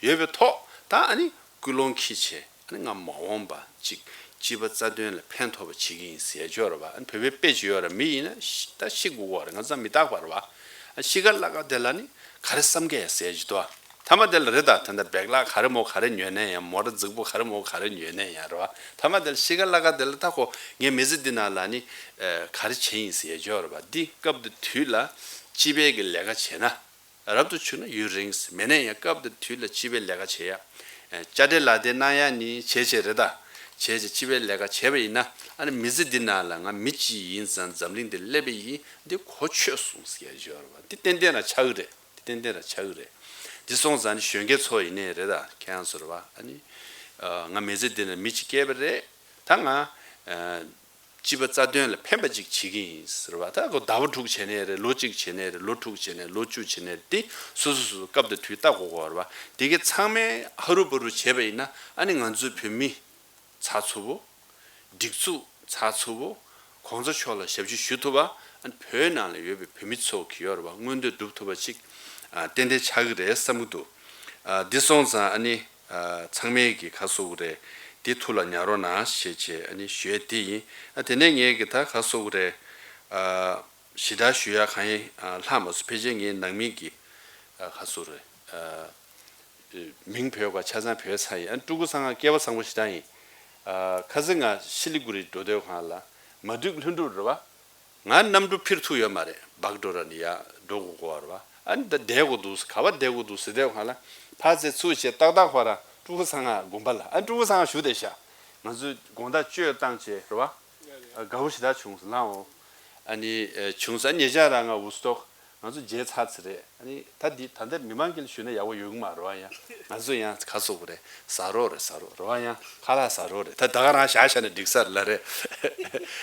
པ་ཡོད་པའི་ཐོག་ད་ཨ་ནི་ཀུན་སློང་འཁྱེར་བྱས་ཨ་ནི་ང་མ་འོངས་པ་ཅིག་ སྤྱི་པ་རྩ་དོན་ལ་ཕན་ཐོགས་པ་བྱེད་ཀྱི་ཡིན་ཟེར་ཡ་ཅིག་ཡོད་རེད་བ། ཨ་ནི་བོད་པའི་དཔེ་ཅིག་ཡོད་རེད། མི་ཡིན་ན་ཤི་ད་ཤི་དགོས་ཀྱི་ཡོད་རེད། ང་ཚོ་མི་རྟག་པ་རེད་བ། ཨ་ཤི་ཁ་ལ་ཁ་དེ་ལ་ནི་ག་རེ་བསམ་གི་ཡོད་ཟེར་ཡ་ཅིག་འདུག་ཨ། མཐའ་མ་དེ་ལ་རེད་ད། ད་ལྟ་བེག་ལག་ག་རེ་མོ་ག་རེ་ཉོས་ནས་ཡང་། མོ་ཊ་རྫིག་པོ་ག་རེ་མོ་ག་རེ་ཉོས་ནས་ཡང་རེད་བ། མཐའ་མ་དེ་ལ་ཤི་ཁ་ལ་ཁ་དེ་ལ་ད་ཁོ་ངའི་མི་ཚེ་འདི་ནང་ལ་ནི་ཨ་ག་རེ་བྱས་ཡིན་ཟེར་ཡ་ཅིག་ཡོད་རེད་བ། འདི་སྐབས་དེ་དུས་ལ་སྤྱི་པའི་གི་ལས་ཀ་བྱས་ན། རབ་ཏུ་བྱུང་ན་ཡུན་རིང་། མེད་ན་ཡང་སྐབས་དང་དུས་ལ་སྤྱི་པའི་ལས་ཀ་བྱེད་ཡ། ཨེ་དཔྱ་ཁྲལ་ལག་དེབ་གནང་ཡ་ནི་བྱས་བྱས་རེད་ད། བྱས་བྱས་སྤྱི་པའི་ལས་ཀ་བྱས་པ་ཡིན་ན། ཨ་ནི་མི་ཚེ་འདི་ནང་ལ་ང་མི་གཅིག་ཡིན་ཙང་འཛམ་གླིང་འདིར་སླེབས་པ་ཡིན། འདི་གོ་ཆོད་སོང་ཟེར་ཡ་ཅིག་ཡོད་རེད་བ། འདི་ཏན་ཏན་རང་ཆགས་ཀྱི་རེད། འདི་ཏན་ཏན་རང་ཆགས་ཀྱི་རེད། འདི་སོང་ཙང་ནི་གཞོན་སྐྱེས་ཚོ་ཡིན་ནའི་རེད་ད། ཁྱེད་རང་ཚོ་རེད་བ། ཨ་ནི་ཨ་ང་མི་ཚེ་འདི་ནང་མི་གཅིག་སྐྱེས་པ་རེད། ད་ང་ཨ་སྤྱི་པ་རྩ་དོན་ལ་ཕན་པ་ཅིག་བྱེད་ཀྱི་ཡིན་ཟེར་བ། ད་ཁོ་ཟླ་བ་དྲུག་བྱས་ནའི་རེད། ལོ་གཅིག་བྱས་ནའི་རེད། ལོ་དྲུག་བྱས་ནའི་རེད། ལོ་བཅུ་བྱས་ནའི་རེད། དེ་སོ་སོ་སོ་སོ་སྐབས་དང་དུས་བལྟ་དགོས་ཀྱི་ཡོད་རེད་བ། དེ་གའི་ཚང་མས་ཧ་རུ་བ་རུ་བྱས་པ་ཡིན་ན། ཨ་ནི་ང་ཚོའི་བོད་མི་ཚགས་ཚུད་པོ། སྒྲིག་འཛུགས་ཚགས་ཚུད་པོ། གོང་ས་མཆོག་ལ་ཞབས་ཕྱི་ཞུ་ཐུབ་པ། ཨ་ནི་བོད་ནང་ལ་ཡོད་པའི་བོད་མི་ཚོ་གི་ཡོད་རེད་བ། མངོན་འདོད་སྒྲུབ་ཐུབ་པ་ཅིག་ཨ་ཏན་ཏན་ཆགས་ཀྱི་རེད་བསམ་གྱི་འདུག་ཨ་འདི་སོང་ཙང་ཨ་ནི། ཨ་ཚང་མས་ཀྱི་ག་རེ་ཟེར་དགོས་རེད། འདི་ཐུགས་ལ་ཉར་རོགས་གནང་ཞེས་བྱས་ཨ་ནི་ཞུ་ཡས་དེ་ཡིན། ཨ་དེ་ནས་ངས་ཀྱི་ད་ག་རེ་ཟེར་དགོས་རེད། ཨ་ཞེ་དྲག་ཞུ་ཡ་གང་ཡིན་ཨ་ལྷག་མ་སོང་། ཕལ་ཆེར་ངའི་ནང་མི་གི་ཨ་ག་རེ་ཟེར་དགོས་རེད། ཨ་མིང་བོས་པ་ཆ་ཚང་བོས་ཚར་ཡིན། ཨ་ཕྲུ་གུ་ཚང་མ་སྐལ་བ་བཟང་པོ་ཞེ་དྲག་ཡིན། ཨ་ཁ་སང་ང་ཤི་ལི་གུ་རི་འགྲོ་དུས་སྒང་ལ་མ་ཌིབ་ལྷུན་གྲུབ་རེད་བ། ང་གནམ་གྲུ་འཕུར་ཐུབ་ཡོད་མ་རེད། སྦག་འགྲོ་ར་ནི་ཡར་འགྲོ་དགོས་ཀྱི་ཡོད་རེད་བ། ཨ་ནི་ད་བསྡད་དགོས་འདུག་ག་པར་བསྡད་དགོས་འདུག་ཟེར་དུས་སྒང་ལ་ཕར་ཚུར་ཚུར་བྱས་ཏག་ཏག་ཁོ་རང་ཕྲུ་གུ་ཚང་མ་དགོན་པ་ལ། ཨ་ཕྲུ་གུ་ཚང་མ་བཞུགས་བསྡད་ཤག་ང་ཚོས་དགོང་དག་གཅོད་བཏང་བྱས་རེད་བ། ཨ་དགའ་པོ་ཞེ་དྲག་བྱུང་སོང་། ལགས་འོང་། ཨ་ནི་ཨ་བྱུང་སོང་། ཉེ་ཆར་རང་ང་ཝུ་སི་ཊོག་ང་ཚོ་མཇལ་ཚར་ཚར་རེད། ཨ་ནི་ད་འདི་ད་ལྟ་མི་མང་གིས་ཞུས་ན་ཡག་པོ་ཡོང་གི་མ་རེད་བ། ཡང་ང་ཚོ་ཡང་ག་རེ་ཟེར་དགོས་རེད། ཟ་རོགས་རེད། ཟ་རོགས་རེད་བ། ཡང་ཁ་ལག་ཟ་རོགས་རེད། ད་ད་ག་རང་བཞག་བཞག་ནས་འགྲིག་ས་རེད་ལ་རེད།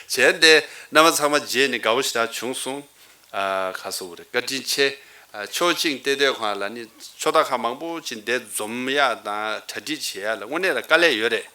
བྱས་ཏེ་རྣམ་པ་ཚང་མ་མཇལ་ནས་དགའ་པོ་ཞེ་དྲག་བྱུང་སོང་། ཨ་ག་རེ་ཟེར་དགོས་རེད། བཀའ་དྲིན་ཆེ། ཨ་ཕྱོགས་གཅིག་བལྟས་དུས་སྒང་ལ་ནི་ཕྱོགས་མཐའ་ཁག་མང་པོ་ཅིག་འདིར་འཛོམས་ཡག་དང་གྲ་སྒྲིག་བྱེད་ཡག་ལ་དངོས་གནས་ལ་དཀའ་ལས་ཡོད་རེད།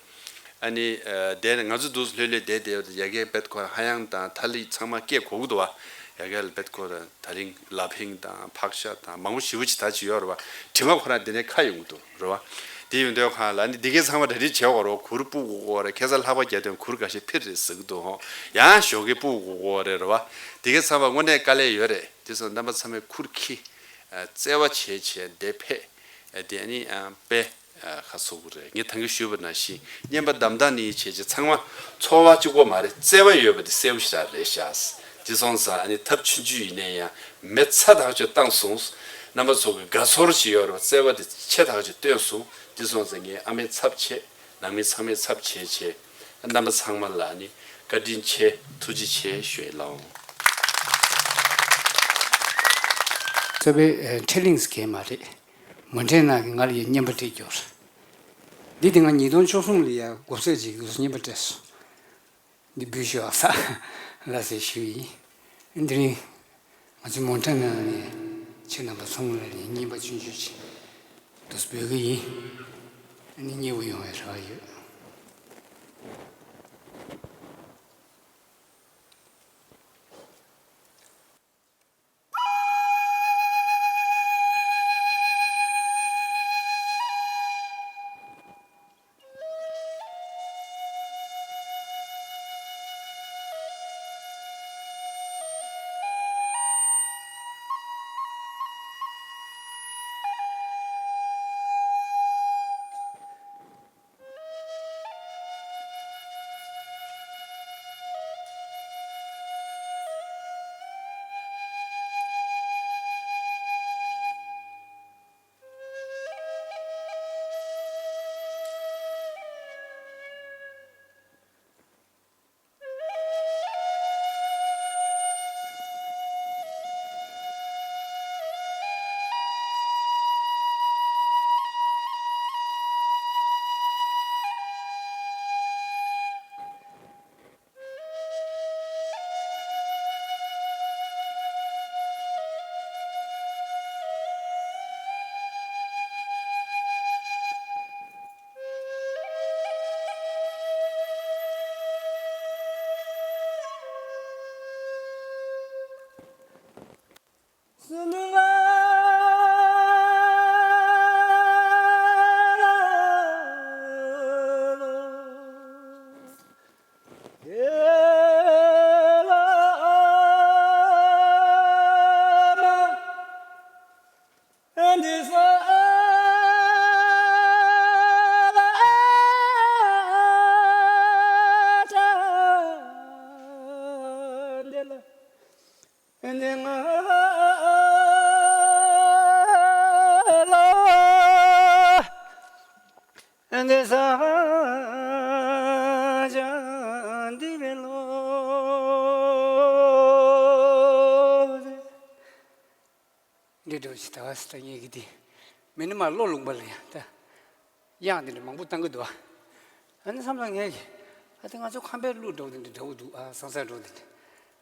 ཨ་ནི་ཨ་དེ་ནི་ང་ཚོ་འདུག་སེ་ལྷོད་ལྷོད་བསྡད་བསྡད་ཡ་གིར་རྦད་ཁོ་རང་ཧ་ཡང་དང་ཐ་ལི་ཚང་མ་སྐད་གོ་གི་འདུག་བ། ཡ་གིར་རྦད་ཁོ་རང་དེ་རིང་ལ་ཕིང་དང་ཕག་ཤ་དང་མང་པོ་ཞེ་པོ་ཅིག་ད་ཅིག་ཡོད་རེད་བ། དྲི་མ་ཁོ་རང་དེ་ནས་ཁ་ཡོང་གི་འདུག་རེད་བ། དེ་ཡོང་དུས་སྒང་ལ་ནི་འདི་གའི་ཚང་མ་གྲ་སྒྲིག་བྱེད་དགོས་རེད། གུར་སྤུ་དགོས་རེད། ཁ་སང་ལྷགས་པ་རྒྱག་དུས་གུར་འགའ་ཤས་འཕུར་རེད་ཟེར་གི་འདུག་ཧོ། ཡང་ཞོགས་ཀས་སྤུ་དགོས་རེད་རེད་བ། འདི་གའི་ཚང་མ་དངོས་གནས་དཀའ་ལས་ཡོད་རེད། དེ་ཚོ་རྣམ་པ་ཚང་མས་ཁུར་ཁྱི། ཨ་བརྩེ་བ་བྱས་བྱས་འདིར་ཕེབས། ཨ་དེ་ནི་ཨ་དཔེ་ཨ་ག་རེ་ཟེར་དགོས་རེད། ངས་ད་གིན་ཞུས་པ་ནང་བཞིན་རྔན་པ་འདམ་སྟངས་ནི་བྱས་བྱས་ཚང་མ་འཚོ་བ་གཅིག་པོ་མ་རེད། བརྩེ་བ་ཡོད་པ་དེ་གསལ་པོ་ཞེ་དྲག་རེད་ཤག་དེ་སོང་ཙང་ཨ་ནི་ཐབས་ཆུང་ཆུང་ཡིན་ནའི་ཡང་མི་ཚ་ཐག་ཆོད་བཏང་སོང་། རྣམ་པ་ཚོ་གི་དགའ་ཚོར་ཞིག་ཡོད་རེད་བ། བརྩེ་བ་དེ་ཆེ་ཐག་ཆོད་བཏོན་སོང་། དེ་སོང་ཙང་ངས་ཨ་མའི་ཚབ་བྱས། ནང་མི་ཚང་མའི་ཚབ་བྱས་བྱས། རྣམ་པ་ཚང་མ་ལ་ནི་བཀའ་དྲིན་ཆེ། ཐུགས་རྗེ་ཆེ་ཞུ་ཡི་ལགས། རྩ་བའི་ཨ་ཕྲེང་ལིང་གས་མ་རེད། མོན་ཕྲན་ནང་གི་ང་ལ་ཡ་རྔན་པ་སྤྲད་རྒྱུ་རེད། འདི་དེ་སྔ་ཉིས་སྟོང་བཅུ་གསུམ་ལ་ཡ་དགོས་ཚད་ཅིག་ལ་སོ་རྔན་པ་སྤྲད་སོང་། འདི་འབུལ་ཞུ་ཨ་ས་ལ་ཟེར་ཞུ་ཡིན། འདི་རིང་ང་ཚོའི་མོན་ཕྲན་ནང་ནས་ཁྱེད་རྣམ་པ་ཚང་མ་ལ་ནི་རྔན་པ་ཆུང་ཆུང་ཅིག་འདུག་སེ་འབུལ་གི་ཡིན། ཨ་ནི་མཉེས་པོ་ཡོང་བའི་རེ་བ་ཡོད། འདི་འདྲ་ཞིག་ད་བ་སི་ཏྲ་ཉེ་གི་དེ་མི་ནི་མ་བློ་ལུང་པ་ལ་ཡང་ད། དབྱངས་དེ་འདྲ་མང་པོ་བཏང་གི་འདུག་ཨ། ཨ་ནི་བསམ་བློ་ངས་ཀྱི། ཨ་དེ་ང་ཚོ་ཁམས་པའི་གླུ་འདྲ་བོ་དེ་འདྲ་འདྲ་བོ་འདུག་ཨ། སང་ས་འདྲ་བོ་དེ་འདྲ།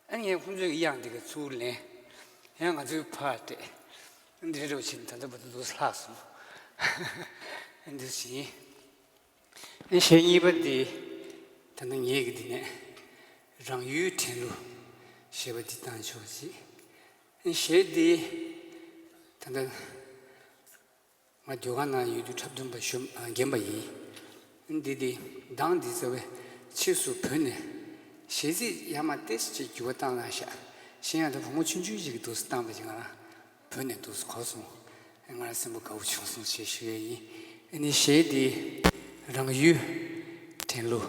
ཨ་ནི་ངས་ཁོང་ཚོའི་གི་དབྱངས་དེ་ག་ཚུར་ལེན། ཡང་ང་ཚོའི་ཕར་སྤྲད། འདི་འདྲ་བོ་བྱས་ནས་ད་ལྟ་བར་དུ་འདུག་ལྷག་སོང་། ཨ་འདི་བཞིན། ཨ་གཞས་གཉིས་པ་དེ། ད་ལྟ་ངས་གི་འདི་ནས། རང་ཡུལ་དྲན་གླུ། ཞེས་པ་འདི་བཏང་ཆོག་ཅིག། ཨ་གཞས་འདི། ད་ལྟ། ང་སྡོད་ཁང་ནང་ཡོད་དུས་འཁྲབ་སྟོན་པ་ཞུ་རྒན་པ་ཡིན། འདི་དེ་གདངས་འདི་རྩ་བའི་ཕྱིས་སུ་བོད་ནས་གཞས་ཚིག་ཡར་མར་ཏོག་ཙམ་ཅིག་འགྱུར་བ་བཏང་གནང་ཤག། གཞན་ཡང་ད་བུ་མོ་ཆུང་ཆུང་ཞིག་གི་འདུག་སེ་བཏང་པ་ཅིག་ང་རང་བོད་ནས་འདུག་སེ་གོ་སོང་། ང་རང་སེམས་པ་དགའ་བོ་བྱུང་སོང་ཞེས་ཞུ་ཡས་ཡིན། ཨ་ནི་གཞས་འདི་རང་ཡུལ་དྲན་གླུ།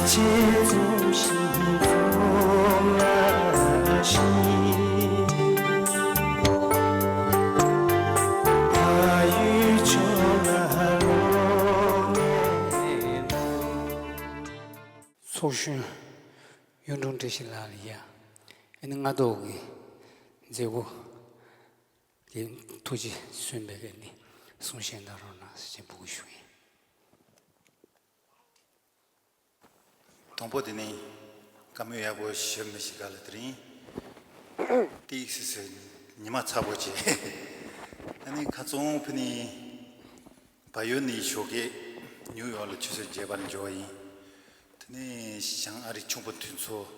ཆེད་འཛོམས་ཤིང་འཛོམས་ལ་ཤིང་། ཕ་ཡུལ་ཕྱོགས་ལ་ལོག་ནས། ཚོགས་གཞོན་གཡུང་དྲུང་བཀྲ་ཤིས་ལགས་ལ་ཡ། ཨ་ནི་སྔ་ཐོག་གི་མཛད་སྒོ་དེ་ཐུགས་རྗེ་གསུངས་པའི་ཨ་ནི་གསུང་བཤད་གནང་རོགས་གནང་ཟེར་ཅིག་འབོད་སྐུལ་ཞུ་ཡིན། དང་པོ་དེ་ནི་བཀའ་མོལ་ཡག་པོ་ཞུ་མི་ཞིག་ག་ལ་དེ་རིང་ཏིག་སི་སི་ཉི་མ་ཚ་པོ་བྱས། ཨ་ནི་ཁ་ཚོང་ཕུ་ནི་བལ་ཡུལ་ནས་ཞོགས་ཀས་ཉིའུ་ཡོག་ལ་ཆུ་ཚོད་བརྒྱད་པར་འབྱོར་བ་ཡིན། དེ་ནས་བྱང་ཨ་རི་ཁྱུང་པོ་མཐུན་ཚོགས་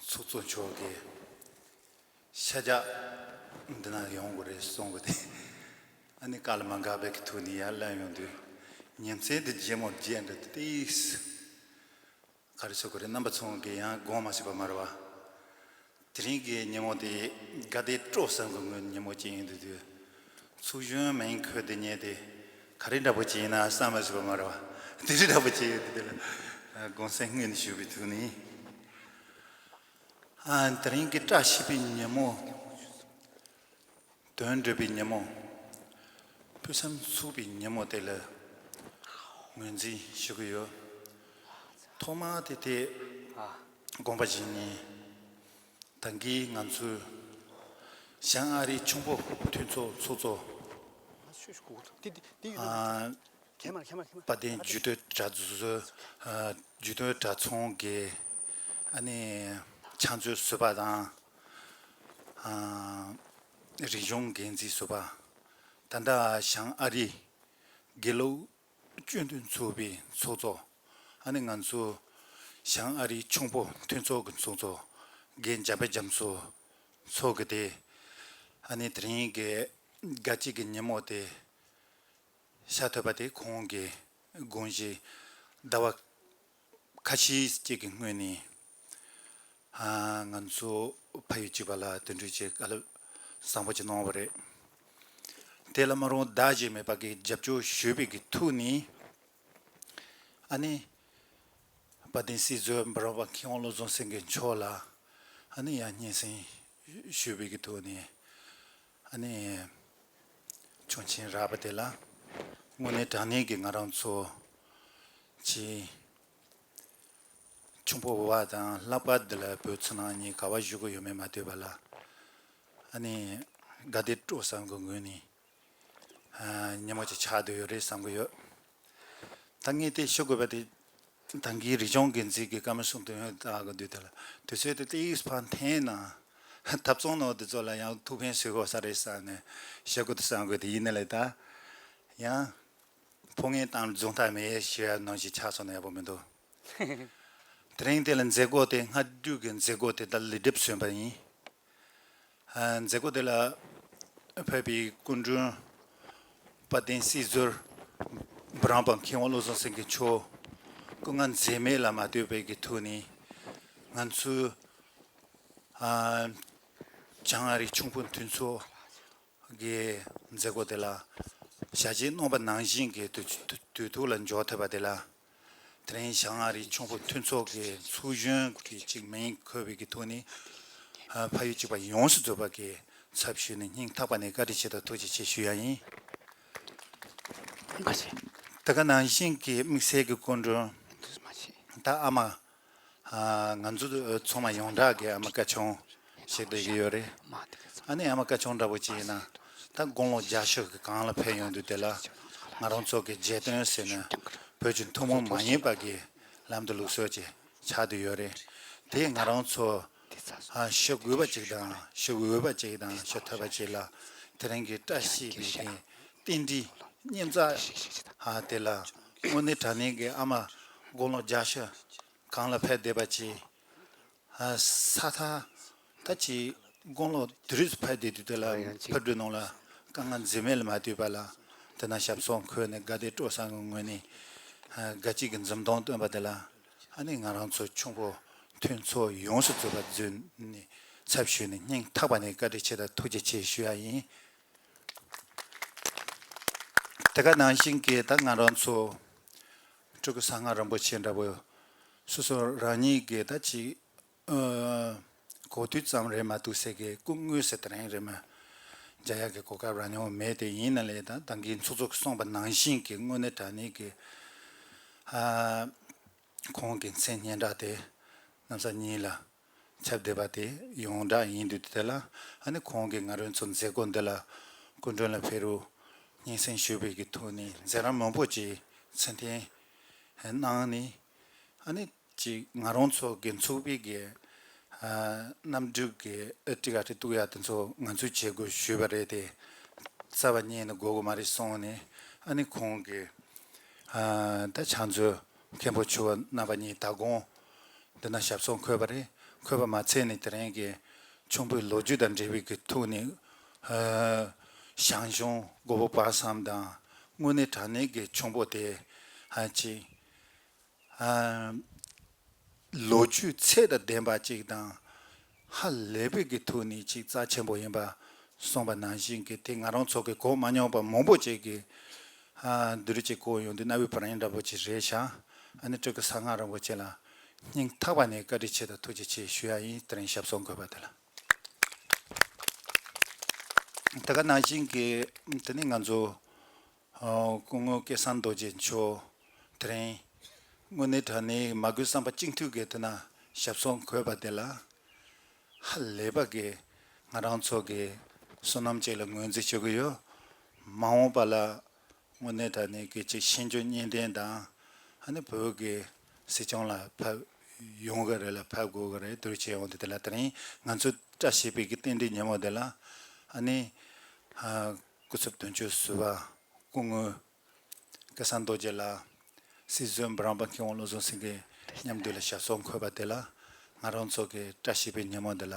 ཚོགས་གཙོ་མཆོག་གིས་ཤ་རྒྱགས་འདི་ན་ཡོང་དགོས་རེད་གསུང་གི་དེ། ཨ་ནི་བཀའ་ལ་མ་འགག་པའི་གི་ཐོག་ནས་ཡར་ལངས་ཡོང་དུས་ཉིན་མཚན་དེ་རྗེས་མོ་བརྒྱད་འདྲ་དེ་ཏིག་སི། ག་རེ་ཟེར་དགོས་རེད། རྣམ་པ་ཚོ་གིས་ཡང་དགོངས་མ་ཞུས་པ་མ་རེད་བ། དེ་རིང་གི་ཉིན་མོ་དེ་དགའ་བདེ་སྤྲོ་བསམ་གྱི་ངང་ཉིན་མོ་ཅིག་ཡིན་དུས་དུས། ཚོགས་གཞོན་མིང་འཁོད་དེ་ཉན་དེ་ག་རེ་འདྲ་པོ་ཅིག་ཡིན་ན་བསམ་མ་ཞུས་པ་མ་རེད་བ། དེ་རིང་འདྲ་པོ་ཅིག་ཡོད་དེ་དེ་ལ་དགོངས་སེམས་སྔོན་ནས་ཞུ་བའི་ཐོག་ནས། ཨ། དེ་རིང་གི་བཀྲ་ཤིས་པའི་ཉིན་མོ། དོན་འགྲུབ་པའི་ཉིན་མོ། ཕུན་སུམ་ཚོགས་པའི་ཉིན་མོ་དེ་ལ་ངོས་འཛིན་ཞུ་གི་ཡོད། ཐོག་མ་དེ་དེ་དགོངས་པ་བཞེས་ནས་ད་གིན་ང་ཚོའི་བྱང་ཨ་རིའི་ཁྱུང་པོ་མཐུན་ཚོགས་ཚོགས་གཙོ། ཨ། དཔལ་ལྡན་རྒྱུད་སྟོད་གྲྭ་ཚང་གི་ཨ་ནི་ཕྱག་མཛོད་ཟུར་པ་དང་། ཨ། རིག་གཞུང་འགན་འཛིན་ཟུར་པ། ད་ལྟ་བྱང་ཨ་རིའི་དགེ་ལུགས་སྤྱི་མཐུན་ཚོགས་པའི་ཚོགས་གཙོ། ཨ་ནི་ང་ཚོ་བྱང་ཨ་རིའི་ཁྱུང་པོ་མཐུན་ཚོགས་ཀྱི་ཚོགས་གཙོ་རྒན་འཇམ་དཔལ་རྒྱ་མཚོ་མཆོག་གིས་དེ། ཨ་ནི་དེ་རིང་གི་དགའ་སྐྱིད་ཀྱི་ཉིན་མོ་དེ། ཤར་ཐོས་པ་དེ་ཁོང་གི་དགོངས་གཞི་ཟླ་བ་ཁ་ཤས་ཅིག་གི་སྔོན་ནས། ཨ། ང་ཚོ་ཕ་ཡུལ་གཅིག་པ་ལ་དེ་འདྲ་ཅིག་བཀའ་སློབ་བཟང་པོ་ཅིག་གནང་བ་རེད། དེ་ལ་མ་རུང་བདག་གཞན་མེད་པ་གི་རྒྱབ་སྐྱོར་ཞུས་པའི་གི་ཐོག་ནས། ཨ་ནི་དཔལ་ལྡན་སྲིད་ཟུར་འབུམ་རམས་པ་མཁས་དབང་བློ་བཟང་སེང་གེ་མཆོག་ལ་ཨ་ནི་ཡང་སྙན་སེང་ཞུས་པའི་གི་ཐོག་ནས། ཨ་ནི་ཁྱུང་ཆེན་རག་པ་དེ་ལ་དངོས་གནས་དྲང་གནས་ཀྱི་ང་རང་ཚོ་གི་ཁྱུང་པོ་བ་དང་ལྷག་པར་དུ་ལ་བོད་ཕྱི་ནང་གཉིས་ག་པར་བཞུགས་ཀྱི་ཡོད་མེད་མ་ལྟོས་པ་ལ། ཨ་ནི་དགའ་བདེ་སྤྲོ་བསམ་གྱི་ངང་ནས། ཨ། ཉིན་མོ་ཅིག་ཆགས་བསྡད་ཡོད་རེད་བསམ་གྱི་ཡོད། ད་ངས་དེ་ཞུ་དགོས་པ་དེ། ད་གིན་རིག་གཞུང་འགན་འཛིན་གྱིས་བཀའ་མོལ་གསུང་དུས་ཡང་ལྟ་གི་འདུག་དེ་ལ་དུས་ཚོད་དེ་ཏིག་ཕར་འཐེན་ན། ཐབ་ཚང་ནང་དེ་ཚོ་ལ་ཡང་ཐུགས་ཕན་གསོས་དགོས་ས་རེད་བསམ་ནས་ཞུ་དགོས་འདུག་བསམ་གྱི་ཡོད། དེ་ཡིན་ནའི་ལས་ད་ཡང་ཕོ་ངན་དང་རྫོང་ཐག་མེད་ཞུ་ཡ་ནང་བཞིན་ཆགས་སོང་ན་ཡག་པོ་མི་འདུག་དེ་རིང་དེ་ལ་མཛད་སྒོ་དེ་སྔ་དུས་ཀྱི་མཛད་སྒོ་དེ་ད་ལེགས་གྲུབ་སོན་པ་ཡིན། ཨ། མཛད་སྒོ་དེ་ལ་ཕེབས་པའི་སྐུ་མགྲོན་དཔལ་ལྡན་སྲིད་ཟུར་འབུམ་རམས་པ་མཁས་དབང་བློ་བཟང་སེང་གེ་མཆོག་སྐུ་ངལ་འཛེམས་མེད་ལ་མ་ལྟོས་པའི་གི་ཐོག་ནས་ང་ཚོའི། ཨ། བྱང་ཨ་རིའི་ཁྱུང་པོ་མཐུན་ཚོགས་ཀྱི་མཛད་སྒོ་དེ་ལ་ཞལ་བཞེས་གནང་བ་ནང་བཞིན་གྱི་དུས་དུས་ཐོག་ལ་འབྱོར་ཐུབ་པ་དེ་ལ། དེ་རིང་བྱང་ཨ་རིའི་ཁྱུང་པོ་མཐུན་ཚོགས་ཀྱི་ཚོགས་གཞོན་གྱི་ཅིག་མིང་འཁོད་པའི་གི་ཐོག་ནས། ཨ། ཕ་ཡུལ་གཅིག་པ་ཡོངས་སུ་རྫོགས་པ་གི་ཚབ་ཞུས་ནས་སྙིང་ཐག་པ་ནས་བཀའ་དྲིན་ཆེ་དང་ཐུགས་རྗེ་ཆེ་ཞུ་ཡ་ཡིན། ཐུགས་རྗེ་ཆེ། དེ་ག་ནང་བཞིན་གྱི་དམིགས་བསལ་གྱི་སྐུ་མགྲོན་ད་ཨ་མ། ཨ། ང་ཚོ་ཚང་མ་ཡོངས་གྲགས་ཀྱི་ཨ་མ་སྐལ་བཟང་ཞིག་བསྡད་ཀྱི་ཡོད་རེད། ཨ་ནི་ཨ་མ་སྐལ་བཟང་འདྲ་པོ་ཅིག་ཡིན་ན་ད་དགུང་ལོ་བརྒྱད་ཅུ་གི་སྒང་ལ་ཕེབས་ཡོང་དུས་དེ་ལ་ང་རང་ཚོ་གི་རྗེས་མཐུན་ཟེར་ནས་བོད་ཀྱི་ཐུན་མོང་མ་ཡིན་པ་གི་ལམ་དུ་ལུགས་སྲོལ་ཅིག་ཆགས་བསྡད་ཡོད་རེད། དེ་ང་རང་ཚོ། ཨ། ཞུ་དགོས་པ་ཅིག་དང་ཞུ་འོས་པ་ཅིག་དང་ཞུ་ཐུབ་པ་ཅིག་ལ་དེ་རིང་གི་བཀྲ་ཤིས་པའི་གི་རྟེན་འབྲེལ་སྙན་གྲགས། ཨ། དེ་ལ་དངོས་གནས་དྲང་གནས་ཀྱི་ཨ་མ་དགུང་ལོ་བརྒྱད་ཅུ་སྒང་ལ་ཕེབས་བསྡད་པ་ཅིག་ཨ། ས་ཐག་ད་ཅིག་དགུང་ལོ་དེ་རིང་ཕེབས་བསྡད་དུས་དེ་ལ་ཕ་འགྲོ་ནང་ལ་དཀའ་ངལ་འཛེམས་མེད་ལ་མ་ལྟོས་པ་ལ་དེ་ན་ཞབས་སོར་འཁོད་ནས་དགའ་བདེ་སྤྲོ་བསམ་གྱི་ངང་ནས། ཨ། དགའ་སྐྱིད་ཀྱི་འཛུམ་མདངས་སྟོན་པ་དེ་ལ། ཨ་ནི་ང་རང་ཚོ་ཁྱུང་པོ་མཐུན་ཚོགས་ཡོངས་སུ་རྫོགས་པ་འཛུལ་ནས་ཚབ་ཞུས་ནས་སྙིང་ཐག་པ་ནས་བཀའ་དྲིན་ཆེ་དང་ཐུགས་རྗེ་ཆེ་ཞུ་ཡ་ཡིན། དེ་ག་ནང་བཞིན་གྱི་ད་ང་རང་ཚོ་སྤྲུལ་སྐུ་གསང་སྔགས་རིན་པོ་ཆེ་འདྲ་པོ་ སོ་སོ་རང་ཉིད་ཀྱི་ད་ཅིག་ཨ་གོ་དུས་ཙམ་རེད་མ་གཏོགས་ཟེར་གི་སྐུ་དངོས་ཟེར་དེ་རིང་རེད་མ་མཇལ་ཡག་གི་གོ་སྐབས་རག་མྱོང་མེད་དེ། ཡིན་ན་ལས་ད་ད་གིན་ཚོགས་གཙོས་གསུངས་པ་ནང་བཞིན་གྱི་དངོས་གནས་དྲང་གནས་ཀྱི་ཨ་ཁོང་གི་མཚན་སྙན་གྲགས་དེ་གནམ་ས་གཉིས་ལ་ཁྱབ་བསྡད་པ་དེ་ཡོངས་གྲགས་ཡིན་དུས་དེ་ལ། ཨ་ནི་ཁོང་གིས་ང་རང་ཚོ་མཛད་སྒོ་འདི་ལ་སྐུ་མགྲོན་ལ་ཕེབས་རོགས་སྙན་སེང་ཞུས་པའི་གི་ཐོག་ནས་མཛད་རིམ་མང་པོ་ཅིག་ཚུལ་མཐུན་གནང་ནས། ཨ་ནི་ཅིག་ང་རང་ཚོ་གི་ཚོགས་པའི་གི་ཨ་གནམ་གྲུ་གི་ཨ་ཊི་ཀ་ཊི་གཏུག་ཡ་དེ་ཚོ་ང་ཚོས་བྱེད་དགོས་ཞུས་པ་རེད་དེ། རྩ་བ་ཉིད་ནས་དགོས་དགོས་མ་རེད་གསུངས་ནས། ཨ་ནི་ཁོང་གི་ཨ་ད་ཕྱག་མཛོད་མཁན་པོ་ཆེ་བ་རྣམ་པ་གཉིས་ད་དགོང་འདི་ན་ཞབས་སོར་འཁོད་པ་རེད། འཁོད་པ་མ་ཚད་ནས་དེ་རིང་གི་ཁྱུང་པོའི་ལོ་རྒྱུས་དང་འབྲེལ་བའི་གི་ཐོག་ནས་ཨ་ཞང་ཞུང་མགོན་པོ་དཔལ་བཟང་དང་དངོས་གནས་དྲང་གནས་ཀྱི་ཁྱུང་པོ་དེ་ཨ་ཅིག་ཨ་ལོ་རྒྱུས་ཚད་དང་ལྡན་པ་ཅིག་དང་ཧ་ལས་པའི་གི་ཐོག་ནས་ཅིག་རྩ་ཆེན་པོ་ཡིན་པ་གསུངས་པ་ནང་བཞིན་གྱི་དེ་ང་རང་ཚོ་གི་གོ་མ་མྱོང་པ་མང་པོ་ཅིག་གི་ཨ་འདི་རུ་ཅིག་གོ་ཡོང་དུས་རྣ་བའི་བུ་རིང་འདྲ་པོ་ཅིག་རེད་ཤག་ཨ་ནི་སྤྲུལ་སྐུ་གསང་སྔགས་རིན་པོ་ཆེ་ལ་སྙིང་ཐག་པ་ནས་བཀའ་དྲིན་ཆེ་དང་ཐུགས་རྗེ་ཆེ་ཞུ་ཡ་ཡིན། དེ་རིང་ཞབས་སོར་འཁོད་པ་དེ་ལ། དེ་ག་ནང་བཞིན་གྱི་དེ་ནི་ང་ཚོ་ཨ་སྐུ་ངོ་སྐལ་བཟང་རྡོ་རྗེ་མཆོག་དེ་རིང་དངོས་གནས་དྲང་གནས་མ་དགོས་བསམ་པ་གཅིག་མཐུན་གྱིས་དེ་ན་ཞབས་སོར་འཁོད་པ་དེ་ལ་ཧ་ལས་པ་གི་ང་རང་ཚོ་གི་བསོད་ནམས་ཅིག་ལ་ངོས་འཛིན་ཞུ་གི་ཡོད། མ་འོངས་པ་ལ་དངོས་གནས་དྲང་གནས་ཀྱི་ཅིག་ཤེས་འཇོན་གཉིས་ལྡན་དང་། ཨ་ནི་བོད་ཀྱི་སྲིད་སྐྱོང་ལ་ཕེབས་ཡོང་གི་རེད་ལ་ཕེབས་དགོས་གི་རེད། དེ་རུ་བྱས་ཡོང་དུས་དེ་ལ་དེ་རིང་ང་ཚོས་བཀྲ་ཤིས་པའི་གི་རྟེན་འབྲེལ་ཉིན་མོ་དེ་ལ། ཨ་ནི་ཨ་སྐུ་ཚབ་དོན་གཅོད་ཟུར་པ་སྐུ་ངོ་སྐལ་བཟང་རྡོ་རྗེ་ལགས། སྲིད་ཟུར་འབུམ་རམས་པ་མཁས་དབང་བློ་བཟང་སེང་གེ་མཉམ་འདུས་ལ་ཞབས་སོར་འཁོད་པ་དེ་ལ་ང་རང་ཚོ་གི་བཀྲ་ཤིས་པའི་ཉིན་མོ་འདི་ལ་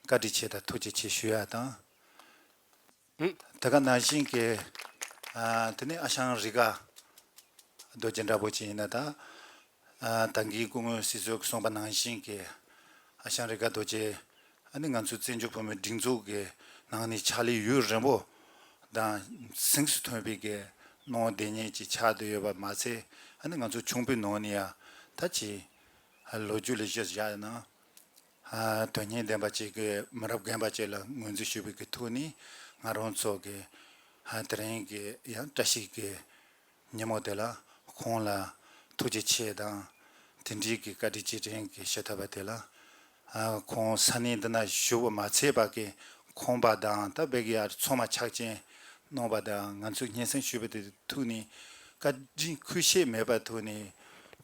བཀའ་དྲིན་ཆེ་དང་ཐུགས་རྗེ་ཆེ་ཞུ་ཡ་དང་། དེ་ག་ནང་བཞིན་གྱི་ཨ་དེ་ནི་ཨ་ཞང་རི་དགའ་རྡོ་རྗེ་འདྲ་པོ་ཅིག་ཡིན་ན་ད། ཨ་ད་གིན་སྐུ་ངོ་སྲིད་ཟུར་གྱིས་གསུངས་པ་ནང་བཞིན་གྱི་ཨ་ཞང་རི་དགའ་རྡོ་རྗེ་ཨ་ནི་ང་ཚོའི་བཙན་བྱོལ་བོད་མིའི་སྒྲིག་འཛུགས་ཀྱི་ནང་ནས་ཕྱག་ལས་ཡུན་རིང་པོ་དང་གཟེངས་སུ་ཐོན་པའི་གི་གནང་བ་དེ་ཉིད་ཀྱི་ཆགས་བསྡད་ཡོད་པ་མ་ཚད། ཨ་ནི་ང་ཚོ་ཁྱུང་པོའི་ནང་ནས་ཡང་ད་ཅིག་ལོ་རྒྱུས་ལ་གཞི་བཞག་ན། ཨ་དོན་སྙིང་ལྡན་པ་ཅིག་གི་མི་རབས་རྒན་པ་ཅིག་ལ་ངོས་འཛིན་ཞུ་བའི་གི་ཐོག་ནས་ང་རང་ཚོ་གི་ཨ་དེ་རིང་གི་ཡང་བཀྲ་ཤིས་ཀྱི་ཉིན་མོ་དེ་ལ་ཁོང་ལ་ཐུགས་རྗེ་ཆེ་དང་དེ་འདྲའི་གི་བཀའ་དྲིན་རྗེས་དྲན་གྱི་ཞུ་ཐུབ་པ་དེ་ལ། ཨ་ཁོང་ས་གནས་འདི་ན་བཞུགས་པ་མ་ཚད་པ་གི་ཁོང་པ་དང་ད་བེ་གི་ཡར་ཚང་མ་ཕྱག་ཆེན་གནང་བ་དང་ང་ཚོས་སྙན་སེང་ཞུས་པ་དེ་ཐུགས་ནས་བཀའ་དྲིན་ཁུལ་བཤད་མེད་པ་ཐུགས་ནས་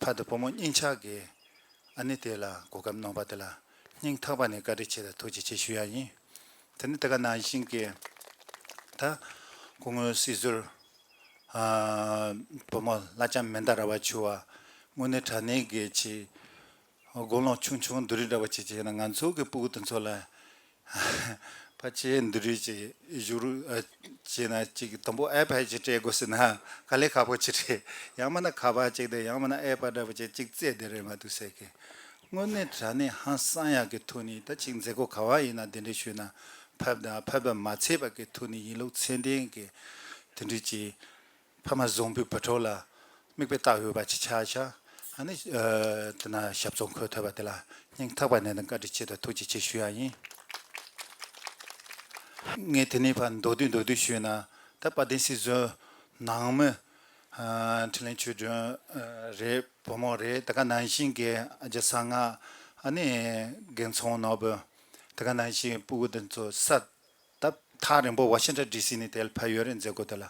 ཕ་དང་བུ་མོ་གཉིས་ཆ་གི་ཨ་ནི་དེ་ལ་གོ་སྐབས་གནང་བ་དེ་ལ་སྙིང་ཐག་པ་ནས་བཀའ་དྲིན་ཆེ་དང་ཐུགས་རྗེ་ཆེ་ཞུ་ཡ་ཡིན། དེ་ནི་དེ་ག་ནང་བཞིན་གྱི་ད་སྐུ་ངོ་སྲིད་ཟུར་ཨ་བུ་མོ་བླ་བྱམས་མན་དཱ་ར་བ་མཆོག་དངོས་གནས་དྲང་གནས་ཀྱི་ཆེ་དགུང་ལོ་ཆུང་ཆུང་བསྡུ་རིགས་འདྲ་བ་བྱེད་ཀྱི་ཡིན་ན་ང་ཚོ་གི་སྤུ་གུ་དེ་ཚོ་ལ་ཕལ་ཆེར་འདི་རིགས་ཀྱི་བཞུགས་རུ་ཨ་བྱས་ན་ཅིག་དང་པོ་ཨའི་པད་ཅིག་སྤྲད་དགོས་ཟེར་ན་དཀའ་ལས་ཁག་པོ་ཅིག་རེད། ཡང་མིན་ན་ཁ་པར་ཅིག་དང་ཡང་མིན་ན་ཨའི་པད་འདྲ་པོ་ཅིག་ཅིག་བཙལ་བསྡད་རེད་མ་གཏོགས་ཟེར་གི། དངོས་གནས་དྲང་གནས་ཧང་སང་ཡག་གི་ཐོག་ནས་ད་ཅིག་མཛད་སྒོ་ག་བ་ཡིན་ན་གདན་འདྲེན་ཞུས་ན་ཕེབས་དང་ཕེབས་པ་མ་ཚད་པ་གི་ཐོག་ནས་ཡིན་ལུགས་མཚན་ལྡན་གི་དེ་འདྲ་ཅིག་ཕ་མ་བཟང་པོའི་བུ་ཕྲུག་ལ་མིག་དཔེ་བལྟ་འོས་པ་ཅིག་ཆགས་ཤག་ཨ་ནི་ཨ་དེ་ན་ཞབས་སོར་འཁོད་ཐུབ་པ་དེ་ལ་སྙིང་ཐག་པ་ནས་བཀའ་དྲིན་ཆེ་དང་ཐུགས་རྗེ་ཆེ་ཞུ་ཡ་ཡིན། ངས་དེ་ནས་ཕར་མདོར་བསྡུས་མདོར་བསྡུས་ཞུས་ན་ད་དཔལ་ལྡན་སྲིད་ཟུར་ནང་མི་ཨ་འཕྲིན་ལས་ཆོས་སྒྲོན་ཨ་རེད། བུ་མོ་རེད། དེ་ག་ནང་བཞིན་གྱི་ཨ་ཅག་གསང་སྔགས་ཨ་ནི་རྒན་ཚང་ནོར་བུ། དེ་ག་ནང་བཞིན་སྤུ་གུ་དེ་ཚོ་ས་ད་ཐག་རིང་པོ་ཝ་ཤིང་ཊོན་ཌི་སི་ནས་དེ་ལ་ཕེབས་ཡོད་རེད། མཛད་སྒོ་དེ་ལ་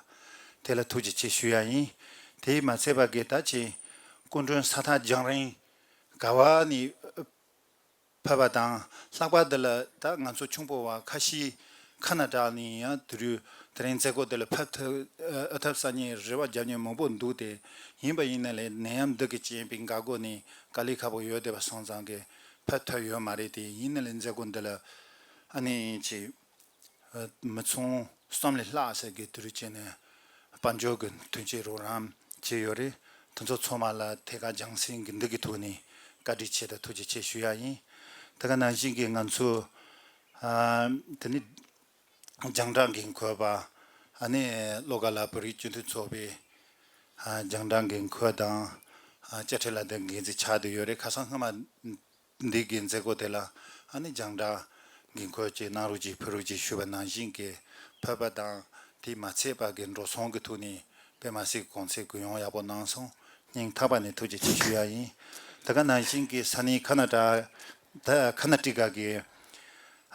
དེ་ལ་ཐུགས་རྗེ་ཆེ་ཞུ་ཡ་ཡིན། དེས་མ་ཚད་པ་གི་ད་ཅིག་སྐུ་མགྲོན་ས་ཐག་རྒྱང་རིང་ག་བ་ནས་ཕེབས་པ་དང་ལྷག་པར་དུ་ལ་ད་ང་ཚོ་ཁྱུང་པོ་བ་ཁ་ཤས་ཁ་ན་བྲག་ནས་ཡང་དེ་རུ་དེ་རིང་མཛད་སྒོ་དེ་ལ་ཕེབས་ཐུབ་ཨ་ཐུབ་ས་ནས་རེ་བ་རྒྱབ་མཁན་མང་པོ་འདུག་སྟེ། ཡིན་པ་ཡིན་ན་ལས་ནད་ཡམས་འདི་གི་རྐྱེན་པས་འགག་སྒོ་ནས་དཀའ་ལས་ཁག་པོ་ཡོད་བསྡད་པ་སོང་ཙང་གི་ཕེབས་ཐུབ་ཡོད་མ་རེད་དེ། ཡིན་ན་ལས་མཛད་སྒོ་འདི་ལ་ཨ་ནི་ཅིག་མི་ཚང་གསུམ་ལས་ལྷག་ཟེར་གི་དེ་རུ་བྱས་ནས་དཔལ་འབྱོར་གྱི་མཐུན་རྐྱེན་རོགས་རམ་བྱས་ཡོད་རེད། དེ་ཚོ་ཚང་མ་ལ་ཐད་ཀར་རྒྱང་སྲིང་གི་འདི་གི་ཐོག་ནས་བཀའ་དྲིན་ཆེ་དང་ཐུགས་རྗེ་ཆེ་ཞུ་ཡ་ཡིན། དེ་ག་ནང་བཞིན་གྱི་ང་ཚོ་ཨ་དེ་ནི་རྒྱང་བསྒྲགས་འགན་འཁུར་བ་ཨ་ནི་བློ་དགའ་ལགས་བོད་རིགས་སྤྱི་མཐུན་ཚོགས་པའི་ཨ་རྒྱང་བསྒྲགས་འགན་འཁུར་དང་ ཨ་དཔྱ་ཁྲལ་ལ་དེ་འགན་འཛིན་ཆགས་བསྡད་ཡོད་རེད། ཁ་སང་སྔ་མ་འདི་གི་མཛད་སྒོ་དེ་ལ་ཨ་ནི་རྒྱང་བསྒྲགས་འགན་འཁུར་གྱིས་གནང་རོགས་གྱིས་ཕུལ་རོགས་གྱིས་ཞུས་པ་ནང་བཞིན་གྱི་ཕེབས་པ་དང་དེས་མ་ཚད་པ་གི་འགྲོ་སོང་གི་ཐོག་ནས་དཔེ་མ་སྲིད་གོང་ཚད་གུ་ཡངས་ཡག་པོ་གནང་སོང་། སྙིང་ཐག་པ་ནས་ཐུགས་རྗེ་ཆེ་ཞུ་ཡ་ཡིན། དེ་ག་ནང་བཞིན་གྱི་ས་གནས་ཁ་ན་ཏྲ་ད་ཁ་ན་ཏི་ཀ་གི་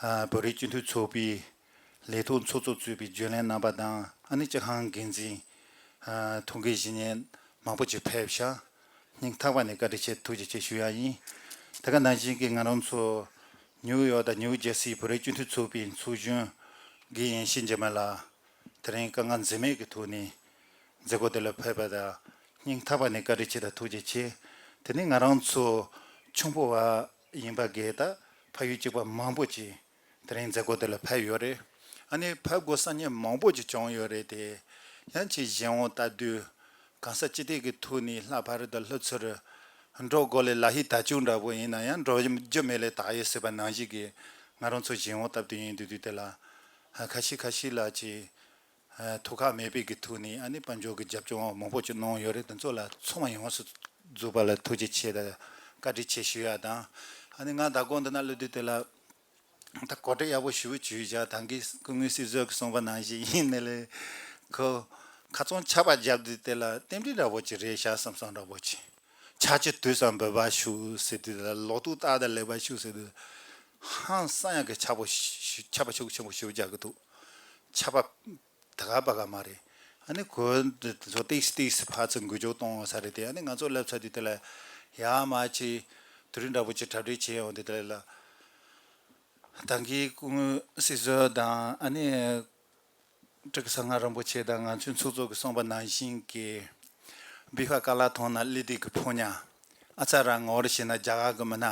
ཨ་བོད་རིགས་སྤྱི་མཐུན་ཚོགས་པའི་ལས་ཐོག་ཚོགས་གཙོ་གཙོས་པའི་རྒྱུན་ལས་རྣམ་པ་དང་ཨ་ནི་སྤྱི་ཁང་འགན་འཛིན་ཨ་ཐུགས་འགན་བཞེས་མཁན་མང་པོ་ཅིག་ཕེབས་ཤག་སྙིང་ཐག་པ་ནས་བཀའ་དྲིན་ཆེ་ཐུགས་རྗེ་ཆེ་ཞུ་ཡ་ཡིན། དེ་ག་ནང་བཞིན་གྱི་ང་རང་ཚོ་ནིའུ་ཡོག་དང་ནིའུ་ཇར་སིའི་བོད་རིགས་སྤྱི་མཐུན་ཚོགས་པའི་ཚོགས་གཞོན་དགེ་ཡེ་ཤེས་འཇིགས་མེད་ལགས་དེ་རིང་དཀའ་ངལ་འཛེམས་མེད་ཀྱི་ཐོག་ནས་མཛད་སྒོ་དེ་ལ་ཕེབས་པ་དང་སྙིང་ཐག་པ་ནས་བཀའ་དྲིན་ཆེ་དང་ཐུགས་རྗེ་ཆེ། དེ་ནས་ང་རང་ཚོ་ཆུང་ཕོ་བ་ཡིན་པ་གས་ད་ཕ་ཡུལ་གཅིག་པ་མང་པོ་ཅིག་དེ་རིང་མཛད་སྒོ་དེ་ལ་ཕེབས་ཡོད་རེད། ཨ་ནི་ཕེབས་དགོས་ས་གནས་མང་པོ་ཅིག་བྱུང་ཡོད་རེད་དེ། ཡང་ཅིག་གཞན་དབང་ལྟ་དུས་གང་ས་ཅི་ཐད་ཀྱི་ཐོག་ནས་ལྷག་པར་དུ་ལྷུ་ཚུར་འགྲོ་དགོས་ལས་ལ་ཧི་ད་ཅུང་འདྲ་པོ་ཡིན་ན་ཡང་འགྲོ་རྒྱུ་མེད་ལས་ད་ཡོད་ཟེར་བ་ནང་བཞིན་གྱི་ང་རང་ཚོ་གཞན་དབང་ལྟ་དུས་ཡིན་དུས་དུས་དེ་ལ་ཁ་ཤས་ཁ་ཤས་ལ་ཅིག་ཐུགས་ཁག་མེད་པའི་གི་ཐོག་ནས་ཨ་ནི་དཔལ་འབྱོར་གྱི་རྒྱབ་སྐྱོར་མང་པོ་ཅིག་གནང་ཡོད་རེད། དེ་ཚོ་ལ་ཚང་མ་ཡོངས་སུ་རྫོགས་པ་ལ་ཐུགས་རྗེ་ཆེ་དང་བཀའ་དྲིན་ཆེ་ཞུ་ཡ་དང་། ཨ་ནི་ང་ད་དགོང་འདི་ན་སླེབས་དུས་དེ་ལ་ད་གོ་སྒྲིག་ཡག་པོ་ཞུ་བྱུས་བཞག་ད་གིན་སྐུ་ངོ་སྲིད་ཟུར་གྱིས་གསུངས་པ་ནང་བཞིན་ཡིན་ནའི་ལས་ཁོ་ཁ་ཚོན་ཆར་པ་བརྒྱབ་དུས་དེ་ལ་རྟེན་འབྲེལ་འདྲ་པོ་ཅིག་རེད་ཤག་བསམ་བསམ་འདྲ་པོ་ཅིག་ཆར་ཆུ་དུས་སུ་འབབ་པ་ཞུ་ཟེར་དུས་ལ་ལོ་ཏོག་རྟག་ཏུ་ལེགས་པ་ཞུ་ཟེར་དུས་ཧང་སང་ཡག་གི་ཆར་པ་ཤུགས་ཆར་པ་ཤུགས་ཆེན་པོ་ཞུ་རྒྱག་གི་འདུག་ཆར་པ་ད་ག་པ་ག་མ་རེད། ཨ་ནི་གོས་འདི་ཚོ་ཏིག་སི་ཏིག་སི་ཕར་ཚུར་འགུལ་སྐྱོད་གཏོང་ས་རེད་དེ། ཨ་ནི་ང་ཚོ་སླེབས་ཚར་དུས་དེ་ལ་ཡར་མར་ཅིག་དུས་རིན་འདྲ་པོ་ཅིག་གྲ་སྒྲིག་བྱས་ཡོང་དུས་དེ་ལ་ད་གིན་སྐུ་ངོ་སྲིད་ཟུར་དང་ཨ་ནི་ཀྲིག་གསང་སྔགས་རིན་པོ་ཆེ་དང་ང་ཚོའི་ཚོགས་གཙོ་གིས་གསུངས་པ་ནང་བཞིན་གྱི་བི་ཧ་ཀ་ལ་ཐོང་ན་ཀླད་དུས་ཀྱི་ཕོ་ཉ། ཨ་ཙ་ར་ངོ་རེ་བྱས་ན་རྒྱ་གར་གི་མི་ན་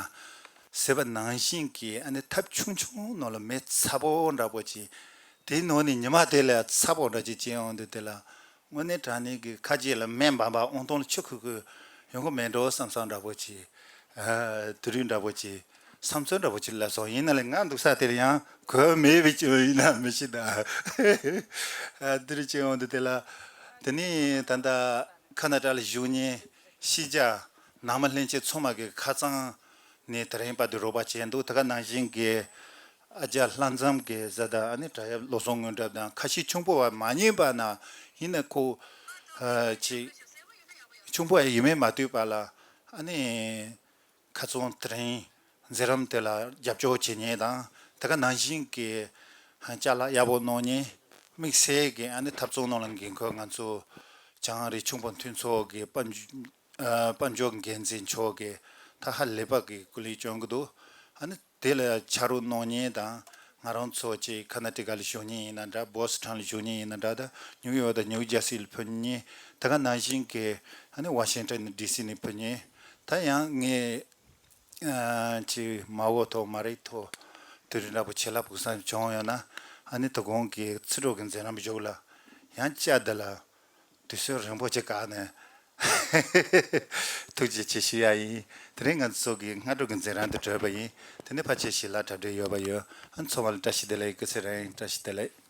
ཟེར་བ་ནང་བཞིན་གྱི་ཨ་ནི་ཐབ་ཆུང་ཆུང་ནང་ལ་མེ་ཚ་པོ་འདྲ་པོ་ཅིག་དེའི་ནང་ནས་ཉི་མ་དེ་ལ་ཚ་པོ་འདྲ་ཅིག་བྱས་ཡོང་དུས་དེ་ལ་དངོས་གནས་དྲང་གནས་ཀྱི་ཁ་རྗེས་ལ་མེ་འབར་འབར་ཨོང་ཐོང་ལ་ཆུ་ཁུག་ཁུག་ཡོང་གི་མེད་འགྲོ་བསམ་བསམ་འདྲ་པོ་ཅིག་ཨ་དུས་རིན་འདྲ་པོ་ཅིག་བསམ་ཚུལ་འདྲ་པོ་ཅིག་སླེབས་སོང་། ཡིན་ན་ལས་ང་འདུག་ས་དེར་ཡང་གོས་མེད་པའི་ཅིག་ཡིན་ན་མི་ཤེས་ད། ཨ་དེ་རིང་བྱས་ཡོང་དུས་དེ་ལ་དེ་ནས་ད་ལྟ་ཁ་ན་ཏྲ་ལ་བཞུགས་མཁན་ཤེས་བྱ་ནང་མི་ལྷན་རྒྱས་ཚང་མ་གི་ཁ་ཚང་ནས་དེ་རིང་བར་དུ་རོགས་པ་བྱས་འདུག་དེ་ག་ནང་བཞིན་གྱི་ཨ་ཅག་ལྷ་འཛོམས་ཀྱི་བཟའ་ཟླ་ཨ་ནི་དྲ་ཡབ་བློ་བཟང་དངོས་གྲུབ་དང་ཁ་ཤས་ཆུང་པོ་བ་མ་རྙེད་པ་ན་ཡིན་ན་ཁོ་ཨ་ཅིག་ཆུང་པོ་ཡིན་མིན་མ་ལྟོས་པ་ལ་ཨ་ནི་ཁ་ཚོན་དེ་རིང་མཛད་རིམ་དེ་ལ་རྒྱབ་སྐྱོར་བྱེད་མཁན་དང་དེ་ག་ནང་བཞིན་གྱི་ཅ་ལག་ཡག་པོ་གནང་མཁན་དམིགས་བསལ་གྱི་ཨ་ནི་ཐབ་ཚང་ནང་ལ་འགན་ཁུར་ང་ཚོ་བྱང་རི་ཆུང་པོ་མཐུན་ཚོགས་ཀྱི་དཔལ་འབྱོར་ཨ་དཔལ་འབྱོར་འགན་འཛིན་མཆོག་གིས་ད་ཧ་ལས་པ་གི་སྐུ་ལས་བསྐྱོན་གྱི་འདུག་ཨ་ནི་དེ་ལ་ཕྱག་རོགས་གནང་མཁན་དང་ང་རང་ཚོ་ཅིག་ཁ་ན་ཏི་ཀ་ལ་བཞུགས་མཁན་ཡིན་ན་འདྲ། བོ་སི་ཊོན་ལ་བཞུགས་མཁན་ཡིན་ན་འདྲ། ད་ནིའུ་ཡོག་དང་ནིའུ་ཇར་སི་ལ་ཕེབས་མཁན་དེ་ག་ནང་བཞིན་གྱི་ཨ་ནི་ཝ་ཤིང་ཊོན་ཌི་སི་ནས་ཕེབས་མཁན་ད་ཡང་ངས་ཨ་ཅིག་མ་འོ་ཐོག་མ་རེད་ཐོག་དུས་རིན་འདྲ་པོ་ཆེ་ལ་ཕུགས་བསམ་བྱུང་ཡོད་ན་ཨ་ནི་དོ་དགོང་གི་ཚེ་སྒྲུབ་ཀྱི་མཛད་རིམ་བཞུགས་ལ་ཡང་བཅར་འདི་ལ་དུས་ཚོད་རིང་པོ་ཅིག་བཀག་ནས་ཐུགས་རྗེ་ཆེ་ཞུ་ཡ་ཡིན། དེ་རིང་ང་ཚོ་གི་སྔ་དྲོ་གི་མཛད་རིམ་དུ་གྲོལ་བ་ཡིན། དེ་ནས་ཕལ་ཆེར་ཞིག་ལ་གྲ་སྒྲིག་ཡོད་པ་ཡོད། ཨ་ཚང་མ་ལ་བཀྲ་ཤིས་བདེ་ལེགས། སྐུ་ཚེ་རིང་། བཀྲ་ཤིས་བདེ་ལེགས།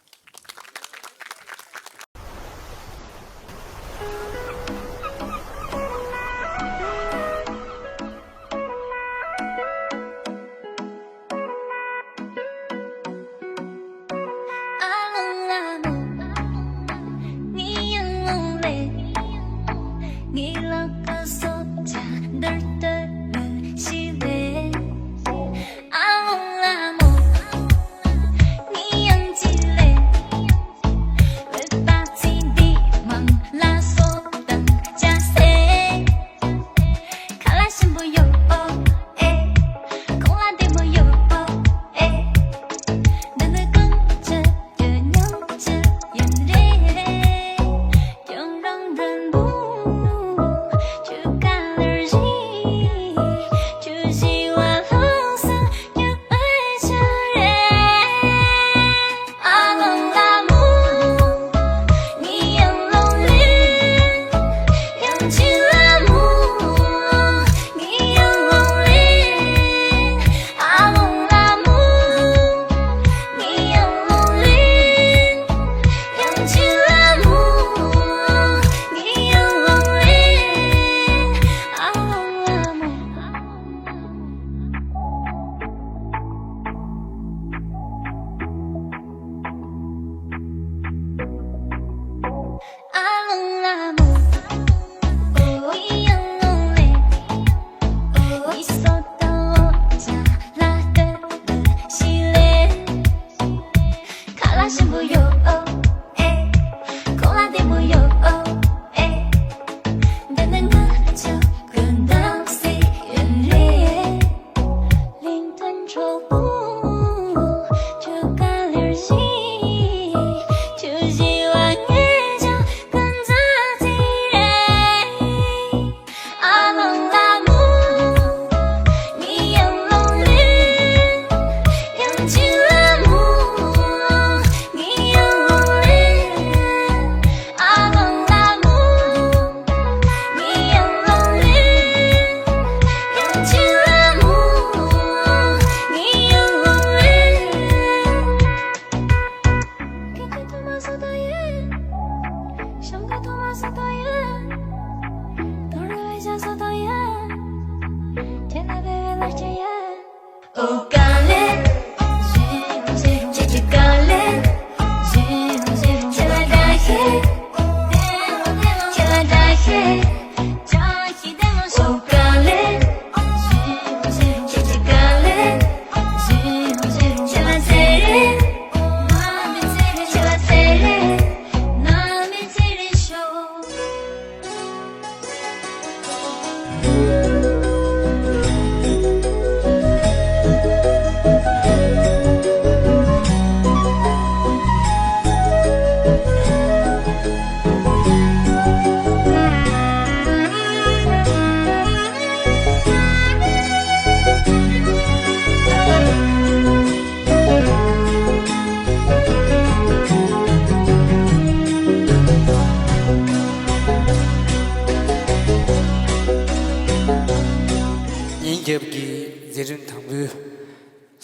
ཉིན་རྒྱབ་ཀྱི་མཛད་རིམ་དང་པོའི་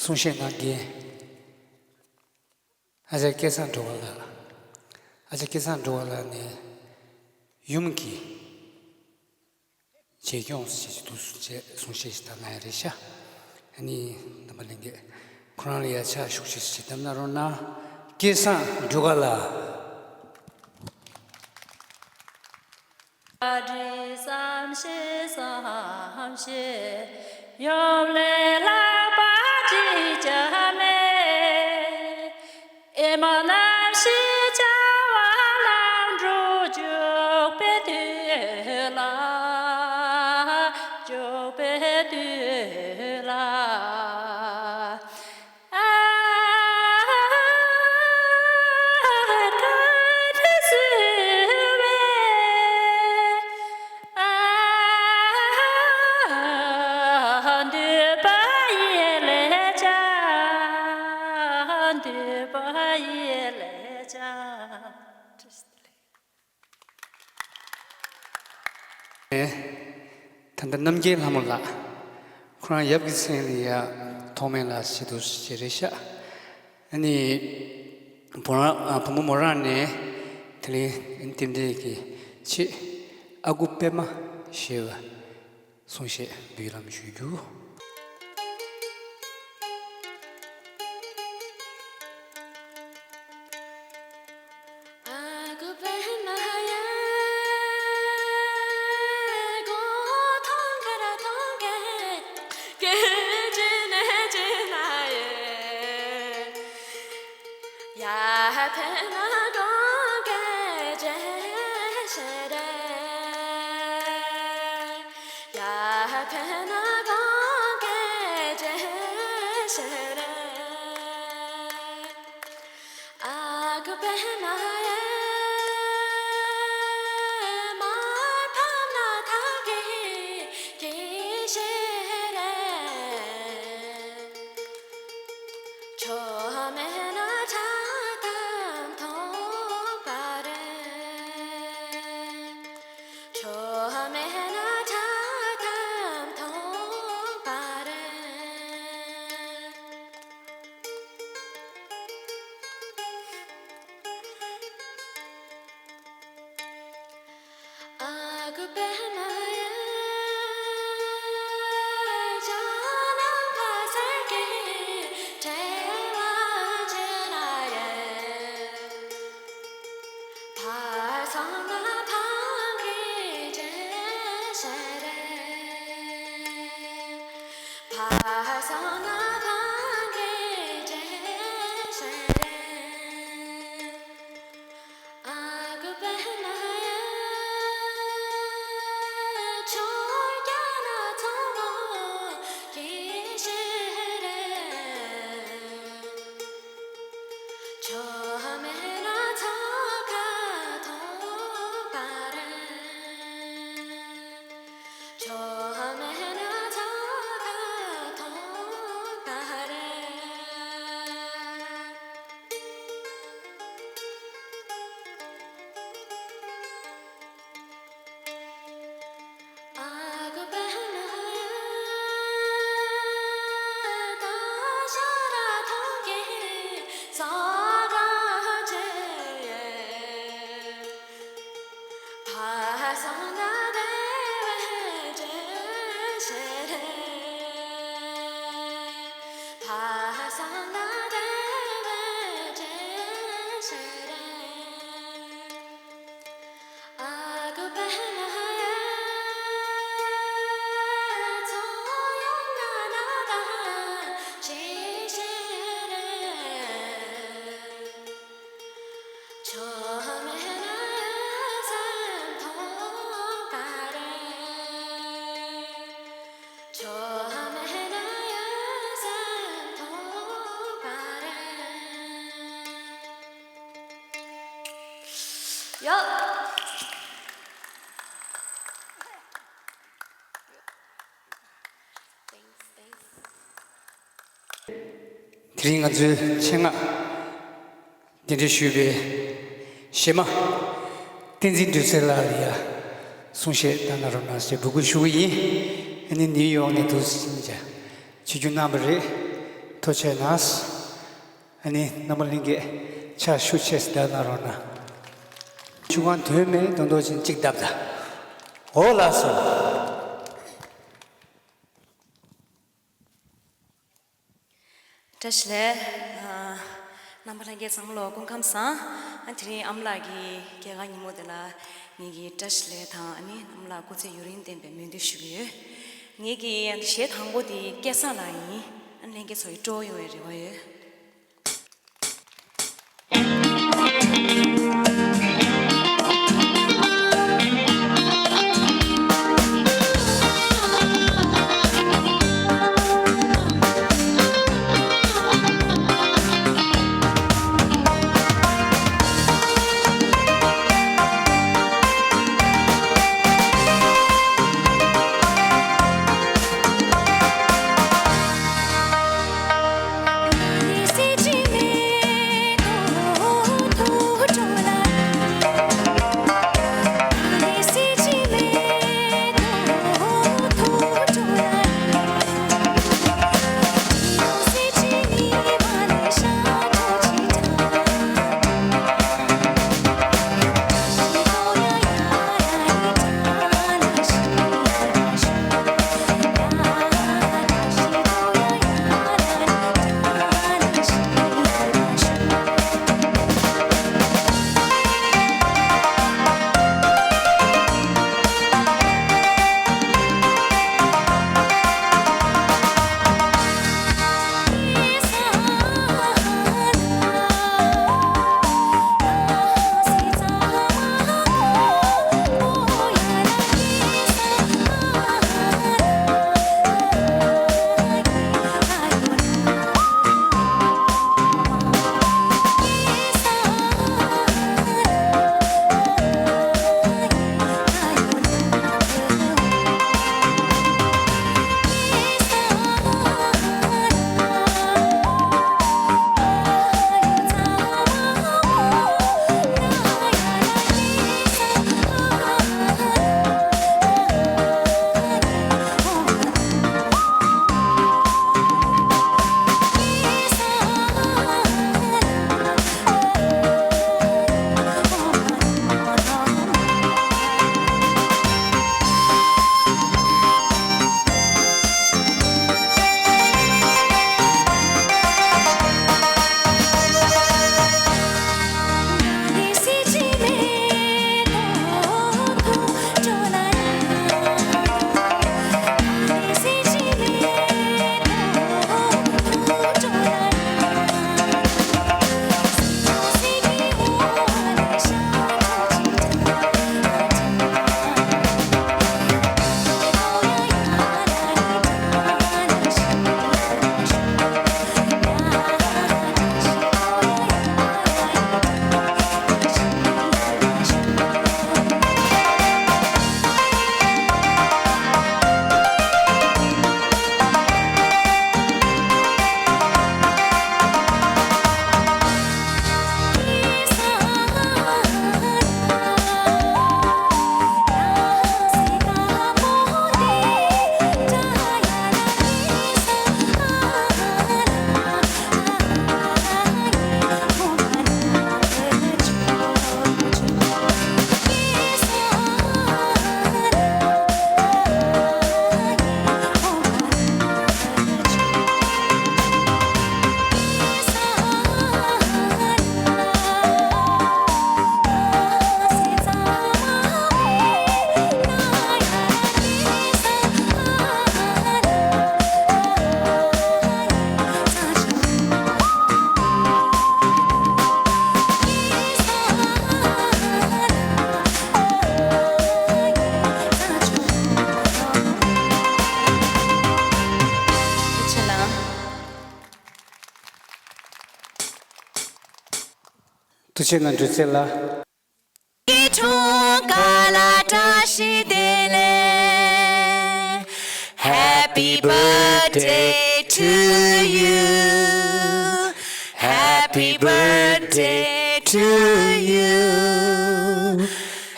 གསུང་བཤད་གནང་མཁན་ཨ་ཅག་སྐལ་བཟང་སྒྲོལ་དཀར་ལགས། ཨ་ཅག་སྐལ་བཟང་སྒྲོལ་དཀར་ལགས་ནི་ཡུམ་གྱི་རྗེས་སྐྱོང་ཞེས་འདུག་ཅེས་གསུང་བཤད་ཞིག་ད་གནང་ཡ་རེད་ཤག་ཨ་ནི་རྣམ་པ་ལྷན་རྒྱས་ཁོ་རང་ལ་ཡ་ཆ་ཤུགས་ཆེ་ཞིག་བདམས་གནང་རོགས་གནང་། སྐལ་བཟང་སྒྲོལ་དཀར་ལགས། བཀའ་དྲིན་བསམ་ཤེས་བསམ་ཤེས་ཡོམ་ལས་ལྷག་པ་ཅིག་ཀྱང་མེད། ཨེ་མ་ནམ་ཞིག་བྱ་བ་ལམ་འགྲོ་འཇུག་པའི་དུས་ལ། འཇུག་པའི་དུས་ལ། ད་ལྟ་རྣམ་རྒྱལ་ལྷ་མོ་ལགས། ཁོ་རང་ཡབ་ཀྱི་མཚན་ལ་ཡ་ཐོགས་མེད་ལགས་ཞེས་འདུག་ཅེས་རེད་ཤག་ཨ་ནི་བུ་ར་ཨ་བུ་མོ་མོ་རང་ནས་དེ་རིང་རྟེན་འབྲེལ་གྱི་ཆེད་ཨ་ཁུ་པད་མ་ཞེས་པ་གསུང་བཤད་འབུལ་ལམ་ཞུ་རྒྱུ། ཡོ། དེ་རིང་ང་ཚོའི་ཆེད་མངགས་གདན་འདྲེན་ཞུས་པའི་གཞས་མ་བསྟན་འཛིན་སྒྲོལ་གསལ་ལགས་ལ་ཡ་གསུང་བཤད་གནང་གནང་རོགས་གནང་ཞེས་འབོད་སྐུལ་ཞུ་གི་ཡིན། ཨ་ནི་ནིའུ་ཡོག་ནས་འདུག་སེ་ཕྱིན་ཆ་ཆིབས་བསྒྱུར་གནང་བ་རེད། ཐུགས་རྗེ་གནང་། ཨ་ནི་རྣམ་པ་ལྷན་རྒྱས་ཕྱག་ཤུགས་ཆེ་ཙམ་གནང་རོགས་གནང་། ཆུ་ཁང་དོན་མེད་མདོག་མདོག་ཅན་གཅིག་བརྡབས་ད། འོ་ལགས་སོ། བཀྲ་ཤིས་བདེ་ལེགས། ཨ། རྣམ་པ་ལྷན་རྒྱས་ཚང་མ་ལོ་སྐུ་ཁམས་བཟང་། ཨ། དེ་རིང་ཨ་མ་ལགས་ཀྱི་སྐྱེས་སྐར་ཉིན་མོ་དེ་ལ་ངེད་ཀྱིས་བཀྲ་ཤིས་བདེ་ལེགས་དང་ཨ་ནི་ཨ་མ་ལགས་སྐུ་ཚེ་ཡུན་རིང་བརྟན་པའི་སྨོན་འདུན་ཞུ་གི་ཡོད། ངེད་ཀྱི་ཨ་ནི་གཞས་དང་པོ་དེ་སྐལ་བཟང་ལགས་ཡིན། ཨ་ནི་ལྷན་རྒྱས་ཚོ་ཡི་སྤྲོ་བོ་ཡོང་བའི་རེ་བ་ཡོད། ཐུགས་རྗེ་གནང་། འགྲོ་ཚེ་ལ། གི་འཁྲུངས་སྐར་ལ་བཀྲ་ཤིས་བདེ་ལེགས། Happy birthday to you. Happy birthday to you.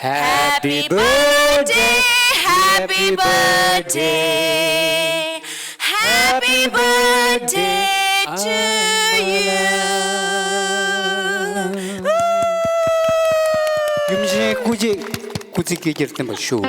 Happy birthday, happy birthday, happy birthday to you. ཡུམ་ཆེན་སྐུ་རྗེས་སྐུ་ཚེ་བསྐལ་བརྒྱར་བརྟན་པར་ཤོག།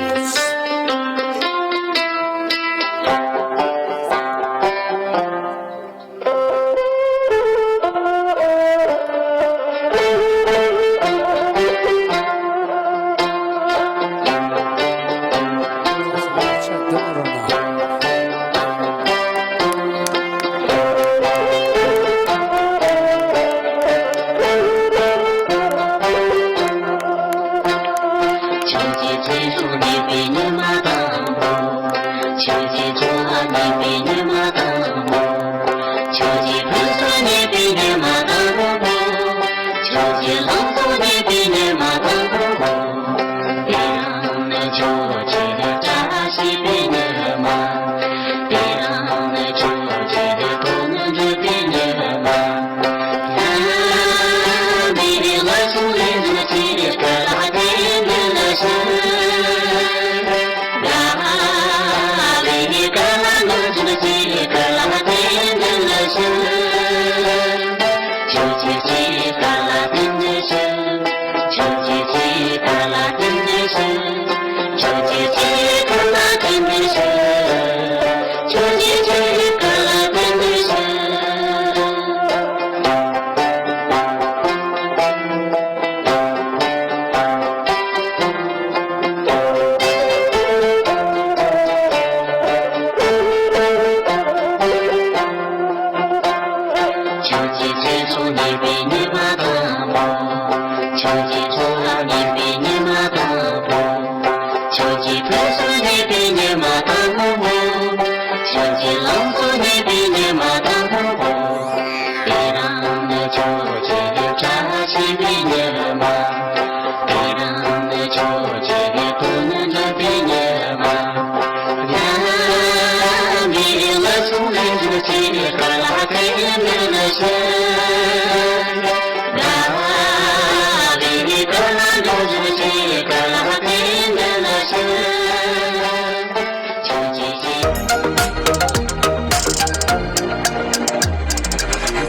ཆོས་ཀྱི་ཚེ་སྲོག་གནས་པའི་ཉི་མ་དང་པོ། ཆོས་ཀྱི་འཚོ་བ་གནས་པའི་ཉི་མ་དང་པོ། ཆོས་ཀྱི་ཕུན་སུམ་གནས་པའི་ཉི་མ་དང་པོ། ཆོས་ཀྱི་ལང་ཚོ་གནས་པའི་ཉི་མ་དང་པོ། དེ་རིང་ནི་ཁྱོད་ཀྱི་བཀྲ་ཤིས་པའི་ཉི་མ། དེ་རིང་ནི་ཁྱོད་ཀྱི་དོན་འགྲུབ་པའི་ཉི་མ། ཁྱོད་ཀྱི་ཚེ་སྲོག་གནས་པའི་ཉི་མ་དང་པོ། ཁྱོད་ཀྱི་འཚོ་བ་གནས་པའི་ཉི་མ་དང་པོ། ཁྱོད་ཀྱི་ཕུན་སུམ་གནས་པའི་ཉི་མ་དང་པོ། ཁྱོད་ཀྱི་ལང་ཚོ་གནས་པའི་ཉི་མ་དང་པོ། དེ་རིང་ནི་ཁྱོད་ཀྱི་བཀྲ་ཤིས་པའི་ཉི་མ། དེ་རིང་ནི་ཁྱོད་ཀྱི་དོན་འགྲུབ་པའི་ཉི་མ།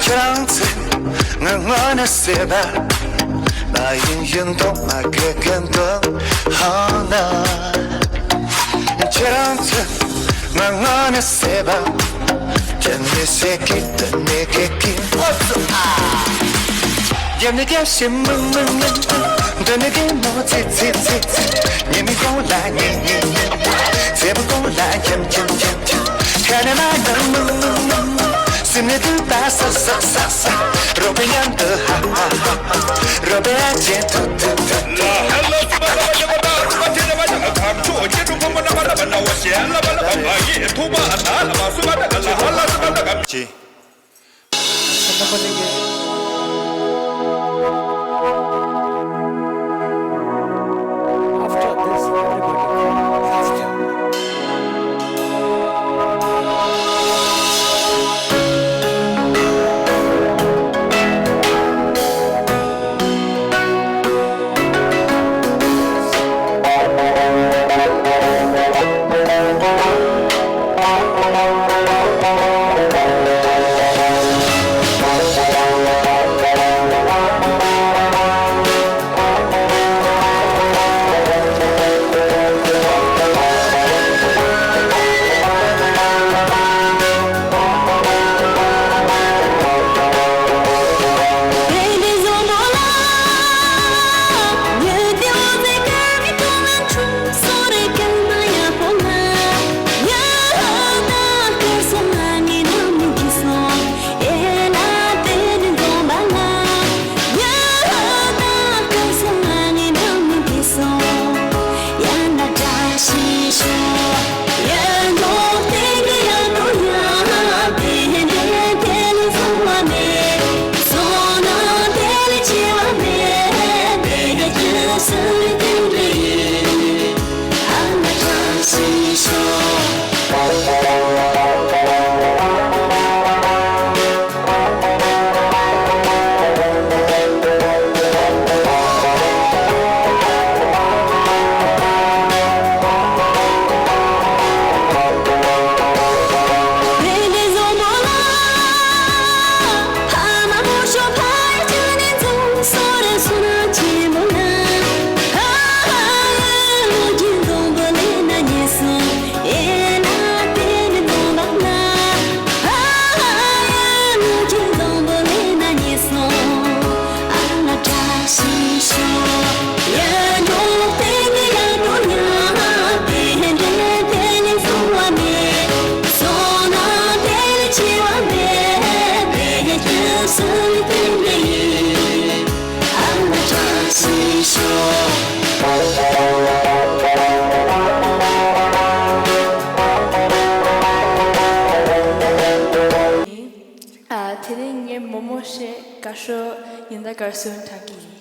ཁྱེད་རང་ཚོས་ང་དངོས་གནས་བསད་པ། མ་ཡིན་ཡིན་མདོག་མ་གི་གི་མདོག་ཧང་ན། ཁྱེད་རང་ཚོས་ང་དངོས་གནས་བསད་པ། རྒྱབ་ནས་བསད་ཀི་འདི་ནས་གི་གི། ཨོ་ཙི་ཨ། རྒྱབ་ནས་རྒྱབ་བྱེད་མི་མི་མི། འདི་ནས་གི་མོ་ཙི་ཙི་ཙི་ཙི། ཉི་མའི་གོང་ལ་ཉི་ཉི་ཉི། ཙེ་པོ་གོང་ལ་འཁྱམ་འཁྱམ་འཁྱམ་འཁྱམ། ཁ་ནས་ལ་ནི་མི་མི་མི་མི། སེམས་ནས་དུ་ད་ས་ས་ས་ས། རོགས་པའི་མཉམ་དུ་ཧ་ཧ་ཧ་ཧ། རོགས་པའི་ཨ་ཅེ་ཐུ་ཐུ་ཐུ་ཐུ། After this, everybody clap. དེ་རིང་ངའི་རྨོ་མོ་བཤད་དགའ་ཤོས་ཡིན་ད་གར་སོན་དྲག་གི་ཡིན།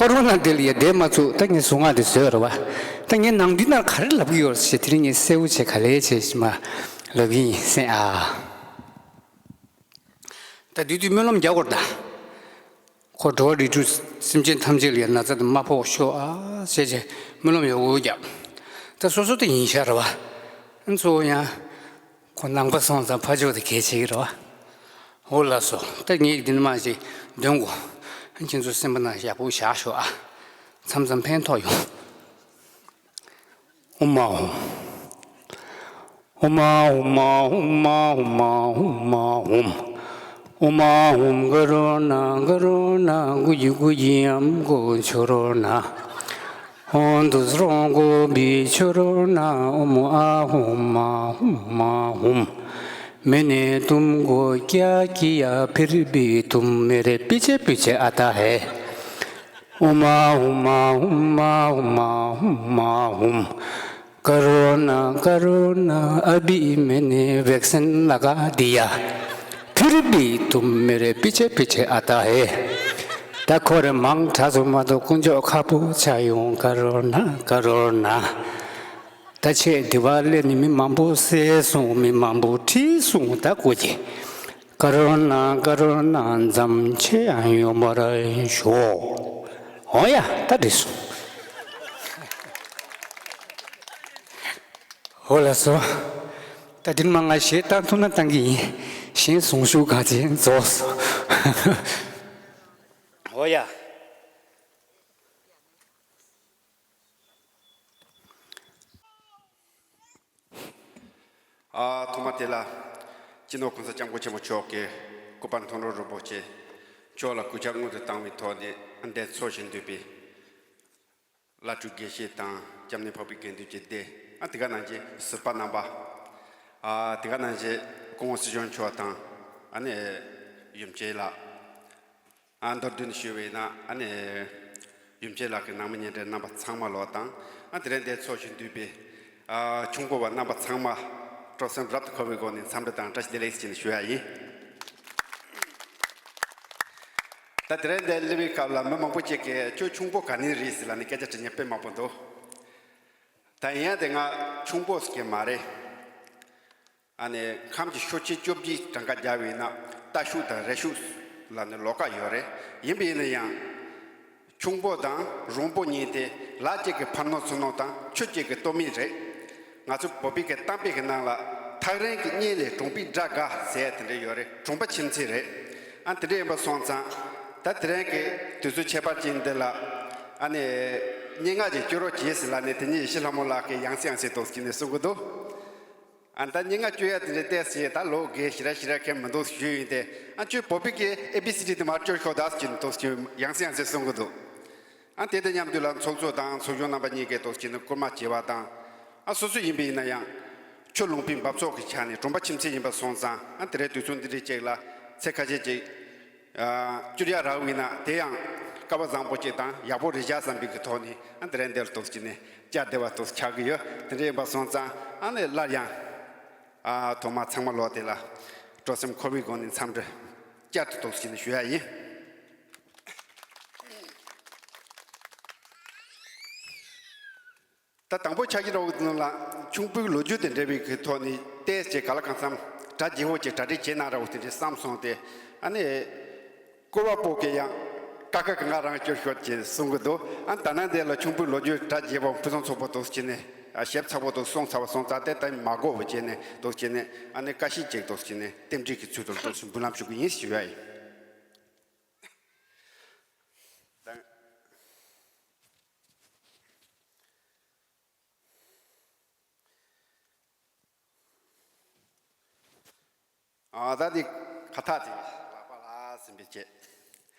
ཨོ་རོ་ན་དེ་ལ་ཡ་བསྡད་མ་ཚུགས། ད་ངས་གཟུངས་སྔགས་དེ་བཟོས་ར་བ། ད་ངས་ནང་དུས་ན་ག་རེ་ལབ་ཀྱི་ཡོད་ཟེར། དེ་རིང་ངས་གསལ་བོ་བྱས་ག་ལེ་བྱས་ཤིག་མ་ལབ་ཀྱི་ཡིན་སེམས་ཨ། ད་དུས་དུས་སྨོན་ལམ་རྒྱག་དགོས་རེད་ད། ཁོ་འགྲོ་བ་རིགས་དྲུག་སེམས་ཅན་ཐམས་ཅད་ལ་ཡང་ན་ཚ་དེ་མ་ཕོག་ཤོག་ཨ་ཟེར་བྱས་སྨོན་ལམ་ཡག་པོ་རྒྱག་ད་སོ་སོ་དེ་ཡིན་ཤག་རེད་བ། ཨ་ནི་གཙོ་བོ་ཡང་ཁོ་ནང་པ་སོང་ཙང་ཕ་ཕྱོགས་དེ་གལ་ཆེ་གི་རེད་བ། འོ་ལགས་སོ། ད་ངས་འདི་ནས་མར་ཅིག་འདོན་དགོས། ཁྱེད་ཚོ་སེམས་པ་ནང་ཡག་པོ་བཞག་ཤོག་ཨ། མཚམས་མཚམས་ཕན་ཐོགས་ཡོང་། ཨོཾ་ཨཱཿཧཱུྃ། ཨོཾ་ཨཱཿཧཱུྃ་ཨཱཿཧཱུྃ་ཨཱཿཧཱུྃ་ཨཱཿཧཱུྃ་ཨཱཿཧཱུྃ། ཨོཾ་ཨཱཿཧཱུྃ་ཀ་རུ་ཎ་ཀ་རུ་ཎ་གུ་ཡི་གུ་ཡི་ཨཾ་གུ་ཆུ་རུ་ཎ། ཨོཾ་དུ་སྲོ་གུ་བི་ཆུ་རུ་ཎ། ཨོཾ་ཨཱཿཧཱུྃ་ཨཱཿཧཱུྃ་ཨཱཿཧཱུྃ། མེ་ནེ་ཏུཾ་གོ་ཀྱ་ཀི་ཡ་ཕིར་བྷི་ཏུམ་མེ་རེ་པི་ཆེ་པི་ཆེ་ཨ་ཏཱ་ཧེ། ཨོཾ་ཨཱཿཧཱུྃ་ཨཱཿཧཱུྃ་ཨཱཿཧཱུྃ་ཨཱཿཧཱུྃ། ཀ་རུ་ཎ་ཀ་རུ་ཎ་ཨ་བྷི་མེ་ནེ་བེག་སིན་ལ་ག་དི་ཡ། ཕིར་བྷི་ཏུམ་མེ་རེ་པི་ཆེ་པི་ཆེ་ཨ་ཏཱ་ཧེ། ད་ཁོ་རེ་མང་དྲགས་སོང་མ་གཏོགས་དཀོན་མཆོག་ཁ་པོ་ཆགས་ཡོང་། ཀ་རུ་ཎ་ཀ་རུ་ཎ། ད་ཆེས་འདི་བ་སླེབས་ནས་མི་མང་པོ་བསད་སོང་། མི་མང་པོ་ཁྲིད་སོང་། ད་གོ་གི། ཀ་རུ་ཎ་ཀ་རུ་ཎ་མཚམས་ཆད་ཡང་ཡོང་བར་ཤོག་འོ་ཡ་ད་འགྲིག་སོང་། འོ་ལགས་སོ། ད་འདི་མ་ང་གཞས་བཏང་ཐུབ་ན་བཏང་གི་ཡིན། གཞན་གཟུངས་གཞུག་ག་ཚད་རྫོགས་སོང་། འོ་ཡ། ཨ་ཐོག་མ་དེ་ལ་སྤྱི་ནོར་གོང་ས་སྐྱབས་མགོན་ཆེན་པོ་མཆོག་གི་སྐུ་པར་མཐོང་གྲོལ་རིན་པོ་ཆེ་མཆོག་ལ་གུས་ཕྱག་སྔོན་དུ་བཏང་བའི་ཐོག་ནས་འདིར་འཚོགས་བཞིན་འདུས་པའི་བླ་སྤྲུལ་དགེ་བཤེས་དང་སྐྱབས་གནས་འཕགས་པའི་དགེ་འདུན་གྱི་སྡེ། ཨ་དེ་ག་ནང་བཞིན་ཟུར་པ་རྣམ་པ། ཨ་དེ་ག་ནང་བཞིན་སྐུ་ངོ་སྲིད་སྐྱོང་མཆོག་དང་ཨ་ནི་ཡུམ་ཆེན་ལགས། ཨ་མདོར་བསྡུས་ནས་ཞུས་པ་ཡིན་ན་ཨ་ནི་ཡུམ་ཆེན་ལགས་ཀྱི་ནང་མི་ཉེ་འབྲེལ་རྣམ་པ་ཚང་མ་ལོག་དང་། ཨ་དེ་རིང་འདིར་འཚོགས་བཞིན་འདུས་པའི་ཨ་ཁྱུང་པོ་བ་རྣམ་པ་ཚང་མ་སྤྲོ་སེམས་རབ་ཏུ་འཁོལ་བའི་སྒོ་ནས་འཚམས་འདྲི་དང་བཀྲ་ཤིས་བདེ་ལེགས་ཞེས་ཞུ་ཡ་ཡིན། ད་དེ་རིང་འདིར་སླེབས་པའི་སྐབས་ལ་མི་མང་པོ་ཅིག་གིས་ཁྱོད་ཁྱུང་པོ་ག་ནས་རེད་ཟེར་ལབ་ནས་སྐད་ཆ་དྲི་མཁན་དཔེ་མང་པོ་འདུག་ད་ཡིན་ཡང་དེ་ང་ཁྱུང་པོ་ཟེར་གྱི་མ་རེད། ཨ་ནི་ཁམས་ཀྱི་ཤོག་ཆེན་བཅོ་བརྒྱད་གྲངས་ཀ་བརྒྱབ་པ་ཡིན་ན་རྟ་ཤུག་དང་རས་ཤུག་ལ་ནི་ལོགས་ཀ་ཡོད་རེད། ཡིན་པ་ཡིན་ན་ཡང་ཁྱུང་པོ་དང་རོང་པོ་གཉིས་དེ་ལ་གཅིག་གི་ཕར་ནང་ཚུར་ནང་དང་ཆུ་གཅིག་གི་སྟོད་སྨད་རེད། ང་ཚོ་བོད་པའི་གི་གཏམ་དཔེ་གི་ནང་ལ་ཐག་རིང་གི་གཉེན་ལས་གྲོང་པའི་དགྲ་དགའ་ཟེར་དེ་འདྲ་ཡོད་རེད། གྲོང་པ་ཁྱིམ་མཚེས་རེད། ཨ་དེ་འདྲ་ཡིན་པ་སོང་ཙང་ད་དེ་རིང་གི་དུས་ཚོད་ཁྱད་པར་ཅན་འདི་ལ་ཨ་ནི་སྙན་ངག་ཅིག་བསྐྱུར་རོགས་གྱིས་ཟེར་ལབ་ནས་དེ་ཉིད་ཡེ་ཤེས་ལྷ་མོ་ལགས་ཀྱིས་ཡང་སེ་ཡང་སེ་འདུག་སེ་བྱས་ནས་གསུང་གི་འདུག་ཨ་ད་སྙན་ངག་བསྐྱུར་ཡ་དེ་འདྲ་བལྟས་ཟིན་ད་ལོ་རྒས་ཞེ་དྲག་ཞེ་དྲག་གང་མི་འདུག་ཞུས་ཡིན་ཏེ། ཨ་ཁྱོད་བོད་པའི་གི་ཨེ་བི་སི་ཌི་དེ་མར་བསྐྱུར་ཤོག་ད་ཟེར་གྱིན་འདུག་ཟེར་ཡང་སེ་ཡང་སེ་གསུང་གི་འདུག་ཨ་དེ་དང་མཉམ་དུ་ལ་ཚོགས་གཙོ་དང་ཚོགས་གཞོན་རྣམ་པ་གཉིས་ཀས་འདུག་ཟེར་གྱིན་སྐུལ་མ་བྱས་པ་དང་། ཨ་སོ་སོ་ཡིན་པ་ཡིན་ན་ཡང་ཆུ་ལུང་པའི་འབབ་ཚོགས་ཀྱི་ཆ་ནས་གྲོང་པ་ཁྱིམ་མཚེས་ཡིན་པ་སོང་ཙང་། ཨ་དེ་རིང་དུས་ཚོད་འདི་འདྲའི་ཅིག་ལ་ཚེ་ཁ་ཤས་ཅིག་ཨ་བསྐྱུར་ཡ་རག་པ་ཡིན་ན་དེ་ཡང་སྐལ་བ་བཟང་པོ་ཅིག་དང་ཡག་པོ་རེད་བཞག་བསམ་པའི་གི་ཐོག་ནས། ཨ་དེ་རིང་འདིར་འདུག་སེ་བྱས་ནས་བཅར་བདེ་བ་འདུག་སེ་ཆགས་ཀྱི་ཡོད། དེ་འདྲ་ཡིན་པ་སོང་ཙང་ཨ་ནི་སླར་ཡང་ཨ་ཐོག་མར་ཚང་མ་ལོག་དེ་ལ་སྤྲོ་སེམས་འཁོལ་བའི་སྒོ་ནས་འཚམས་འདྲི་བསྐྱར་དུ་འདུག་སེ་བྱས་ནས་ཞུ་ཡ་ཡིན། ད་དང་པོ་ཆ་རྐྱེན་འདྲ་བོ་དེ་ནང་ལ་ཁྱུང་པོའི་ལོ་རྒྱུས་དེ་འདྲ་བའི་གི་ཐོག་ནས་བལྟས་ཚེ་ག་ལ་གང་འཚམ་གྲ་རྒྱས་པོ་ཅིག་གྲ་སྒྲིག་བྱེད་ན་འདྲ་བོ་དེ་འདྲ་བསམ་སོང་སྟེ། ཨ་ནི་སྐུ་པར་པོ་གིས་ཡང་ཀ་ཁ་གི་ང་རང་བསྐྱུར་ཤོག་ཅེས་གསུང་གི་འདུག་ཨ་ད་ནང་དེ་ལ་ཁྱུང་པོའི་ལོ་རྒྱུས་གྲ་རྒྱས་པོ་ཕུན་སུམ་ཚོགས་པོ་འདུག་སེ་བྱས་ནས། ཨ་ཞིབ་ཚགས་པོ་འདུག་གསུང་ཚར་བ་སོང་ཙང་དེ་ལྟ་མ་དགོས་པ་བྱས་ནས་འདུག་སེ་བྱས་ནས། ཨ་ནི་ཀ་ཤི་ཅིག་འདུག་སེ་བྱས་ནས་རྟེན་འབྲེལ་གྱི་ཚུལ་དུ་འདུག་སེ་འབུལ་ལམ་ཞུ་གི་ཡིན་ཞུ་ཡ་ཡིན། ཨ་ད་འདི་ཁ་ཐག་དེ་ལག་པ་ལ་ཟིན་པའི་ཆེད།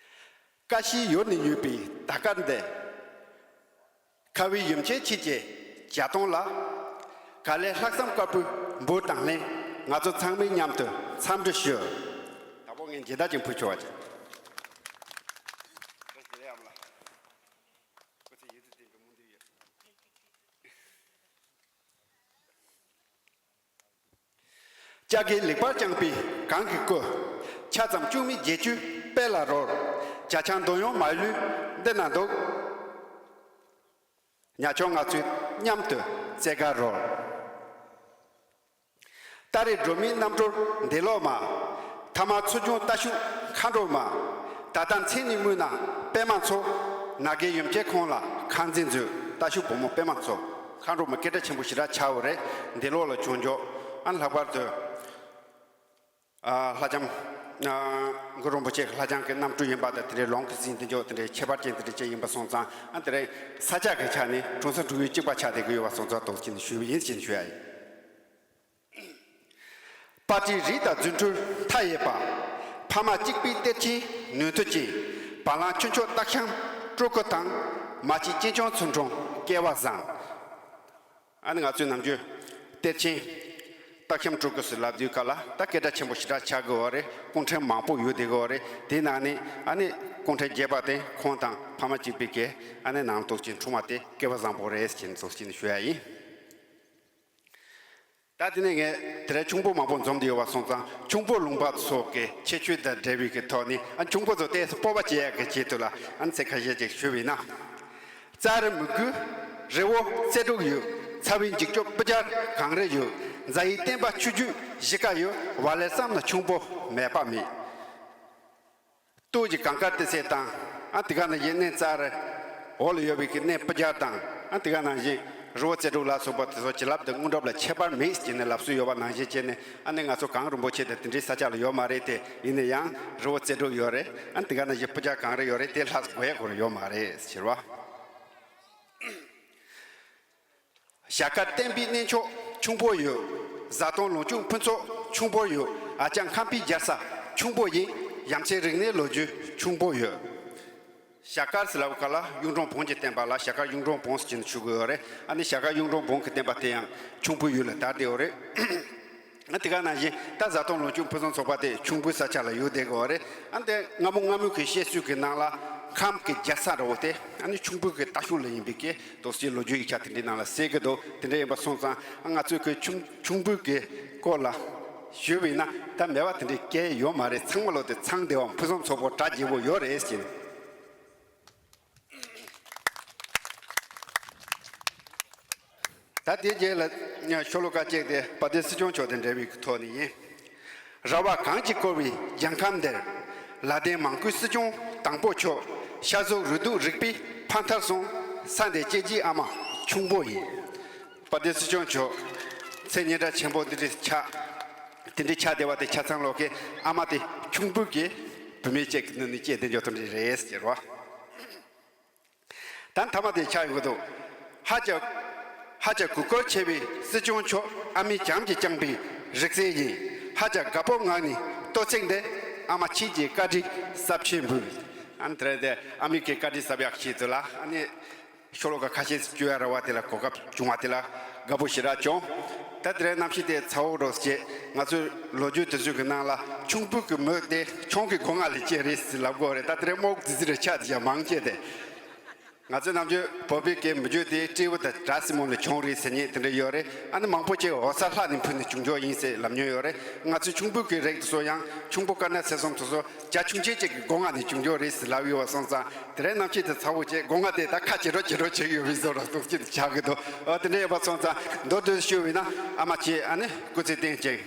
ཀ་ཤི་ཡུལ་ནས་ཡོད་པའི་ད་ཀ་འདི། ཁ་བའི་ཡུམ་ཆེན་ཁྱེད་ཀྱི་བྱ་སྟངས་ལ། ག་ལེ་ལྷག་བསམ་དཀར་པོའི་འབུལ་དང་ལྷན། ང་ཚོ་ཚང་མས་མཉམ་དུ་འཚམས་འདྲི་ཞུ། ད་བོ་ངས་མཇལ་དར་ཅིག་ཕུལ་ཆོག་པ་ཅིག་ལྕགས་ཀྱི་ལེགས་པར་བརྐྱངས་པའི་གང་གི་སྐུ། ཆ་ཙམ་བཅུ་མེད་བརྒྱད་ཅུའི་དཔལ་ལ་རོལ། བྱ་ཆང་འདོད་ཡོན་མ་ལུས་འདི་ན་འདུག་ཉ་ཆུང་ང་ཚོས་མཉམ་དུ་རྩེད་གར་རོལ། ཏཱ་རེ་སྒྲོལ་མའི་རྣམ་སྤྲུལ་འདས་ལོག་མ། ཐ་མ་ཚུར་བྱུང་རྟ་ཕྱུགས་མཁའ་འགྲོ་མ། ད་ལྟ་མཚན་ནས་སྨོས་ན་པད་མ་མཚོ། ན་རྒས་ཡུམ་ཆེན་ཁོང་ལ་ཁང་འཛིན་མཛོད། རྟ་ཕྱུགས་བུ་མོ་པད་མ་མཚོ། མཁའ་འགྲོ་མ་སྐད་གྲགས་ཆེན་པོ་ཞེ་དྲག་ཆགས་ཡོད་རེད། འདས་ལོག་ལ་བྱུང་འཇོག་ཨ་ནི་ལྷག་པར་དུ། ཨ་ལྷ་ལྕམ། ཨ་གུ་རུ་རིན་པོ་ཆེ་གི་ལྷ་ལྕམ་གྱི་རྣམ་སྤྲུལ་ཡིན་པ་དང་། དེ་འདྲའི་ལུང་གི་སྲིད་འདི་འཇོག་དེ་འདྲའི་ཁྱད་པར་ཅན་དེ་འདྲ་ཅན་ཡིན་པ་སོང་ཙང་། ཨ་དེ་རིང་ས་ཆ་གི་ཆ་ནས་གྲོང་གསེབ་འབྲུག་ཡུལ་གཅིག་པ་ཆགས་བསྡད་ཀྱི་ཡོད་པ་སོང་ཙང་དོགས་ཅན་ཞུས་པ་ཡིན་ཞེས་ཞུ་ཡ་ཡིན། པར་སྐྲུན་རིགས་དང་རྫུ་འཕྲུལ་མཐའ་ཡས་པ། ཕ་མ་གཅིག་པའི་གཏེར་ཆེན་ནུས་མཐུ་ཅན། བ་ལང་ཆུ་མཆོག་སྟག་ཤམ་སྤྲུལ་སྐུ་དང་། མ་གཅིག་གཅེན་གཅུང་ཚུལ་ཁྲིམས་སྐལ་བ་བཟང་། ཨ་ནི་ང་ཚོའི་ནམ་རྒྱུན་གཏེར་ཆེན་སྟག་ཤམ་སྤྲུལ་སྐུ་ཟེར་ལབ་དུས་སྐབས་ལ་ད་སྐད་གྲགས་ཆེན་པོ་ཞེ་དྲག་ཆགས་ཀྱི་ཡོད་རེད། སྐུ་ཕྲེང་མང་པོ་ཡོད་བསྡད་ཀྱི་ཡོད་རེད། དེའི་ནང་ནས་ཨ་ནི་སྐུ་ཕྲེང་བརྒྱད་པ་དེ་ཁོང་དང་ཕ་མ་གཅིག་པའི་གི་ཨ་ནི་ནང་ལོགས་ཀྱི་འཁྲུངས་པ་དེ་སྐལ་བ་བཟང་པོ་རེད་ཅེས་ཚོགས་ཆེན་ཞུ་ཡ་ཡིན། ད་དེ་ནས་ངས་དེ་རིང་ཁྱུང་པོ་མང་པོ་འཛོམས་བསྡད་ཡོད་པ་སོང་ཙང་། ཁྱུང་པོ་ལུང་པ་སོགས་ཀྱི་ཁྱད་ཆོས་དང་འབྲེལ་བའི་གི་ཐོག་ནས། ཨ་ཁྱུང་པོ་ཚོ་ཏོག་ཙམ་སྤོབས་པ་སྐྱེ་ཡག་གི་ཆེད་དུ་ལ་ཨ་ཚིག་ཁ་ཤས་ཅིག་ཞུས་པ་ཡིན་ན། རྩྭ་རི་མི་རྒོད་རི་བོ་རྩེ་དྲུག་ཡོད། ཚ་བའི་འཇིགས་སྐྱོབ་སྤུ་རྒྱལ་གངས་རི་ཡོད། རྫ་ཡི་བསྟན་པ་ཆོས་བརྒྱུད་གཞིས་ཀ་ཡོད། བ་ལས་བསམ་ན་ཁྱུང་པོ་མེད་པ་མེད། སྟོད་ཀྱི་གངས་དཀར་ཏི་སེ་དང་། ཨ་དེ་ག་ནང་བཞིན་གནས་རྩྭ་རི་འོག་ལ་ཡོད་པའི་གི་གནས་སྤུ་རྒྱལ་དང་། ཨ་དེ་ག་ནང་བཞིན་རི་བོ་རྩེ་དྲུག་ལ་སོགས་པ་དེ་ཚོ་བྱིན་རླབས་དང་དངོས་གྲུབ་ལ་ཁྱད་པར་མེད་ཅེས་ནས་ལབ་སྲོལ་ཡོད་པ་ནང་བཞིན་བྱས་ནས། ཨ་ནི་ང་ཚོ་གངས་རིན་པོ་ཆེ་དང་དེ་འདྲའི་ས་ཆ་ལ་ཡོད་མ་རེད་དེ། ཡིན་ན་ཡང་རི་བོ་རྩེ་དྲུག་ཡོད་རེད། ཨ་དེ་ག་ནང་བཞིན་སྤུ་རྒྱལ་གངས་རི་ཡོད་རེད། དེ་ལྷ་ས་དགོས་ཡག་ཁོ་རང་ཡོད་མ་རེད་ཟེར་བ། ཞྭ་དཀར་བསྟན་པའི་གནས་མཆོག་ཁྱུང་པོ་ཡོད། བཟའ་བཏུང་ལོངས་སྤྱོད་ཕུན་ཚོགས་ཁྱུང་པོ་ཡོད། ཨ་ཅག་ཁམས་པའི་རྒྱལ་ས་ཁྱུང་པོ་ཡིན། ཡ་མཚན་རིག་གནས་ལོ་རྒྱུས་ཁྱུང་པོ་ཡོད། ཞྭ་དཀར་ཟེར་ལབ་སྐབས་ལ་གཡུང་དྲུང་བོན་གྱི་བསྟན་པ་ལ་ཞྭ་དཀར་གཡུང་དྲུང་བོན་ཟེར་གྱིན་ཞུ་གི་ཡོད་རེད། ཨ་ནི་ཞྭ་དཀར་གཡུང་དྲུང་བོན་གྱི་བསྟན་པ་དེ་ཡང་ཁྱུང་པོའི་ཡུལ་ལ་དར་བསྡད་ཡོད་རེད། ཨ་དེ་ག་ནང་བཞིན་ད་བཟའ་བཏུང་ལོངས་སྤྱོད་ཕུན་སུམ་ཚོགས་པ་དེ་ཁྱུང་པོའི་ས་ཆ་ལ་ཡོད་བསྡད་ཀྱི་ཡོད་རེད། ཨ་དེ་སྔ་མོ་སྔ་མོ་གི་བཤད་སྲོལ་གྱི་ནང་ལ་ཁམས་ཀྱི་རྒྱལ་ས་འདྲ་བོ་དེ་ཨ་ནི་ཁྱུང་པོ་གི་རྟ་ཕྱོགས་ལ་ཡིན་པའི་གི་དོགས་སེལ་ལོ་རྒྱུས་ཡིག་ཆ་དེ་འདྲའི་ནང་ལ་གསལ་གྱི་འདུག་དེ་འདྲ་ཡིན་པ་སོང་ཙང་། ཨ་ང་ཚོས་ཀྱི་ཁྱུང་ཁྱུང་པོའི་གི་སྐོར་ལ་ཞུས་པ་ཡིན་ན། ད་མེད་པ་དེ་འདྲའི་སྐད་ཡོད་མ་རེད། ཚང་མ་ལོ་དེ་ཚང་བདེ་བ་ཕུན་སུམ་ཚོགས་པོ་གྲ་རྒྱས་པོ་ཡོད་རེད་ཟེར། ད་དེའི་རྗེས་ལ་ཤོ་ལོ་ཀ་གཅིག་དེ་དཔལ་ལྡན་སྲིད་སྐྱོང་མཆོག་དང་འབྲེལ་བའི་ཐོག་ནས་ཡིན། ར་བ་གངས་ཀྱིས་བསྐོར་བའི་རྒྱལ་ཁམས་འདིར། ལ་དན་མང་བཀུར་སྲིད་སྐྱོང་དང་པོ་མཆོག་ཤ་ཟུག་རུས་གདུག་རིག་པའི་ཕ་མཐར་སོན། ས་འདིར་སྐྱེས་རྗེས་ཨ་མ་ཁྱུང་པོ་ཡིན། དཔལ་ལྡན་སྲིད་སྐྱོང་མཆོག་མཚན་སྙན་གྲགས་ཆེན་པོ་འདི་འདྲའི་ཆགས། དེ་འདྲའི་ཆགས་བསྡད་པ་དེ་ཆ་ཚང་ལོག་གི་ཨ་མ་དེ་ཁྱུང་པོ་གི་བུད་མེད་ཅིག་གི་ནང་ནས་སྐྱེས་བསྡད་འཇོག་ཐུབ་ནི་རེད་ཟེར་བ། ད་མཐའ་མ་དེ་ཆགས་ཡོང་གི་འདུག་ཧ་ཅང་ཧ་ཅང་གུས་བཀུར་ཆེ་བའི་སྲིད་སྐྱོང་མཆོག་ཨ་མའི་བྱམས་ཀྱིས་བསྐྱངས་པའི་རིག་རྩལ་ཡིན། ཧ་ཅང་དགའ་སྤོབས་ངང་ནས་བསྟོད་ཚིག་འདི། ཨ་མ་ཁྱེད་ཀྱི་བཀའ་དྲིན་ཟབ་ཆེན་འབུལ། ཨ་ནི་དེ་རེད་དེ། ཨ་མའི་གི་བཀའ་དྲིན་ཟབ་ཡག་ཆེད་དུ་ལ་ཨ་ནི་ཤོ་ལོ་ཀ་ཁ་ཤས་ཤིག་བཅོས་ཡ་ར་བ་དེ་ལ་གོ་སྐབས་བྱུང་བ་དེ་ལ་དགའ་པོ་ཞེ་དྲག་བྱུང་། ད་དེ་རིང་གནམ་གཤིས་དེ་ཚ་བོ་རོ་སྐྱེས། ང་ཚོའི་ལོ་རྒྱུས་དེ་ཚོའི་གི་ནང་ལ་ཁྱུང་པོ་གི་མོ་དེ་ཁྱུང་གི་སྒོ་ང་ལ་སྐྱེས་རེད་ཟེར་ལབ་དགོས་རེད། ད་དེ་རིང་རྨོ་ཙི་ཙི་རེ་ཆགས་དེ་ཡང་མང་སྐྱེས་ཏེ། ང་ཚོའི་ནམ་རྒྱུན་བོད་པའི་སྐད་མི་རྒྱུད་དེ་སྤྲེའུ་དང་བྲག་སྲིན་མོ་ལས་བྱུང་རེད་ཟེར་མཁན་དེ་འདྲ་ཡོད་རེད། ཨ་ནི་མང་པོ་ཅིག་འོད་གསལ་ལྷ་ནས་འཕུར་ནས་བྱུང་ཆོག་ཡིན་ཟེར་ལབ་མྱོང་ཡོད་རེད། ང་ཚོའི་ཁྱུང་པོ་གི་རིགས་དེ་ཚོ་ཡང་ཁྱུང་པོ་དཀར་ནག་སེར་གསུམ་དེ་ཚོ་བྱ་ཁྱུང་ཆེན་གཅིག་གི་སྒོ་ང་ནས་བྱུང་ཆོག་རེད་ཟེར་ལབ་ཡོད་པ་སོང་ཙང་། དེ་རིང་གནམ་གཤིས་དེ་ཚ་བོ་བྱས། སྒོ་ང་དེ་ད་ཁ་ཇེ་དྲོ་ཇེ་དྲོ་བྱེད་ཀྱི་ཡོད་པའི་བཟོ་འདྲ་སོགས་ཅིག་ཆགས་ཀྱི་འདུག་ཨ་དེ་འདྲ་ཡོད་པ་སོང་ཙང་མདོར་བསྡུས་ཞུས་པ་ཡིན་ན། ཨ་མ་ཁྱེད་ཨ་ནི་སྐུ་ཚེ་བརྟན་ཅིང་།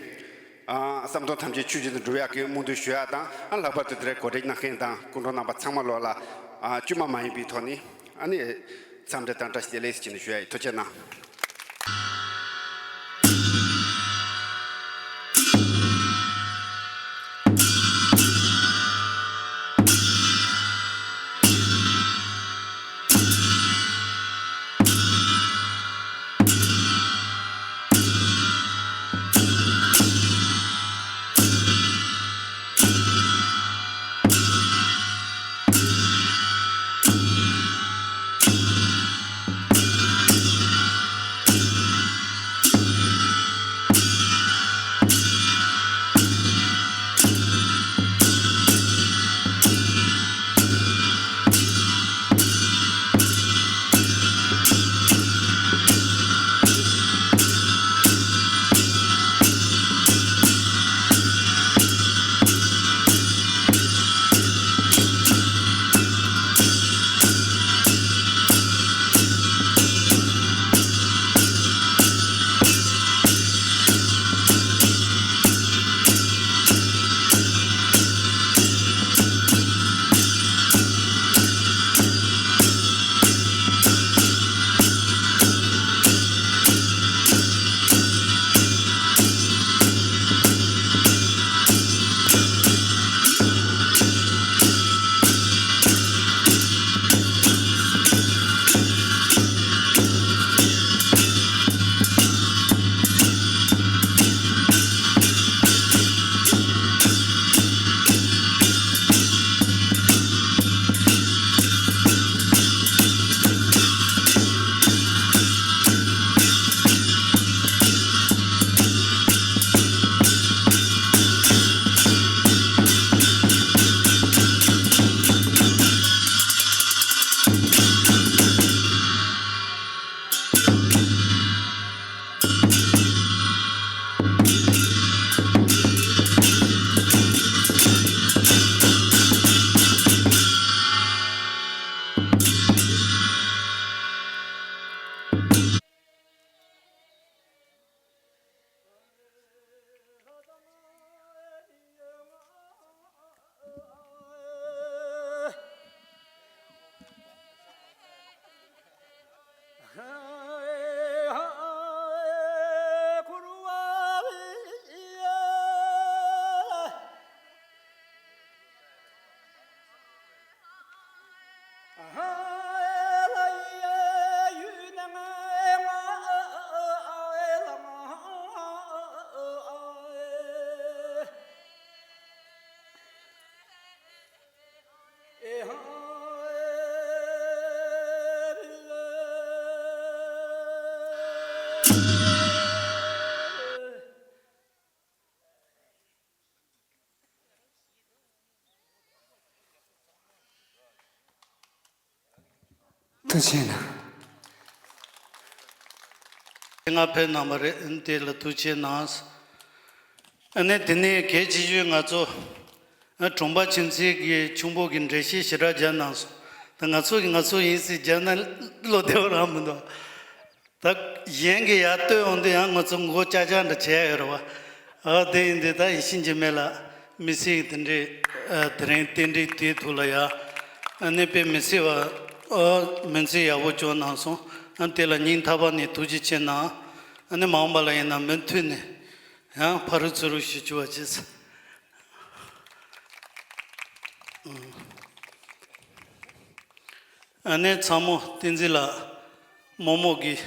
ཨ་བསམ་དོན་ཐམས་ཅད་ཆོས་བཞིན་དུ་འགྲུབ་ཡག་གི་སྨོན་འདུན་ཞུ་ཡག་དང་། ཨ་ལྷག་པར་དུ་དེ་རིང་གོ་སྒྲིག་གནང་མཁན་དང་སྐུ་མགྲོན་རྣམ་པ་ཚང་མ་ལོག་ལ་ཨ་བཅོས་མ་མ་ཡིན་པའི་ཐོག་ནས་ཨ་ནི་འཚམས་འདྲི་དང་བཀྲ་ཤིས་བདེ་ལེགས་ཞེས་ནས་ཞུ་ཡག་ཡིན། ཐུགས་རྗེ་གནང་། ཐུགས་རྗེ་གནང་། ང་ཕེབས་གནང་བ་རེད། དེ་ལ་ཐུགས་རྗེ་གནང་། ཨ་ནི་དེ་ནས་གལ་ཆེ་ཤོས་ང་ཚོ་ཨ་གྲོང་པ་ཆུན་ཚེ་གི་ཆུང་པོ་གི་འགྲེལ་བཤད་ཞེ་དྲག་བརྒྱབ་གནང་སོང་། ད་ང་ཚོ་གི་ང་ཚོ་ཡིན་ཟེར་བརྒྱབ་ན་བློ་བདེ་བ་རང་མི་འདུག་ད་གཞན་གྱི་ཡར་ལྟོས་འོང་དུས་ཡང་ང་ཚོ་མགོ་ཅག་ཅག་འདྲ་བྱས་ཡོད་རེད་བ། ཨ་དེ་ཡིན་དུས་ད་ཡིད་བཞིན་གྱི་མེད་ལ་མི་སེར་གྱི་དེ་འདྲའི་ཨ་དེ་རིང་རྟེན་འབྲེལ་དེའི་ཐོག་ལ་ཡ། ཨ་ནི་དཔེ་མི་སྲིད་པ་ཨ་མིང་ཚིག་ཡག་པོ་བྱུང་གནང་སོང་། ཨ་དེ་ལ་སྙིང་ཐག་པ་ནས་ཐུགས་རྗེ་ཆེ་གནང་། ཨ་ནི་མ་འོངས་པ་ལ་ཡིན་ན་མུ་མཐུད་ནས་ཡང་ཕ་རུ་ཚུ་རུ་ཞུ་བཅུག་པ་བྱས། ཨ་ནི་ཚང་མ་བསྟན་འཛིན་ལགས་རྨོ་མོ་གིས་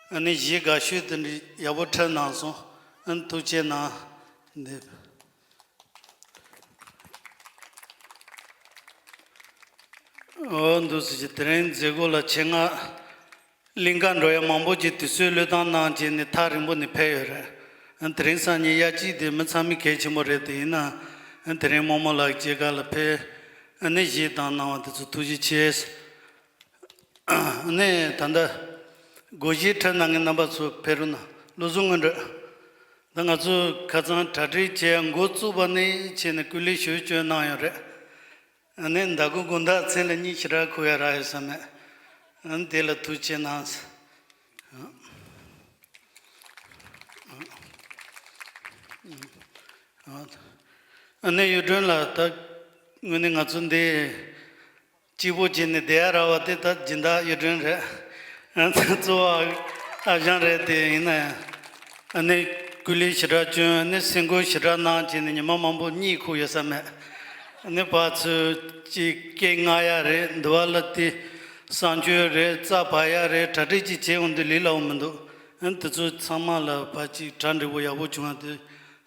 ཨ་ནི་གཞས་དགའ་ཤོས་དེ་འདྲ་ཡག་པོ་འཁྲབ་གནང་སོང་། ཨ་ནི་ཐུགས་རྗེ་གནང་། འདི་འོ་འདུག་སེ་བྱས་དེ་རིང་མཛད་སྒོ་ལ་ཆེད་མངགས་གླིང་ག་འགྲོ་ཡ་མང་པོ་ཅིག་དུས་ཚོད་བློས་བཏང་གནང་བྱས་ནས་ཐག་རིང་པོ་ནས་ཕེབས་ཡོད་རེད། དེ་རིང་སང་ཉིན་དབྱར་སྐྱིད་དེ་མི་ཚང་མས་གལ་ཆེན་པོ་རེད། དེ་ཡིན་ན་དེ་རིང་རྨོ་མོ་ལགས་སྐྱེས་སྐར་ལ་ཕེབས་ནས་གཞས་བཏང་གནང་བ་དེ་ཚོ་ཐུགས་རྗེ་ཆེ། ནས་ད་ལྟ་སྒོར་གཞས་འཁྲབ་གནང་མཁན་རྣམ་པ་ཚོ་ཕེབས་རོགས་གནང་། བློ་བཟང་སྔོན་འགྲོ། ད་ང་ཚོ་ཁ་སང་གྲ་སྒྲིག་བྱས་འགོ་བཙུགས་པ་ནས་བྱས་ནས་སྐུ་ལས་ཞུ་སྐྱོན་གནང་ཡོད་རེད། ཨ་ནི་མདང་དགོང་དགོང་དག་མཚན་ལ་གཉིད་ཞེ་དྲག་ཁུག་ཡ་རག་ཡོད་ས་མེད། ཨ་ནི་དེ་ལ་ཐུགས་རྗེ་གནང་། ཨ་ནི་གཡུ་སྒྲོན་ལགས། ད་དངོས་གནས་ང་ཚོ་འདི་སྐྱིད་པོ་བྱས་ནས་བསྡད་ཡ་རག་པ་དེ་ད་སྦྱིན་བདག་གཡུ་སྒྲོན་རེད། ཨ་ཚོ་གཙོ་བོ་ཨ་ཞང་རེད། དེ་ཡིན་ན་ཡང་ཨ་ནི་སྐུ་ལས་ཞེ་དྲག་བསྐྱོན། ཨ་ནི་སེམས་ཁུར་ཞེ་དྲག་གནང་བྱས་ནས་ཉི་མ་མང་པོ་གཉིད་ཁུག་ཡོད་ས་མེད། ཨ་ནི་ཕར་ཚུར་ཅིག་སྐད་ངག་ཡ་རེད། འདི་བ་ལ་དེ་གསང་སྤྱོད་རེད། རྩ་བ་ཡ་རེད། གྲ་སྒྲིག་ཅིག་བྱེད་འོང་དུས་ལས་སླ་བོ་མི་འདུག་ཨ་ནི་དེ་ཚོ་ཚང་མ་ལ་ཕར་ཅིག་གྲ་འགྲིག་པོ་ཡག་པོ་བྱུང་བ་དེ་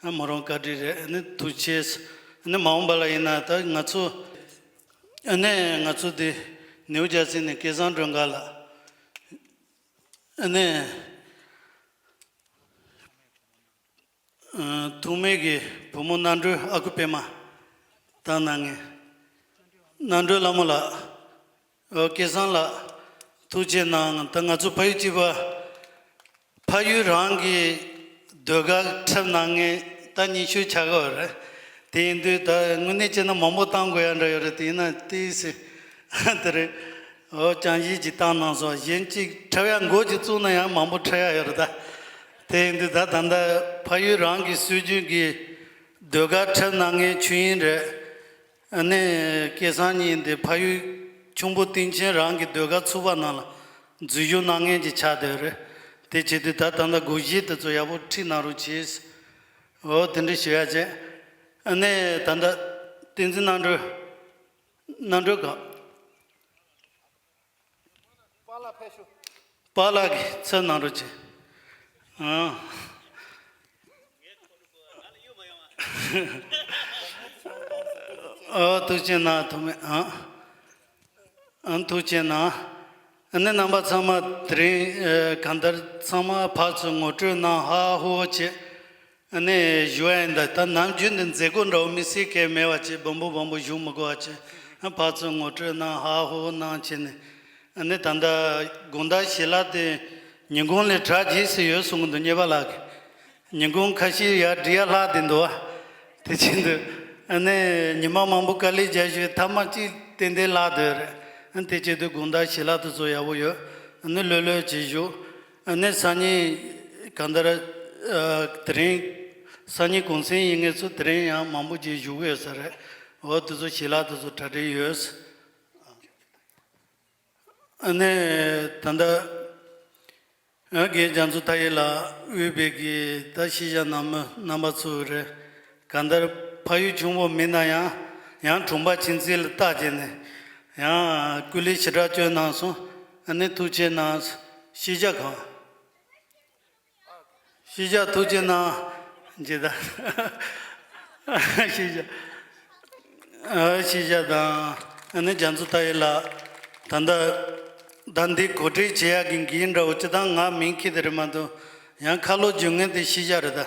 ཨ་མོ་རང་བཀའ་དྲིན་རེད། ཨ་ནི་ཐུགས་རྗེ་ཆེ། ཨ་ནི་མ་འོངས་པ་ལ་ཡིན་ན་ད་ང་ཚོ་ཨ་ནི་ང་ཚོ་དེ་ནེའུ་ཇར་སི་ནས་སྐལ་བཟང་སྒྲོལ་དཀར་ལགས། ཨ་ནི་ཨ་ཐུག་མེད་ཀྱི་བུ་མོ་རྣམ་གྲོལ་ཨ་ཁུ་པད་མ་བཏང་གནང་མཁན། རྣམ་གྲོལ་ལྷ་མོ་ལགས། ཨོ་སྐལ་བཟང་ལགས་ཐུགས་རྗེ་གནང་། ད་ང་ཚོ་ཕ་ཡུལ་གཅིག་པ་ཕ་ཡུལ་རང་གི་ཟློས་གར་འཁྲབ་གནང་མཁན་ད་ཉི་ཤུ་ཆགས་ཀྱི་ཡོད་རེད། དེ་ཡིན་དུས་ད་དངོས་གནས་བྱས་ན་མང་པོ་བཏང་དགོས་ཡ་འདྲ་ཡོད་རེད། དེ་ཡིན་ན་ཏོག་ཙམ་དེ་རེད། ཨོ་རྐྱང་གཞས་ཅིག་བཏང་གནང་སོང་། གཞན་གཅིག་འཁྲབ་ཡ་འགོ་ཅིག་བཙུགས་ན་ཡང་མང་པོ་འཁྲབ་ཡ་ཡོད་རེད་ད། དེ་ཡིན་དུས་ད་ད་ལྟ་ཕ་ཡུལ་རང་གི་སྲོལ་རྒྱུན་གྱི་ཟློས་གར་འཁྲབ་གནང་མཁན་ཆོས་དབྱིངས་རེད། ཨ་ནི་སྐལ་བཟང་གཉིས་འདི་ཕ་ཡུལ་ཁྱུང་པོ་སྟེང་ཆེན་རང་གི་ཟློས་གར་ཚོགས་པ་ནང་ལ་འཛུལ་ཞུགས་གནང་མཁན་ཅིག་ཆགས་བསྡད་རེད། དེ་བྱེད་དུས་ད་ད་ལྟ་སྒོར་གཞས་དེ་ཚོ་ཡག་པོ་ཁྲིད་གནང་རོགས་གྱིས། འོ་དེ་འདྲ་ཞུ་ཡ་བྱས། ཨ་ནི་ད་ལྟ་བསྟན་འཛིན་རྣམ་གྲོལ། རྣམ་གྲོལ་ག་པཱ་ལགས་ཕེབས་ཤོག་པཱ་ལགས་ཀྱིས་ཚུར་གནང་རོགས་གྱིས། ཨང་། ཨ་ཐུགས་རྗེ་གནང་། ཐུགས་མེད་ཨང་། ཨང་། ཐུགས་རྗེ་གནང་། ཨ་ནི་རྣམ་པ་ཚང་མ་དེ་རིང་ཨ་གང་ལྟར་ཚང་མ་ཕར་ཚུར་ངོ་སྤྲོད་གནང་། ཧ་ཧུ་བྱས། ཨ་ནི་ཞུ་བ་ཡིན་ད། ད་ནམ་རྒྱུན་འདི་མཛད་སྒོ་འདྲ་བོ་དམིགས་བསལ་གང་མེད་པ་བྱས། སྦོམ་པོ་སྦོམ་པོ་ཞུ་མི་དགོས་པ་བྱས། ཨ་ཕར་ཚུར་ངོ་སྤྲོད་གནང་། ཧ་ཧུ་གནང་བྱས་ནས། ཨ་ནི་ད་ལྟ་དགོང་དག་ཞལ་ལག་དེ་ཉིན་གུང་ལས་དྲག་རྗེས་སུ་ཡོད་གསུང་གི་འདུག་གཉེར་པ་ལགས་ཀྱིས། ཉིན་གུང་ཁ་ཤས་ཡར་སྒྲིག་ཡ་ལྷག་བསྡད་འདུག་བ། དེ་བྱེད་དུས་ཨ་ནི་ཉི་མ་མང་པོ་དཀའ་ལས་རྒྱག་ཞོར་མཐའ་མ་གཅིག་ཏན་ཏན་ལྷག་བསྡད་རེད། ཨ་དེ་བྱེད་དུས་དགོང་དག་ཞལ་ལག་དེ་ཚོ་ཡག་པོ་ཡོད། ཨ་ནི་ལྷོད་ལྷོད་བྱེད་བཞུགས། ཨ་ནི་སང་ཉིན་གང་ལྟར་ཨ་དེ་རིང་སང་ཉིན་གུང་སེང་ཡིན་ངེས་ཚོ་དེ་རིང་ཡང་མང་པོ་ཅིག་བཞུགས་ཀྱི་ཡོད་ས་རེད། འོ་དེ་ཚོ་ཞལ་ལག་དེ་ཚོ་གྲ་སྒྲིག་ཡོད། ཨ་ནི་ད་ལྟ་ཨ་རྒན་རྒྱ་མཚོ་མཐའ་ཡས་ལགས་དབུས་པའི་གི་ད་ཤེས་བྱ་གནང་མི་རྣམ་པ་ཚོ་རེད། གང་ལྟར་ཕ་ཡུལ་ཆུང་བོ་མིན་ན་ཡང་ཡང་གྲོང་པ་ཆུན་ཚེ་ལ་བལྟ་བྱས་ནས་ཡང་སྐུ་ལས་ཞེ་དྲག་བསྐྱོན་གནང་སོང་། ཨ་ནི་ཐུགས་རྗེ་གནང་། ཤེས་བྱ་གང་། ཤེས་བྱ་ཐུགས་རྗེ་གནང་། ཇི་ལྟར་ཤེས་བྱ། ཨ་ཤེས་བྱ་དང་། ཨ་ནི་རྒྱ་མཚོ་མཐའ་ཡས་ལགས། ད་ལྟ་ད་འདི་གོ་སྒྲིག་བྱེད་ཡག་གི་འགན་འདྲ་བོ་སྤྱིར་བཏང་ང་མིང་འཁྱེར་དེ་རེད་མ་གཏོགས་ཡང་ཁ་ལོ་བསྒྱུར་མཁན་དེ་ཤེས་བྱ་རེད་ད།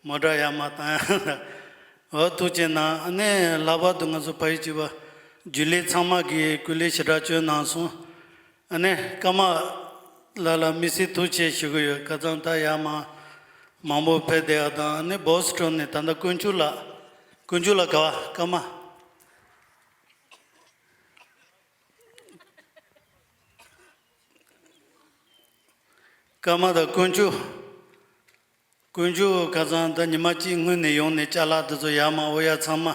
མོ་ཊ་ཡར་མར་བཏང་ཡག་འོ་ཐུགས་རྗེ་གནང་། ཨ་ནི་ལྷག་པར་དུ་ང་ཚོ་ཕ་ཡུལ་གཅིག་པ་རྒྱུན་ལས་ཚང་མ་གིས་སྐུ་ལས་ཞེ་དྲག་བསྐྱོན་གནང་སོང་། ཨ་ནི་ཀརྨ་ལགས་ལ་དམིགས་བསལ་ཐུགས་རྗེ་ཆེ་ཞུ་གི་ཡོད། ཁ་སང་ད་ཡར་མར་མང་པོ་ཕེབས་བསྡད་ཡག་དང་། ཨ་ནི་བོ་སི་ཊོན་ནས་ད་ལྟ་དཀོན་མཆོག་ལགས། དཀོན་མཆོག་ལགས་ག་པ། ཀརྨ། ཀརྨ་དང་དཀོན་མཆོག་དཀོན་མཆོག་ཁ་སང་ད་ཉི་མ་གཅིག་སྔོན་ནས་ཡོང་ནས་ཅ་ལག་དེ་ཚོ་ཡར་མར་འོ་ཡ་ཚང་མ་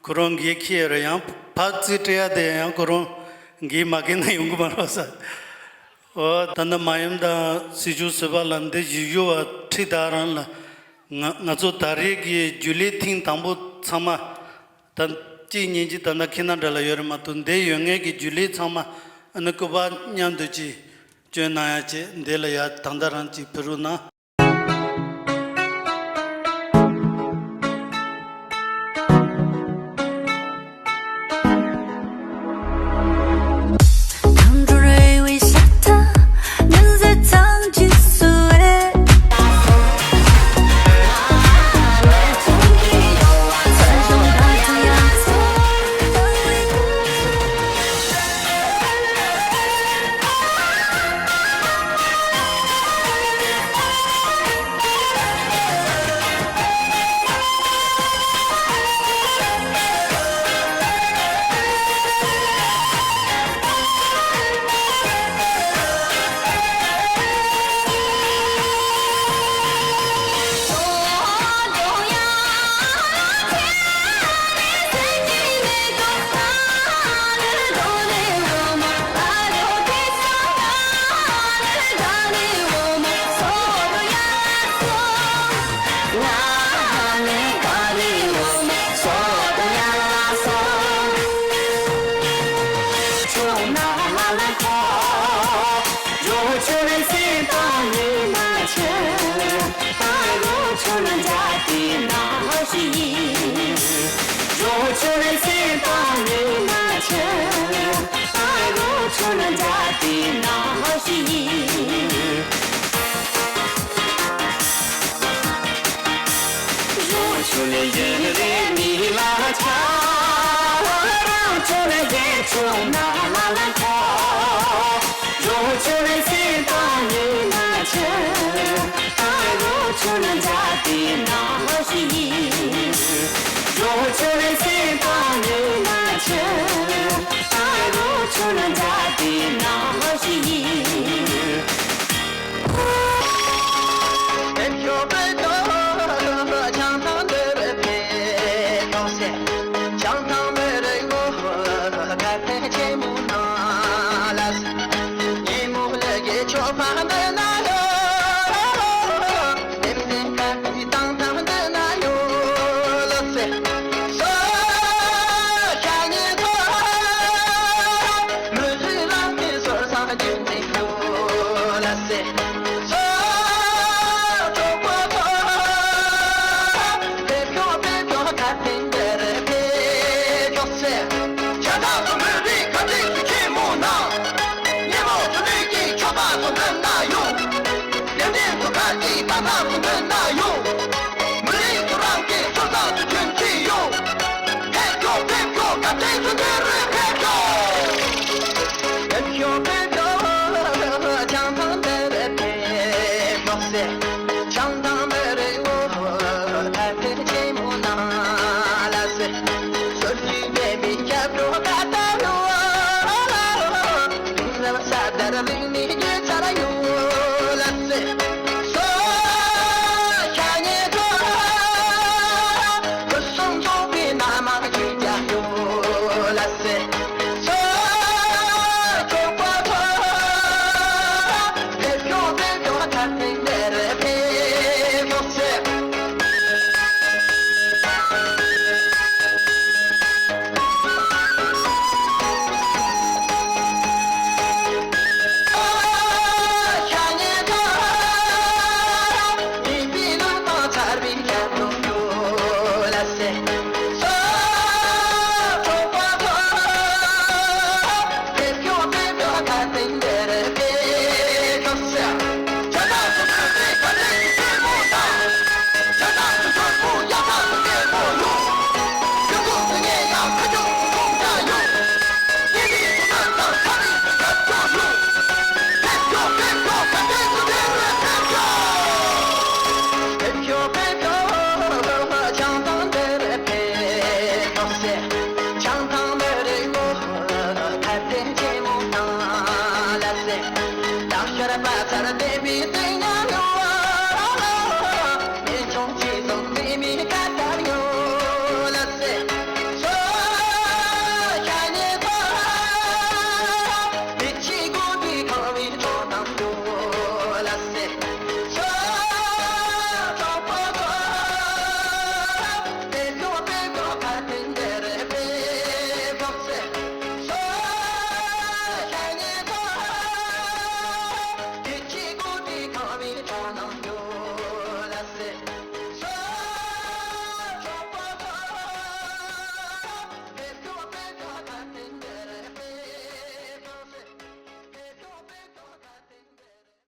ཁོ་རང་གིས་འཁྱེར་ཡོད་རེད། ཡང་ཕར་རྩིས་སྤྲད་ཡ་དེ་ཡང་ཁོ་རང་གིས་མ་འཁྱེར་ན་ཡོང་གི་མ་རེད་ཟེར། འོ་ད་ནི་མ་ཡུམ་དང་སྲིད་སྐྱོང་ཟུར་པ་ལགས་འདི་བཞུགས་བཞུགས་པ་ཁྲིད་ད་རང་ལ། ང་ང་ཚོ་ད་རེས་ཀྱི་རྒྱུན་ལས་ཐེངས་དང་པོ་ཚང་མ་ད་གཅིག་གཉིས་ཀྱིས་ད་ལྟ་ཁྱེད་རྣམ་འདྲ་ལ་ཡོད་རེད་མ་གཏོགས། འདི་ཡོད་མཁན་གྱི་རྒྱུན་ལས་ཚང་མ་ཨ་ནི་སྐུ་པར་མཉམ་དུ་ཅིག་སྐྱོན་གནང་ཡ་བྱས། འདི་ལ་ཡ་ད་ལྟ་རང་ཅིག་ཕུལ་རོགས་གནང་།